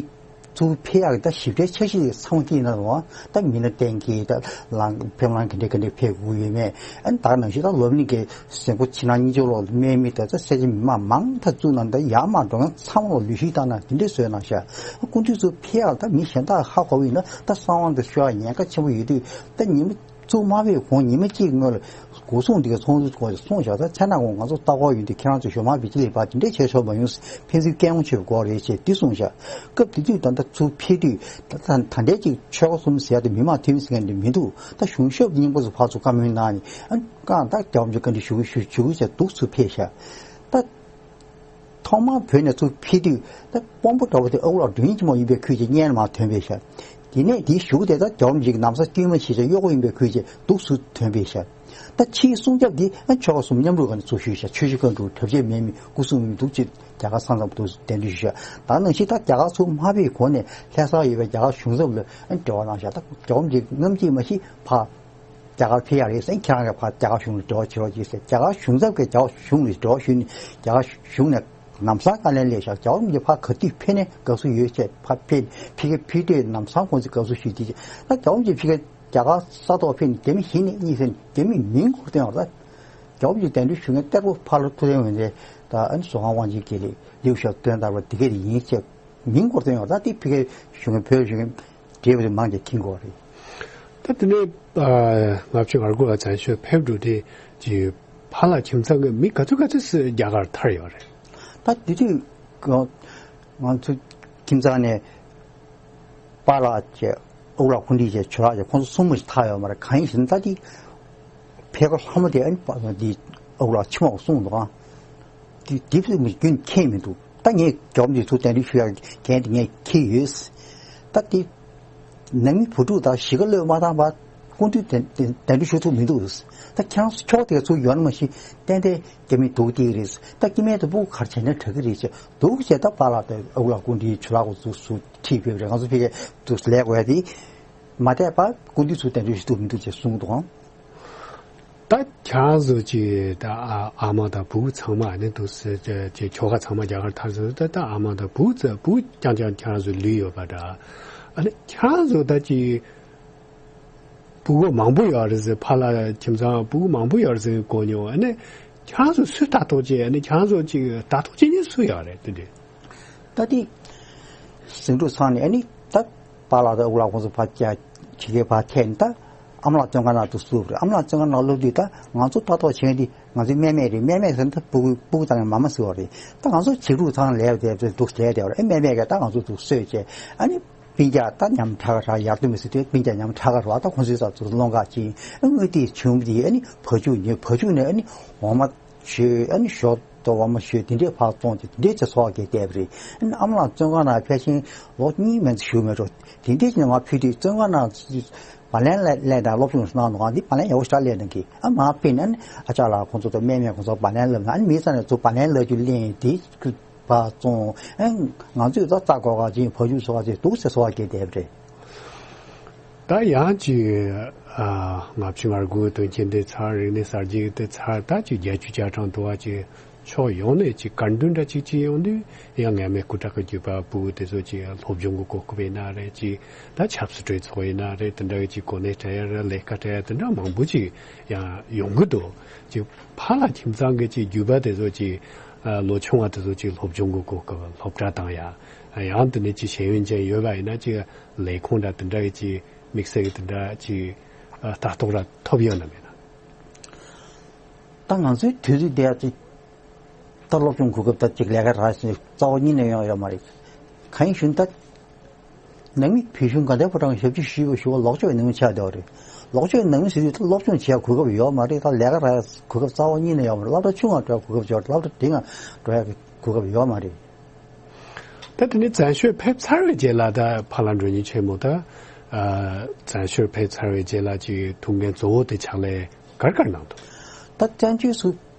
ཚུར་ཕེབས་ཡག་གི་ད་ཞིབ་ཕྲའི་འཆར་གཞི་ཚང་མ་བརྩིས་གནང་རོགས། ད་མི་སྣ་གཏན་འཁེལ་ད་ལང་ཕེབས་ལང་ག་འདྲས་ག་འདྲས་ཕེབས་དགོས་ཡོད་མེད། ཨ་ནི་ད་ག་ནང་བཞིན་ད་ལོ་མི་གི་གཟིགས་སྐོར་ཕྱི་ནང་གཉིས་ཆར་ལོག་སྨན་མི་དང་ད་སེར་བྱེས་མི་མང་མང་ད་བཙུགས་གནང་ད་ཡར་མར་འགྲོ་མཁན་ཚང་མ་ལ་ལུས་ཤུགས་བཏང་གནང་དེ་འདྲས་བཟོས་གནང་ཤག་སྐུ་མདུན་ཚུར་ཕེབས་ཡག་ད་མི་གཞན་དག་ཧ་གོ་བ་ཡིན་ན་ད་གསང་བ་འདི་ཤོར་ཡག་ཉེན་ཁ་ཆེན་པོ་ཡོད་དུས་ད་ཉི་མ་ཚུར་མ་ཕེབས་གོང་ཉི་མ་གཅིག་སྔོན་ལ་སྒོ་སྲུང་འདི་ག་ཚོང་ཟོག་སྐོར་གསུངས་བཞག་ད་མཚན་ནག་གོང་ང་ཚོ་ལྟ་སྐོར་ཡོང་དུས་ཁྱེད་རང་ཚོ་ཞོ་མང་བི་ཅི་ལི་པ་དེ་འདྲས་བྱས་ཆོག་མ་ཡོང་ཕན་ཚུན་སྐད་ངོ་ཆོད་དགོས་རེད་ཅེས་འདི་གསུངས་བཞག་སྐབས་དེ་དུས་ད་ལྟ་ཚུར་ཕེབས་དུས་ད་ད་ད་འདྲས་ཅིག་ཆོལ་ཁ་གསུམ་ཟེར་ཡག་དེ་མི་མང་འཐུས་མི་ཟེར་མཁན་དེ་མི་འདུག་ད་གཞུང་ཞབས་རྙིང་པ་ཚོ་ཕར་ཚུར་བཀའ་མོལ་གནང་ནས་ཨ་ཀང་ད་རྒྱལ་བ་རིན་པོ་ཆེ་བཀའ་འདྲི་ཞུ་གི་ཞུ་ཞུ་གི་བྱས་འདུག་ཚུར་ཕེབས་ཤག་ད་ཐོག་མར་བོད་ནས་ཚུར་ཕེབས་དུས་ད་དཔོན་པོ་འདྲ་བོ་དེ་ཨ་ཁུ་ལགས་མགྲོན་གཉེར་ཆེན་མོ་ཡིན་པའི་ཁུལ་གྱིས་སྔོན་མ་ཐོན་པའི་ཤག་དེ་ནས་དེའི་གཞུག་དེ་ད་རྒྱལ་བ་རིན་པོ་ཆེ་གི་ན་བཟའ་དཀྱུས་མ་ཞེས་བྱ་གཡོག་པོ་ཡིན་པའི་ཁུལ་གྱིས་འདུག་ཚུར་ཐོན་པའི་ཤག་ད་ཕྱིའི་སྲུང་སྐྱོབ་འདི་ཨ་ཆོལ་ཁ་གསུམ་མཉམ་རུབ་ཀྱི་ཚུར་ཞུས་ཤག་ཆོས་ཞུ་ཁང་དུ་གྲབས་ཆེན་མེད་མི་སྐུ་སྲུང་མི་འདུག་ཅེས་རྒྱ་གར་ས་མཚམས་དུ་གདན་འདྲེན་ཞུས་ཤག་ད་ནང་བཞིན་ད་རྒྱ་གར་ཚུར་མ་ཕེབས་གོང་ནས་ལྷ་སར་ཡོད་པའི་རྒྱ་གར་གཞུང་ཚབ་ལ་ཨ་འབྲེལ་བ་གནང་ཤག་ད་རྒྱལ་བ་རིན་པོ་ཆེ་ནམ་གཅིག་མ་གཞི་ཕར་རྒྱ་གར་ཕེབས་ཡག་རེད་ཟེར། ཁྱེད་རང་གིས་ཕར་རྒྱ་གར་གཞུང་ལ་འབྲེལ་བ་བྱེད་རོགས་གྱིས་ཟེར། རྒྱ་གར་གཞུང་ཚབ་ཀྱིས་རྒྱ་གར་གཞུང་ལ་འབྲེལ་བ་ཞུས་ནས་རྒྱ་གར་གཞུང་ནས་ལམ་སང་བཀའ་ལན་སླེབས་ཤག་རྒྱལ་བ་རིན་པོ་ཆེ་ཕར་ག་དུས་ཕེབས་ནའི་དགའ་བསུ་ཡོད་ཅེས་ཕར་ཕེབས་ཕ་གིར་ཕེབས་དུས་ལམ་སང་ཁོང་ཚོས་དགའ་བསུ་ཞུས་དེ་ད་རྒྱལ་བ་རིན་པོ་ཆེ་ཕ་གིར་རྒྱ་གར་ས་ཐོག་ཕེབས་ནས་རྒྱ་མི་གཞི་ནས་གཉིད་སད་ནས་རྒྱ་མིས་མིང་ཁུར་བཏོན་བ་ད་རྒྱལ་བ་རིན་པོ་ཆེ་གདན་འདྲེན་ཞུ་མཁན་གཏེར་པོ་ཕ་ལྷ་ཐུབ་བསྟན་འོད་ཟེར་ད་ཨ་ནི་ཟོ་ཁང་དབང་ཆེན་དགེ་ལེགས་ལིའུ་ཞའོ་ཏོན་དར་བ་དེ་ག་དེ་ཡིན་ཅེས། མིང་སྐོར་བཏོན་ཡོད་རེད། ད་དེ་ཕ་གིར་བཞུགས་མཁན་བོད་བཞུགས་མཁན་བགྲེས་པ་ཚོ་མང་ཆེ་མཁྱེན་གྱི་ཡོད་རེད། ད་དེ་ནས་ལྔ་བཅུ་ང་དགུ་ལ་བཙན་བྱོལ་ཕེབས་འགྲོ་དུས་ཀྱི་ཕ་ལྷ་ཁྱིམ་ཚང་གི་མི་ག་ཚོད་ག་ཚོད་ཙམ་རྒྱ་གར་ཐར་ཡོད་རེད། ད་དེ་དུས་ང་ཚོ་ཁྱིམ་ཚང་ནས་པཱ་ལགས་བཅས་ཨ་ཁུ་ལགས་སྐུ་ཕྲེང་བཅས་ཇོ་ལགས་བཅས་ཁོང་ཚོ་གསུམ་མ་ཞིག་ཐར་ཡོད་མ་རེད། གང་ཡིན་ཟེར་ན་ད་དེ་ཕ་གི་ལྷ་མོ་དེ་ཨ་ནི་པཱ་ལགས་འདི་ཨ་ཁུ་ལགས་ཕྱི་མ་གསུངས་འདུག་ཨང་། དེ་དེབ་ཚོས་མི་རྒྱུན་འཁྱེར་མི་འདུག་ད་ངས་རྒྱབ་འདི་ཚུར་གདན་འདྲེན་ཞུ་ཡག་འགན་དེ་ངས་འཁྱེར་ཡོད། ད་དེ་ནང་མི་བུ་ཕྲུག་དང་གཞིས་ཀ་བློས་མ་བཏང་བར་སྐུ་མདུན་གདན་གདན་འདྲེན་ཞུ་ཐུབ་མི་འདུག་ད་ཁྱེད་རང་ཚོ་ཕྱོགས་དེ་ཚུར་ཡོང་ན་མ་གཞི་ཏན་ཏན་རྒྱ་མི་སྡུག་སྟེར་གི་རེད། ད་སྐྱེ་དམན་དེ་ཕྲུ་གུ་ག་རེ་བྱས་ན་དྲག་གི་རེད་ཅེས་འདུག་ཅེས་ད་པཱ་ལགས་དང་ཨ་ཁུ་ལགས་སྐུ་ཕྲེང་ཇོ་ལགས་ཚོ་ཚུར་ཁྲིད་ཕེབས་རེད། ང་ཚོ་ཕ་གིར་དུ་ལས་དགོས་ཡ་དེ་མ་བསྡད་པར་སྐུ་མདུན་ཚུར་གདན་འདྲེན་ཞུ་ཐུབ་མི་འདུག་ཅེས་གསུངས་འདུག་ཨང་། ད་ཁྱེད་རང་ཚོ་ཅིག་ད་ཨ་ཨ་མ་དང་བུ་ཚང་མ་ཨ་ནི་འདུག་ཟེར་ཅིག་ཁྱོ་ག་ཚང་མ་རྒྱ་གར་ཐར་ཟེར། ད་ད་ཨ་མ་དང་བུ་ཚ་བུ་རྐྱང་རྐྱང་ཁྱེད་རང་ཚོ་ལུས་ཡོད་པ་འདྲ། ཨ་ནི་ཁྱེད་རང་ཚོ་ད་ཅིག་བུ་གུ་མང་པོ་ཡོད་རེད་ཟེར། ཕ་ལ་ཁྱིམ་ཚང་བུ་གུ་མང་པོ་ཡོད་རེད་ཟེར་གོ་མྱོང་། ཨ་ནི་ཁྱེད་རང་ཚོ་སུས་ལྟ་རྟོག་བྱེད། ཨ་ནི་ཁྱེད་རང་ཚོ་ཅིག་ལྟ་རྟོག་བྱེད་མཁན་སུ་ཡོད་རེད་དེ་འདྲས། ད་དེ་ཟིང་འཁྲུག་ཚང་ནས་ཨ་ནི་ད་པཱ་ལགས་དང་ཨ་ཁུ་ལགས་ཁོང་ཚོ་ཕར་བཅར་ཕྱི་རྒྱལ་ཕར་ཐད་ནས་ད་ཨ་མ་ལགས་བཙོན་ཁང་ནང་དུ་བསུབས་རེད། ཨ་མ་ལགས་བཙོན་ཁང་ནང་སླེབས་དུས་ད་ང་ཚོ་ལྟ་རྟོག་བྱེད་མཁན་དེ་ང་ཚོའི་སྨན་མེད་རེད། སྨན་མེད་ཟེར་ན་ད་སྤུ་གུ་སྤུ་གུ་ཙམ་ཡང་མ་མ་ཟེར་བ་རེད། ད་ང་ཚོ་བྱིས་རུག་ཚང་ལས་དེ་འདུག་བསྡད་བསྡད་པ་རེད། ཨ་སྨན་མེད་གས་ད་ང་ཚོ་འདུག་གསོས་བྱས་ཨ་ནི་སྤུན་ཀྱག་ད་ཉམ་ཕྲ་ག་ཧྲ་ཡར་ཐོན་མི་སྲིད་དུས་སྤུན་ཀྱག་ཉམ་ཕྲ་ག་ཧྲ་ད་ཁོང་ཚོའི་རྩ་ཚུར་སློང་ག་ཕྱིན། ཨ་དངུལ་དེ་བྱུང་དེ་ཨ་ནི་བ་ཕྱུགས་ཉོས། བ་ཕྱུགས་ནས་ཨ་ནི་འོ་མ་ཞོས། ཨ་ནི་ཞོ་དང་འོ་མ་ཞོས་དེ་འདྲས་ཕར་བཙོང་བྱས་དེ་འདྲས་བྱས་འཚོ་བ་སྐྱེལ་བསྡད་པ་རེད། ཨ་ནི་ཨ་མ་ལགས་བཙོན་ཁང་ནང་ཕལ་ཆེར་ལོ་གཉིས་མན་ཙམ་བཞུགས་མེད་འགྲོ། དེ་འདྲས་ཀྱི་ནང་ང་ཕུལ་དུས་བཙོན་ཁང་ནང་བར་ལན་ལེན་དང་སློབ་སྦྱོང་གནང་འདུག་ག་འདི་བར་ལན་ཡག་པོ་ཞེ་དྲག་སླེབས་གནང་གི། ཨ་མར་ཕུད་ནས་ཨ་ནི་ཨ་ཅག་ལགས་ཁོང་ཚོ་དང་སྨན་མེད་ཁོང་ཚོ་བར་ལན་སླེབས་ནས་ཨ་ནི་མི་ཚང་ནས་ཚུར་བར་ལན་སླེབས་རྒྱུ་ལེན་དེ་ཕར་བཙོང་། ཨ་ང་ཚོས་ད་རྩ་འགོག་ག་ཅིག་བ་ཕྱུགས་འཚོ་ག་ཅིག་འདུག་སེ་འཚོ་བ་སྐྱེལ་བསྡད་པ་རེད། ད་ཡང་ཅིག་ཨ་ལྔ་བཅུ་ང་དགུ་དོན་རྐྱེན་དེ་ཚར། རིག་གནས་གསར་བརྗེ་དེ་ཚར། ད་ཅིག་བརྒྱད་ཅུ་གྱ་གྲངས་འདུག་ག་ཅིག་ ཕྱོགས་ཡོངས་ནས་ཅིག་དགའ་མདུན་འདྲ་ཅིག་ཅིག་ཡོང་དུས་ཡང་ངེད་མི་སྐུ་དྲག་གི་བརྒྱུད་པ་ཕྲུ་གུ་དེ་ཚོ་ཅིག་སློབ་སྦྱོང་གི་གོ་སྐབས་ཡིན་ན་རེད། ཅིག་ད་ཆབ་སྲིད་གྲོས་ཚོགས་ཡིན་ན་རེད། དེ་འདྲ་གི་ཅིག་གོ་གནས་སྤྲད་ཡ་རེད། ལས་ཀ་སྤྲད་ཡ་རེད། དེ་འདྲ་མང་པོ་ཅིག་ཡང་ཡོང་གི་འདུག་ཅིག་ཕ་ལ་ཁྱིམ་ཚང་གི་ཅིག་བརྒྱུད་པ་དེ་ཚོ་ཅིག་ལོ་ཆུང་བ་དེ་ཚོ་ཅིག་སློབ་སྦྱོང་གི་གོ་སྐབས་སློབ་གྲྭ་དང་ཡ་ཡང་དེ་ནས་ཅིག་ཤེས་ཡོན་ཅན་ཡོད་པ་ཡིན་ན་ཅིག་ལས་ཁུངས་འདྲ་དེ་འདྲ་གི་ཅིག་དམིགས་བསལ་གི་དེ་འདྲ་ཅིག་ལྟ་རྟོག་ར་ཐོབ་ཡོད་ན་མེད་ན། ད་ང་ཚོའི་དུས་ཚོད་དེ་ཅིག་ད་སློབ་སྦྱོང་གོ་སྐབས་ད་ཅིག་ལས་ཀ་རག་ཟིན་རྩ་བ་ཉིད་ནས་ཡོང་ཡོད་མ་རེད། གང་ཡིན་ཞུ་ན་ད་ནང་མི་བོད་གཞུང་དགའ་ལྡན་ཕོ་བྲང་ཞབས་ཕྱི་ཞུས་པ་ཞུ་བ་ལོག་ཕྱོགས་ནང་མི་ཆགས་བསྡད་པ་རེད། ལོག་ཕྱོགས་ནང་མི་ཟེར་དུས་ད་སློབ་སྦྱོང་བྱེད་ཡ་གོ་སྐབས་ཡོད་མ་རེད། ད་ལས་ཀ་རག་ཡ་གོ་སྐབས་རྩ་བ་ཉིད་ནས་ཡོད་མ་རེད། སློབ་གྲྭ་ཆུང་ང་འགྲོ་ཡ་གོ་སྐབས་ཡོད་རེད། སློབ་གྲྭ་འབྲིང་ང་འགྲོ་ཡ་གོ་སྐབས་ཡོད་མ་རེད། ད་དེ་ནས་བཙན་བྱོལ་ཕེབས་ཚར་བའི་རྗེས་ལ་ད་ཕ་ལ་མགྲོན་གཉེར་ཆེན་མོ་ད་བཙན་བྱོལ་ཕེབས་ཚར་བའི་རྗེས་ལ་ཅིག་ཐུགས་འགན་གཙོ་བོ་དེ་ཕྱག་ལས་ག་རེ་ག་རེ་གནང་འདུག་ད་བཙན་བྱོལ་སུ་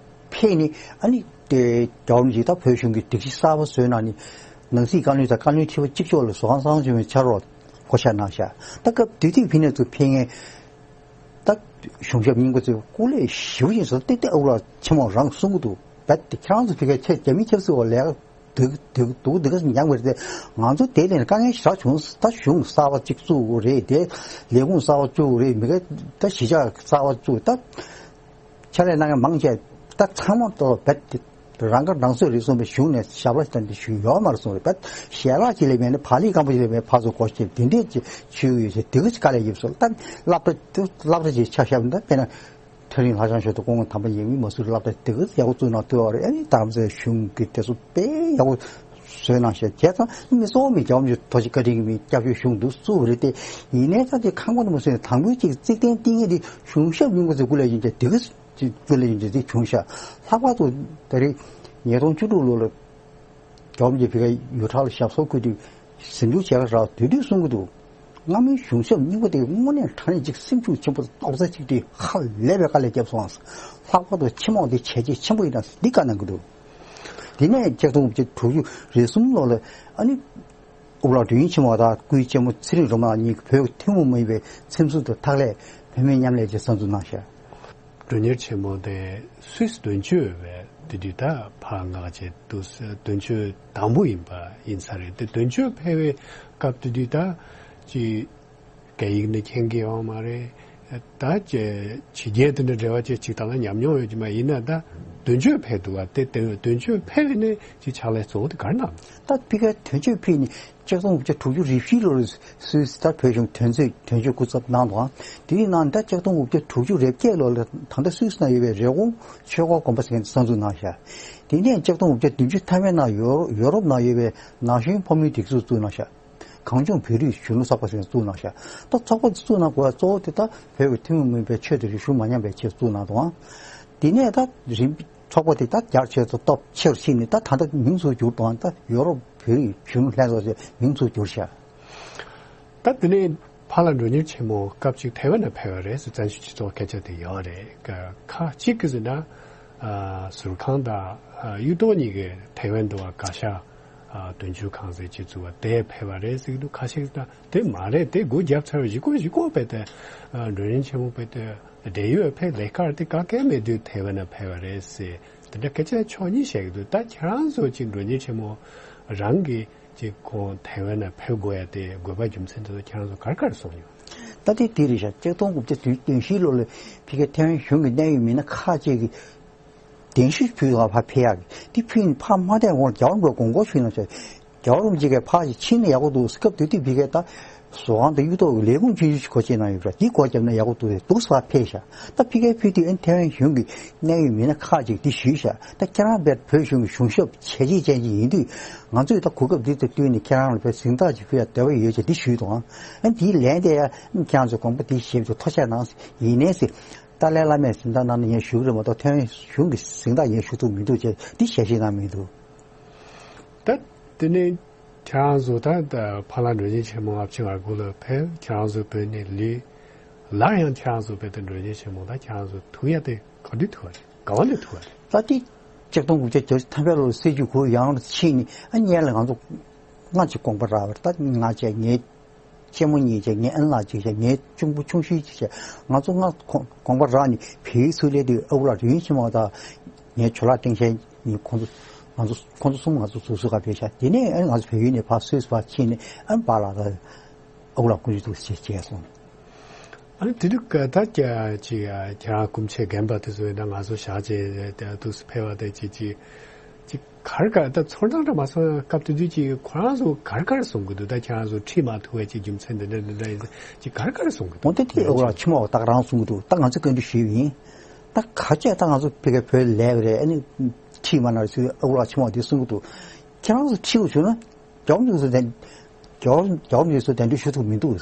ཕེབས་ནས་ཨ་ནི་དེ་རྒྱལ་བ་རིན་པོ་ཆེ་ད་བོད་གཞུང་གི་སྒྲིག་གཞི་གསར་པ་བཟོས་གནང་ནས་ནང་སྲིད་བཀའ་བློན་དང་བཀའ་བློན་ཁྲི་པ་གཅིག་ལྕོགས་ལ་ཟུར་ཁང་གསང་སྔགས་འཛོམས་པའི་ཕྱག་རོགས་བསྐོ་བཞག་གནང་ཤག་ད་སྐབས་དེ་དུས་ཕ་ནས་ཚུར་ཕེབས་མཁན་ད་གཞུང་ཞབས་རྙིང་པ་ཚོས་སྐུ་ལས་ཞེ་པོ་ཅིག་བཟོ་ཏེ་ཏེ་ཨ་ཁུ་ལགས་ཆེན་མོ་རང་གསུང་གི་འདུག་ད་དེ་ཁྱེད་རང་ཚོ་ཕ་གིར་ཁྱེད་རྒྱ་མི་ཆབ་སྲིད་འོག་ལས་ཀ་སྡུག་སྡུག་སྡུག་སྡུག་ག་ཚོད་མྱངས་པ་རེད་དེ། ང་ཚོ་དེ་ལས་དཀའ་ངལ་ཞེ་དྲག་བྱུང་། ད་གཞུང་གསར་པ་གཅིག་བཙུགས་དགོས་རེད་དེ། ལས་ཁུངས་གསར་པ་བཙུགས་དགོས་རེད། མི་སྒེར་ད་གཞིས་ཆགས་གསར་པ་བཙུགས། ད་ཕྱག་ལས་གནང་མཁན་མང་ཆེ་ད་ཚང་མ་ཏོ་བད་དེ་རང་ཁ་རང་གསོ་རེད་གསུངས་པའི་གཞུང་ནས་ཞབས་ལ་བསྟན་ཏེ་ཞུས་ཡོད་མ་རེད་གསུངས་རེད། བད་ཞལ་ལག་ཅིག་ལས་མེད་ན་བག་ལེབ་སྐམ་པོ་ཅིག་ལས་མེད་ཕར་ཚུར་སྒོ་ཕྱེ་དེ་འདྲས་ཅིག་བྱེད་ཀྱི་ཡོད་ཟེར། དེ་ག་ཅིག་དཀའ་ལས་ཡོད་སོང་། ད་སློབ་གྲྭ་སློབ་གྲྭ་ཅིག་ཆ་བཞག་ན་ད་དཔེར་ན། ཐག་རིང་ལྷ་ལྕམ་ཞབས་ཏོག་སྐུ་ངོ་དམ་པ་ཉེ་མི་མ་སུ་རི་སློབ་གྲྭ་དེ་ག་ཡག་པོ་བཙུགས་གནང་ཐུབ་པ་རེད། ཨ་ནི་རྡ་རམ་ས་ལའི་གཞུང་གིས་དེ་ཚོ་དཔེ་ཡག་པོ་བཟོས་གནང་ཤག་བྱས་ཙང་མི་གཙོ་བོ་མི་རྒྱ་མི་ཐོག་ཅིག་བཀའ་དྲིན་གྱི་མི་སྐྱབས་བཅོལ་གཞུང་འདུག་བཙུགས་པ་རེད་དེ། ཡིན་ནའི་ད་དེ་ཁང་པ་དུ་མ་བཟོས་ནས་དང་པོའི་གཅིག་རྩིག་གདན་བཏིང་ངེས་དེ་གཞུང་ཞབས་རྙིང་པ་ཚོའི་སྐུ་ལས་ཡིན་ཀྱང་དེ་ག་སྐུ་ལས་ཡིན་ཀྱང་དེ་བྱུང་ཤག་ལྷག་པར་དུ་ད་རེས་ཉིས་སྟོང་བཅུ་དྲུག་ལོ་ལ་རྒྱ་བོད་གཉིས་ཕ་གིར་ཡུལ་གྲགས་ལ་ཞབས་སོར་བཀོད་དུས། ཟིང་འཁྲུག་བྱེད་ཀ་རག་དུས་དུས་གསུང་གི་འདུག་སྔ་མོའི་གཞུང་ཞབས་རྙིང་པ་དེ་དངོས་གནས་དྲང་གནས་ཅིག་སེམས་ཤུགས་ཆེན་པོ་དང་རྡོག་རྩ་གཅིག་སྒྲིལ་ཧ་ལས་པའི་དཀའ་ལས་བརྒྱབ་སོང་། ལྷག་པར་དུ་ཆེན་མོ་འདི་བྱས་རྗེས་ཆེན་པོ་ཡིན་ན་འདི་བཀའ་གནང་གི་འདུག་དེ་ནས་ཆིག་སྟོང་དགུ་བརྒྱ་དྲུག་ཅུ་རེ་གསུམ་ལོ་ལ་ཨ་ནི་ཨུ་ལགས་དོན་གཉེར་ཆེན་མོ་དང་སྐུའི་གཅེན་མོ་ཚེ་རིང་སྒྲོལ་མ་ལགས་གཉིས་ཀྱིས་བོད་ཀྱི་ཐུན་མོང་མ་ཡིན་པའི་ཚིམ་ཟུར་དང་ཐག་ལས་བུད་མེད་མཉམ་ལས་ཀྱི་གསར་འཛུགས་གནང་ཤག་མགྲོན་གཉེར་ཆེན་མོ་དེ་སུད་སི་དོན་གཅོད་བས་དེ་དུས་ད་ཕར་མངགས་བྱས་འདུག་དོན་གཅོད་དང་པོ་ཡིན་པ་ཡིན་ས་རེད། དེ་དོན་གཅོད་ཕེབས་པའི་སྐབས་དེ་དུས་ད་ཅི་སྐད་ཡིག་ནི་མཁྱེན་གྱི་ཡོད་མ་རེད། ད་ཅི་ཕྱི་རྒྱལ་དེ་འདྲ་འབྲེལ་བ་ཅན་ཅིག་དང་ལ་ཉམས་མྱོང་ཡོད་ཀྱི་མ་ཡིན་ན། ད་དོན་གཅོད་ཕེབས་འདུག་བ། དེ་དོན་དོན་གཅོད་ཕེབས་ནས་ཅི་ཕྱག་ལས་གཙོ་བོ་དེ་ག་རེ་གནང་། ད་ཕ་གིར་དོན་གཅོད་ཕེབས་ནས་ཆིག་སྟོང་དགུ་བརྒྱ་དྲུག་ཅུ་རེ་བཞི་ལོར་སུད་སི་ད་བོད་གཞུང་དོན་གཅོད་དོན་གཅོད་སྐུ་ཚབ་གནང་འདུག་དེའི་ནང་ད་ཆིག་སྟོང་དགུ་བརྒྱ་དྲུག་ཅུ་རེ་བརྒྱད་ལོ་ལ་ད་ལྟ་སུད་སི་ན་ཡོད་པའི་རི་ཀོན་ཆོས་འཁོར་དགོན་པ་ཟེར་མཁན་དེ་གསར་འཛུགས་གནང་ཤག་དེ་ནས་ཆིག་སྟོང་དགུ་བརྒྱ་བདུན་ཅུ་ཐམ་པའི་ནང་ཡོ་ཡོ་རོབ་ནང་ཡོད་པའི་ན་གཞོན་ཕོ་མོའི་སྒྲིག་འཛུགས་བཙུགས་གནང་ཤག་གངས་ལྗོངས་བོད་རིགས་གཞོན་ནུ་ཚོགས་པ་ཟེར་མཁན་བཙུགས་གནང་ཤག་ད་ཚོགས་པ་དེ་བཙུགས་གནང་དགོས་ཡ་གཙོ་བོ་དེ་ད་བོད་ཀྱི་ཐུན་མོང་མ་ཡིན་པའི་ཆོས་དང་རིག་གཞུང་མ་ཉམས་པའི་ཆེད་བཙུགས་གནང་འདུག་དེ་ནས་ད་རིམ་ཚོགས་པ་དེ་ད་རྒྱ་ཆེ་ཚོ་སྟོབས་ཆེ་རུ་ཕྱིན་ནས་ད་ད་ལྟ་མིང་ཚུར་བསྒྱུར་དང་ད་ཡོ་རོབ་བོད་རིགས་གཞོན་ནུ་ལྷན་ཚོགས་ཞེས་མིང་ཚུར་བསྒྱུར་ཤག་ད་དེ་ནས་ཕ་ལ་མགྲོན་གཉེར་ཆེན་མོ་སྐབས་གཅིག་ཐའེ་ཝན་ལ་ཕེབས་པ་རེད་ཟེར་བཙན་བྱོལ་སྤྱི་ཚོགས་སྐད་ཆ་དེ་ཡོད་རེད། ཁ་ཅིག་གིས་ཟེར་ན་ཟུར་ཁང་དང་གཡུ་ཐོག་གཉིས་ཀྱི་ཐའེ་ཝན་དུ་བ་བཀའ་ཤག་དོན་གཅོད་ཁང་ཟེར་ཅིག་བཙུགས་པ་དེ་ཕེབས་པ་རེད་ཟེར་གྱི་འདུག་ཁ་ཤས་ཀྱིས་ད་དེ་མ་རེད། དེ་སྒོ་བརྒྱབ་ཚར་བ་གཞིས་ཁོག་གཞིས་ཁོག་བས་དེ་མགྲོན་གཉེར་ཆེན་མོ་བས་དེ། འབྲེལ་ཡོད་ཕེབས་ལས་ཀར་དེ་ག་གེ་མེད་དུས་ཐའེ་ཝན་ན་ཕེབས་པ་རེད་ཟེར། དེ་འདྲ་སྐད་ཆ་ཕྱོགས་གཉིས་བཤད་ཀྱི་འདུག་ད་ཁྱེད་རང་ཚོ་ཅིག་མགྲོན་གཉེར་ཆེན་མོ་རང་གིས་ཅིག་ཁོང་ཐའེ་ཝན་ན་ཕེབས་དགོས་ཡ་དེ་དགོས་པ་རྒྱུ་མཚན་དེ་ཚོ་ཁྱེད་རང་ཚོ་ག་རེ་ག་རེ་གསུངས་ཡོད། ད་དེ་དེ་རེད་ཤག་ཆིག་སྟོང་དགུ་བརྒྱ་དོན་བཞི་ལོ་ལ་ཕ་གིའི་ཐའེ་ཝན་གཞུང་གི་གནད་ཡོད་མི་སྣ་ཁག་ཅིག་གིས་གདན་ཞུ་ཕུལ་བ་ཕར་ཕེབས་ཡག་གི་དེ་ཕུལ་ནས་ཕར་མ་བསྡད་གོང་རྒྱལ་བ་རིན་པོ་ཆེ་དགོངས་སྐོར་ཞུས་གནང་ཤག་རྒྱལ་བ་རིན་པོ་ཆེ་གིས་ཕར་ཞིག་ཕྱིན་ན་ཡག་པོ་འདུག་སྐབས་དེ་དུས་ཕ་གིར་ད་ཟུར་ཁང་དང་གཡུ་ཐོག་གི་ལས་ཁུངས་ཆུང་ཆུང་ཞིག་སྒོ་ཕྱེ་གནང་ཡོད་པ་འདི་སྒོ་བརྒྱབ་ན་ཡག་པོ་འདུག་ཟེར་འདུག་ཟེར་ཕར་ཕེབས་ཤག་ད་ཕ་གིར་ཕེབས་དུས་ཨ་ནི་ཐའེ་ཝན་གཞུང་གི་གནད་ཡོད་མི་སྣ་ཁག་ཅིག་འདི་ཞུས་ཤག་ད་ཁྱེད་རང་དཔེར་བོད་གཞུང་གི་གཞུང་ཞབས་བྱས་རྗེས་ཅན་ཅིག་ཡིན་དུས་ང་ཚོས་ད་གོ་སྐབས་འདི་ཚོ་བསྟུན་ནས་ཁྱེད་རང་ལ་དཔེར་གཟེངས་རྟགས་ཅིག་ཕུལ་ཡ་འདོད་པ་ཡོད་ཅེས་འདི་ཞུས་འདུག་ཨ་ནི་འདིའི་ལན་དེ་ཡ་ཨ་ནི་ཁྱེད་རང་ཚོས་དགོངས་པ་འདི་བཞེས་པ་ཐུགས་རྗེ་གནང་ཡིན་ནའི་ཟེར། ཏཱ་ལའི་བླ་མས་གཟེངས་རྟགས་གནང་ན་ངས་ཞུ་གི་རེད་མ་གཏོགས་ཐའེ་ཝན་གཞུང་གིས་གཟེངས་རྟགས་ངས་ཞུ་ཐུབ་མི་འདུག་ཅེས་འདི་ཞལ་བཞེས་གནང་མི་འདུག་ད་དེ་ནས་ཁྱེད་རང་ཚོ་ད་ཕ་ལ་མགྲོན་གཉེར་ཆེན་མོ་ལྔ་བཅུ་ང་དགུ་ལ་ཕེབས། ཁྱེད་རང་ཚོ་བོད་ནས་ལུས། སླར་ཡང་ཁྱེད་རང་ཚོ་བོད་དུ་མགྲོན་གཉེར་ཆེན་མོ་ད་ཁྱེད་རང་ཚོ་ཐུག་ཡ་དེ་ག་འདྲ་ཐུག་པ་རེད། ག་བ་ནས་ཐུག་པ་རེད། ད་དེ་ཆིག་སྟོང་དགུ་བརྒྱ་བརྒྱད་ཅུ་ཐམ་པའི་ལོར་སྲིད་བྱུས་གུ་ཡང་ཕྱིན་ནས་ཨ་ནི་ལ་ང་ཚོ་སྔ་ཕྱི་དགོངས་པ་རག་པ་རེད། ད་ང་བྱས་ངའི་གཅེན་མོ་གཉིས་བྱས་ངའི་ཨན་ལགས་གཅིག་བྱས་ངའི་གཅུང་པོ་ཆུང་ཤོས་གཅིག་བྱས་ང་ཚོ་སྔ་དགོངས་པ་རག་ནས་བལ་ཡུལ་ཚུར་སླེབས་དུས་ཨ་ཁུ་ལགས་དོན་གཉེར་ཆེན་མོ་དང་ངའི་ཇོ་ལགས་བཀྲིན་ཆེན། ཡིན། ཁོང་ཚོ་ང་ཚོ་ཁོང་ཚོ་གསུམ་ང་ཚོ་ཟུར་ཟུར་ག་ཕེབས་ཤག་དེ་ནས་ཨ་ནི་ང་ཚོ་བལ་ཡུལ་ནས་ཕར་སུད་སི་ཕར་ཕྱིན་ནས་ཨ་ནི་པཱ་ལགས་དང་ཨ་ཁུ་ལགས་སྐུ་མདུན་ཐུགས་རྗེ་ཆེ་གསུངས། ཨ་ནི་དེ་དུས་ཀ་ད་ཀྱ་ཅིག་ཁྱེད་རང་སྐུ་མཆེད་རྒན་པ་དེ་ཚོ་ཡིན་ན་ང་ཚོ་བཞག་བྱས་དེ་དུས་སུ་ཕེབས་པ་དེ་ཅིག་ཅིག་ཅིག་གར་གར་ད་ཚོར་སྣང་འདྲ་མ་སོང་། སྐབས་དེ་དུས་ཀྱི་ཁོ་རང་ཚོ་གར་གར་གསུང་གི་འདུག་ད་ཁྱེད་རང་ཚོ་ཁྲིད་མ་ཐུབ་པའི་ཅིག་རྒྱུ་མཚན་འདི་འདྲ་འདི་འདྲ་ཡིན་ཅིག་གར་གར་གསུང་གི་འོ་འདུག་དེ་དེ་ཨོ་ར་ཕྱི་མ་འོ་ད་རང་གསུང་གི་འདུག་ད་ང་ཚོ་བཀའ་འདྲི་ཞུས་ཡིན། ད་ག་ཅེ་ད་ང་ཚོ་ཕི་ག་བོད་ལས་པ་རེད། ཨ་ནི་ཁྲིད་མ་ན་ཚུལ་ཨོ་ར་ཕྱི་མ་འོ་དེ་གསུང་གི་འདུག་ཁྱེད་རང་ཚོ་ཁྲིད་འོ་བྱུང་ན་རྒྱ་བོ་མི་ཚོ་དན་རྒྱ་བོ་རྒྱ་བོ་མི་ཚོ་གདན་འདྲེན་ཞུ་ཐུབ་མི་འདུག་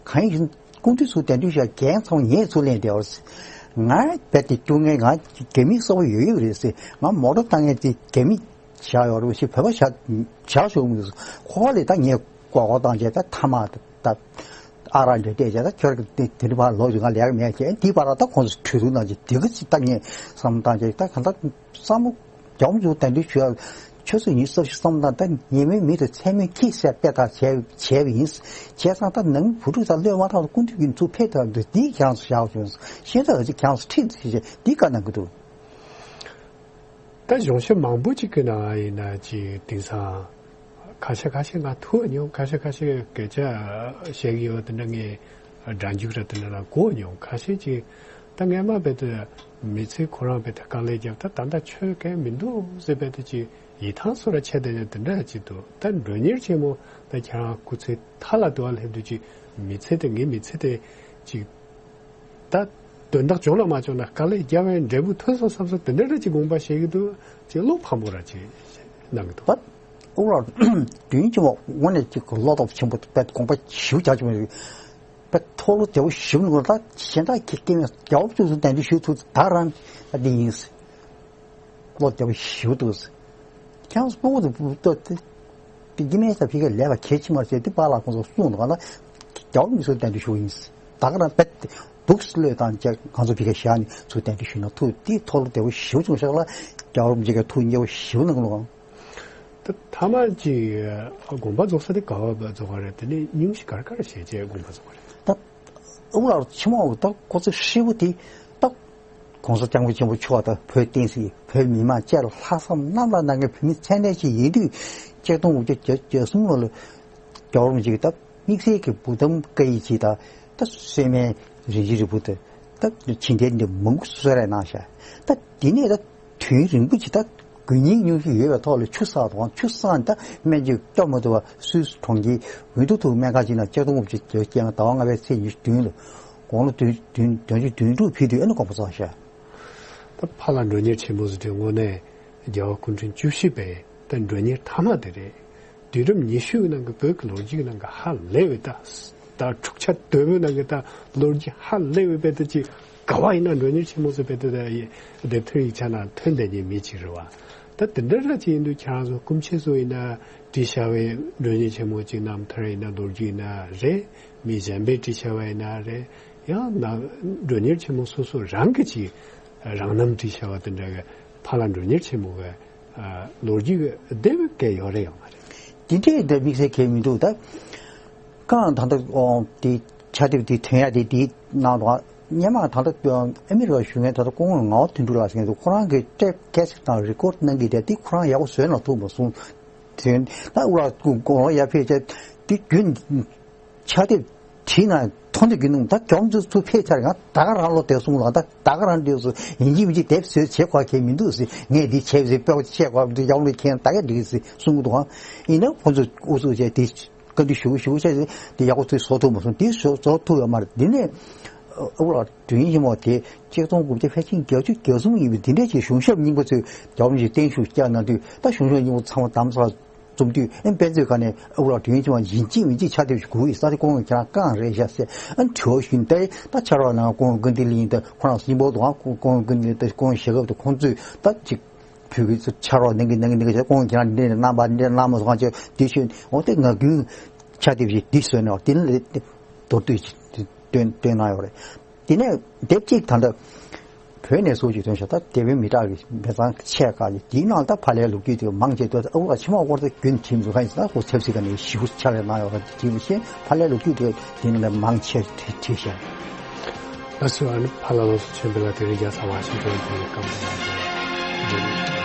གང་ཡིན་ཞུ་ན་སྐུ་མདུན་ཚོ་གདན་འདྲེན་ཞུ་ཡ་རྒྱན་ཚང་མ་ངས་ཚུར་ལེན་བསྡད་པ་རེད། ང་རྦད་དེ་སྐྱོ་ངས་ང་རྒྱ་མི་གསོ་བ་ཡོད་ཡོད་རེད་ཟེར། ང་མོ་ཊ་བཏང་མཁན་དེ་རྒྱ་མི་བཞག་ཡོད་རེད་ཞེས་བོད་པ་བཞག་བཞག་ཤོག་མི་འདུག་ཁོ་བ་ལས་ད་ངས་མགོ་སྐོར་བཏང་བྱས་ད་ཐ་མག་ད་ཨ་རག་འདྲ་བལྟས་བྱས་ད་ཁྱོད་ཀྱི་དེ་དེ་འདྲ་བར་ལོག་ཅིག་ང་ལས་ཀ་མེད་བྱས་དེའི་བར་ད་ཁོང་ཚོ་གྲོས་བསྡུར་གནང་བྱས་དེ་ག་ཅིག་ད་ངས་བསམ་བཏང་བྱས་ད་ག་ད་བསམ་བློ་རྒྱ་མོ་ཚོ་གདན་འདྲེན་ཞུ་ཡ་ཆུ་ཚོད་ཉི་ཤུ་རྩ་བཞི་བསམ་བཏང་ད་ཉེས་མེད་མི་དང་མཚན་མོའི་ཁྱི་སེར་དཔེ་ལྟར་བྱས་བྱས་པ་ཡིན། བྱས་ཙང་ད་ནང་བུ་ཕྲུག་དང་བློས་མ་ཐག་ཏུ་སྐུ་མདུན་གྱི་ཚུར་ཕེབས་ཐུབ་འདུག་འདིའི་ཁྱེད་རང་ཚོ་བཞག་བྱུང་ཤེས་ད་ཅིག་ཁྱེད་རང་ཚོ་ཁྲིད་ཟེར་བྱས་འདི་བཀའ་གནང་གི་འདུག་ད་གཞུང་ཞབས་མང་པོ་ཅིག་གི་ནང་ཡིན་ན་ཅིག་དེང་སང་ཁ་ཤས་ཁ་ཤས་ང་ཐུག་མྱོང་། ཁ་ཤས་ཁ་ཤས་སྐད་ཆ་བཤད་ཀྱི་ཡོད་དེ་འདྲ་ངས་སྒྲ་འཇུག་ར་དེ་འདྲ་ལ་གོ་མྱོང་། ཁ་ཤས་ཅིག་ད་ངས་མ་རྦད་དེ་མི་ཚེ་ཁོ་རང་རྦད་དེ་དཀའ་ལས་བརྒྱབ་ད་ད་ལྟ་ཆོས་གང་མི་འདུག་ཟེར་རྦད་དེ་ཅིག་ཡིད་ཐང་སོ་ར་ཆད་དེ་དེ་འདྲ་ཅིག་འདུག་ད་མགྲོན་གཉེར་ཆེན་མོ་ད་ཁྱེད་རང་སྐུ་ཚེ་མཐའ་ལ་དུ་བ་སླེབས་དུས་ཅིག་མི་ཚེ་དེ་ངའི་མི་ཚེ་དེ་ཅིག་ད་དོན་དག་བྱུང་ལ་མ་བྱུང་ན་དཀའ་ལས་རྒྱབ་པའི་འབྲས་བུ་ཐོན་སོང་བསམ་སོང་དེ་འདྲ་རེ་ཅིག་དགོངས་པ་བཞེས་ཀྱི་འདུག་ཅིག་བློ་ཕམ་པོ་ར་ཅིག་གནང་གི་འདུག་ད་ཨོ་ར་དུས་ཡུན་ཆེན་མོ་དངོས་གནས་ཅིག་བློ་སྟོབས་ཆེན་པོ་དཔེ་དགོངས་པ་ཞེ་པོ་རྒྱ་ཆེན་པོ་རེད། དཔེ་མཐོ་བློ་བདེ་བོ་ཞེ་པོ་འདུག་ད་གཞན་དག་གི་སྐད་མེད་རྒྱ་བོ་བཅུ་གསུམ་གདན་འདྲེན་ཞུ་ཐུབ་ད་རང་ད་འདི་ཡིན། བློ་བདེ་བོ་ཞེ་པོ་འདུག་ཁྱེད་རང་ཚོ་སྤུ་གུ་དེ་ལྟོས་ཏེ། དེ་སྐྱེ་དམན་ས་ཕི་ཁའི་ལས་ལ་གལ་ཆེ་མ་ཟེར་དེ་པཱ་ལགས་ཁོང་ཚོ་གསུངས་འདུག་ག་ན། རྒྱ་བོ་མི་ཚོ་གདན་འདྲེན་ཞུ་ཡིན། ད་ག་རང་རྦད་དེ་འདུག་སེ་བློས་བཏང་བྱས་ང་ཚོ་ཕི་ཁ་བཞག་ནས་ཚུར་གདན་འདྲེན་ཞུས་ན་ཐུགས་དེ་མཐོ་བློ་བདེ་བོ་ཞེ་པོ་བྱུང་ཤག་ལ། རྒྱ་བོ་མི་ཁ་ཐུགས་མཉེས་པོ་ཞེ་པོ་གནང་ལོ། ད་ཐ་མ་ཅིག་དགོངས་པ་རྫོགས་ས་དེ་ག་བ་རྫོགས་པ་རེད། དེ་ནས་སྙུང་གཞི་ག་རེ་ག་རེ་བྱས་བྱས་དགོངས་པ་རྫོགས་པ་རེད། ད་ཨུ་ལགས་ཕྱི་མ་འོ་ད་ཁོ་ཚོ་ཧྲིལ་པོ་དེ་ད་༸གོང་ས་༸སྐྱབས་མགོན་ཆེན་པོ་མཆོག་དང་བོད་བསྟན་སྲིད་བོད་མི་མང་བཅས་ལ་ལྷག་བསམ་རྣམ་དག་གནང་མཁན་བོད་མི་ཚད་ལྡན་ཅིག་ཡིན་དུས་ཆིག་སྟོང་དགུ་བརྒྱ་བརྒྱད་ཅུ་གྱ་གསུམ་ལོ་ལ་རྒྱལ་བ་རིན་པོ་ཆེ་གིས་ད་དམིགས་བསལ་གྱི་བུ་དམ་བཀའ་ཡི་ཇི་དང་ད་སྲས་སྨན་རིན་ཆེན་རིལ་བུ་དང་ད་བྱིན་རྟེན་འདི་མང་པོ་གསོལ་རས་གནང་ཤག་ད་འདི་ནས་ད། དུས་རིང་པོ་ཅིག་ད་དགོས་ཉེན་སྙུང་གཞི་ཡོད་པའི་ཐོག་ལ་ཆུ་བསགས་དང་ཆུ་བསགས་ནས་ད་སྨན་བཅོས་སྐྱོབ་མ་ཐུབ་པ་སུད་སི་གྲོང་ཁྱེར་ཝིན་ཐུ་ཐུ་སྨན་ཁང་ཅིག་ནང་ཆིག་སྟོང་དགུ་བརྒྱ་བརྒྱད་ཅུ་གྱ་ལྔ་ཟླ་བ་ལྔ་པའི་ཚེས་ཉི་ཤུ་བདུན་ལ་དགུང་ལོ་བདུན་བདུན་བདུན་ཅུ་དོན་དྲུག་ཕེབས་དུས་ཨ་ནི་དགོངས་པ་རྫོགས་ཤག་ད་ཕ་ལ་མགྲོན་གཉེར་ཆེན་མོ་ཟེར་དུས་དངོས་གནས་རྒྱལ་བ་སྐུ་ཕྲེང་བཅུ་བཞི་པའི་ད་མགྲོན་གཉེར་མཐའ་མ་དེ་རེད། དུས་རབས་ཉི་ཤུ་ནང་གི་བོད་ཀྱི་ལོ་རྒྱུས་ནང་གི་ཧ་ལས་པའི་ད་ད་འཁྲུག་ཆ་དོད་པོའི་ནང་གི་ད་ལོ་རྒྱུས་ཧ་ལས་པའི་བེད་ད་ཅིག་ག་བ་ཡིན་ན་མགྲོན་གཉེར་ཆེན་མོ་ཚོ་བེད་ད་ད་ཡི་དེབ་ཐེར་ཡིག་ཆ་ནང་ཐོན་བསྡད་མཁན་མི་ཅིག་རེད་བ། ད་དེ་འདྲ་ར་ཅིག་ཡིན་དུས་ཁྱེད་རང་ཚོ་སྐུ་མཆེད་ཚོ་ཡིན་ན་བྲིས་བཞག་པའི་མགྲོན་གཉེར་ཆེན་མོ་ཅིག་རྣམ་ཐར་ཡིན་ན་ལོ་རྒྱུས་ཡིན་ན་རེད། མི་གཞན་པས་བྲིས་བཞག་པ་ཡིན་ན་རེད། ཡང་ན་མགྲོན་གཉེར་ཆེན་མོ་སོ་སོ་རང་གི་ཅིག་རང་རྣམ་བྲིས་བཞག་པ་དེ་འདྲ་གི་ཕ་ལ་མགྲོན་གཉེར་ཆེན་མོ་གི་ལོ་རྒྱུས་ཀྱི་ལྡེབ་སྐད་ཡོད་རེད་ཡོད་མ་རེད། དེ་འདྲའི་འདྲ་དམིགས་བསལ་གང་མི་འདུག་ད་གང་ད་ལྟ་དེ་ཕྱག་དེབ་དེ་ཐོན་ཡ་དེ་དེའི་ནང་དུ་སྔོན་མ་ད་ལྟ་ཨ་མི་རི་ཀ་བཞུགས་མཁན་ད་ལྟ་སྐུ་ངོ་ངག་དབང་དོན་གྲུབ་ལགས་ཟེར་མཁན་འདུག་ཁོ་རང་གིས་ཊེབ་ཀེ་སེཊ་དང་རི་ཀོཌ་གནང་གི་དེ་དེ་ཁོ་རང་ཡག་པོ་བཟོས་ན་ཐུག་མ་སོང་། དེ་ད་ཨུ་ལགས་སྐུ་ངོ་ཡར་ཕེབས་བྱས་དེ་རྒྱུན། ཕྱག་དེབ་བྲིས་ན་མཐོང་དུས་རྒྱུན་དུ་ད་རྒྱ་མོ་ཚོ་ཕེབས་ཚར་ང་ད་ག་རང་བློ་བདེ་སོང་ལ་ད་ད་ག་རང་འདོད་སོང་ཡིན་གཅིག་མིན་གཅིག་དེབ་བཟོས་བྱེད་དགོས་ཁེལ་མི་འདུག་ཟེར། ངས་འདི་བྱས་ཟེར་དཔེ་བཤད་དགོས་འདི་རྒྱ་མོ་ལ་ཁེལ་ད་ག་འགྲིག་ཟེར་གསུང་གི་འདུག་ཨང་ཡིན་ན་ཁོང་ཚོ་ཨུ་ཚུགས་བྱས་དེ་བཀའ་འདྲི་ཞུ་ཞུ་བྱས་ཟེར་དེ་ཡག་པོ་ཚུལ་བཟོ་ཐུབ་མ་སོང་། དེ་བཟོ་བཟོ་ཐུབ་ཡོད་མ་རེད། འདི་ནས་ཨུ་ལགས་དོན་ཡིན་མོ་དེ་ཆིག་སྟོང་དགུ་བརྒྱ་ཕལ་ཆེར་བརྒྱད་ཅུ་གྱ་གསུམ་ཡིན་པའི་འདི་འདྲས་ཀྱི་གཞུང་ཞབས་རྙིང་པ་ཚོས་རྒྱ་མོ་ཞིག་བརྟན་བཞུགས་བསྐྱངས་གནང་དུས་ད་གཞུང་ཞབས་རྙིང་པ་ཚང་མ་དམ་ས། རྩོམ་དུས་ཨེ་དཔེ་མཛོད་ཁང་ནས་ཨ་ཁུ་ལགས་དུས་ཡུན་ཕྱིན་པ་ཡིན་གཅིག་མིན་གཅིག་ཕྱག་དེབ་ཞིག་དགོས་ཡོད་ས་དེ་ཁོང་གིས་ཁྱེད་རང་བཀང་རེད་བཞག་ཟེར་ཨ་དྲི་བ་ཞུས་ཏེ་ད་ཕྱག་རོགས་ནང་ཁོང་ཀུན་བདེ་གླིང་དང་ཁོ་རང་སྙིང་པོ་དང་ཁོང་ཀུན་བདེ་གླིང་དང་ཁོང་ཞལ་ཁབ་དང་ཁོང་ཚོས་ད་ཅིག་བོད་ཀྱི་ཕྱག་རོགས་གནང་གི་གནང་གི་གནང་གི་ཁོང་གིས་ཁྱེད་རང་འདི་འདྲ་གནང་པ་འདི་འདྲ་གནང་མ་སོང་ཅེས་དེ་ཞུས་འོ་དེ་ངག་རྒྱུན་ཕྱག་དེབ་ཞིག་འདི་བཟོས་ནས་འོ་དེ་ནི་མདོར་བསྡུས་ཤིག་བཏོན་བཏོན་གནང་ཡོད་རེད། དེ་ནས་དེབ་གཅིག་ད་ལྟ་བོད་ནས་སུ་ཅིག་ཐོན་ཤག་ད་དེ་བས་མི་དྲག་གི་མི་ཚང་ཆས་བཀག་ཡོད། དེའི་ནང་ད་ཕ་ལའི་ལོ་རྒྱུས་དེ་མང་ཆེ་དུ་ཨུ་ལ་ཕྱི་མ་སྐོར་དུ་རྒྱུན་ཁྲིམས་སུ་གང་ཡིན་ཟེར་ན་ཁོ་ཆབ་སྲིད་ཀ་ནས་ཞིའུ་ཆ་ལས་གནང་ཡོད་ར་དེ་ཁྲིམས་ཤེས་ཕ་ལའི་ལོ་རྒྱུས་དེ་དེ་ནང་ལས་མང་ཆེ་ཁྲི་ཁྲི་ཤག་ལགས་སོ། ཨ་ནི་ཕ་ལ་ལོ་སུ་ཆེན་པོ་ལ་དེ་རིང་རྒྱལ་ས་ཝ་ཤིང་ཊོན་དུ་སྐམ་པོ་ལ།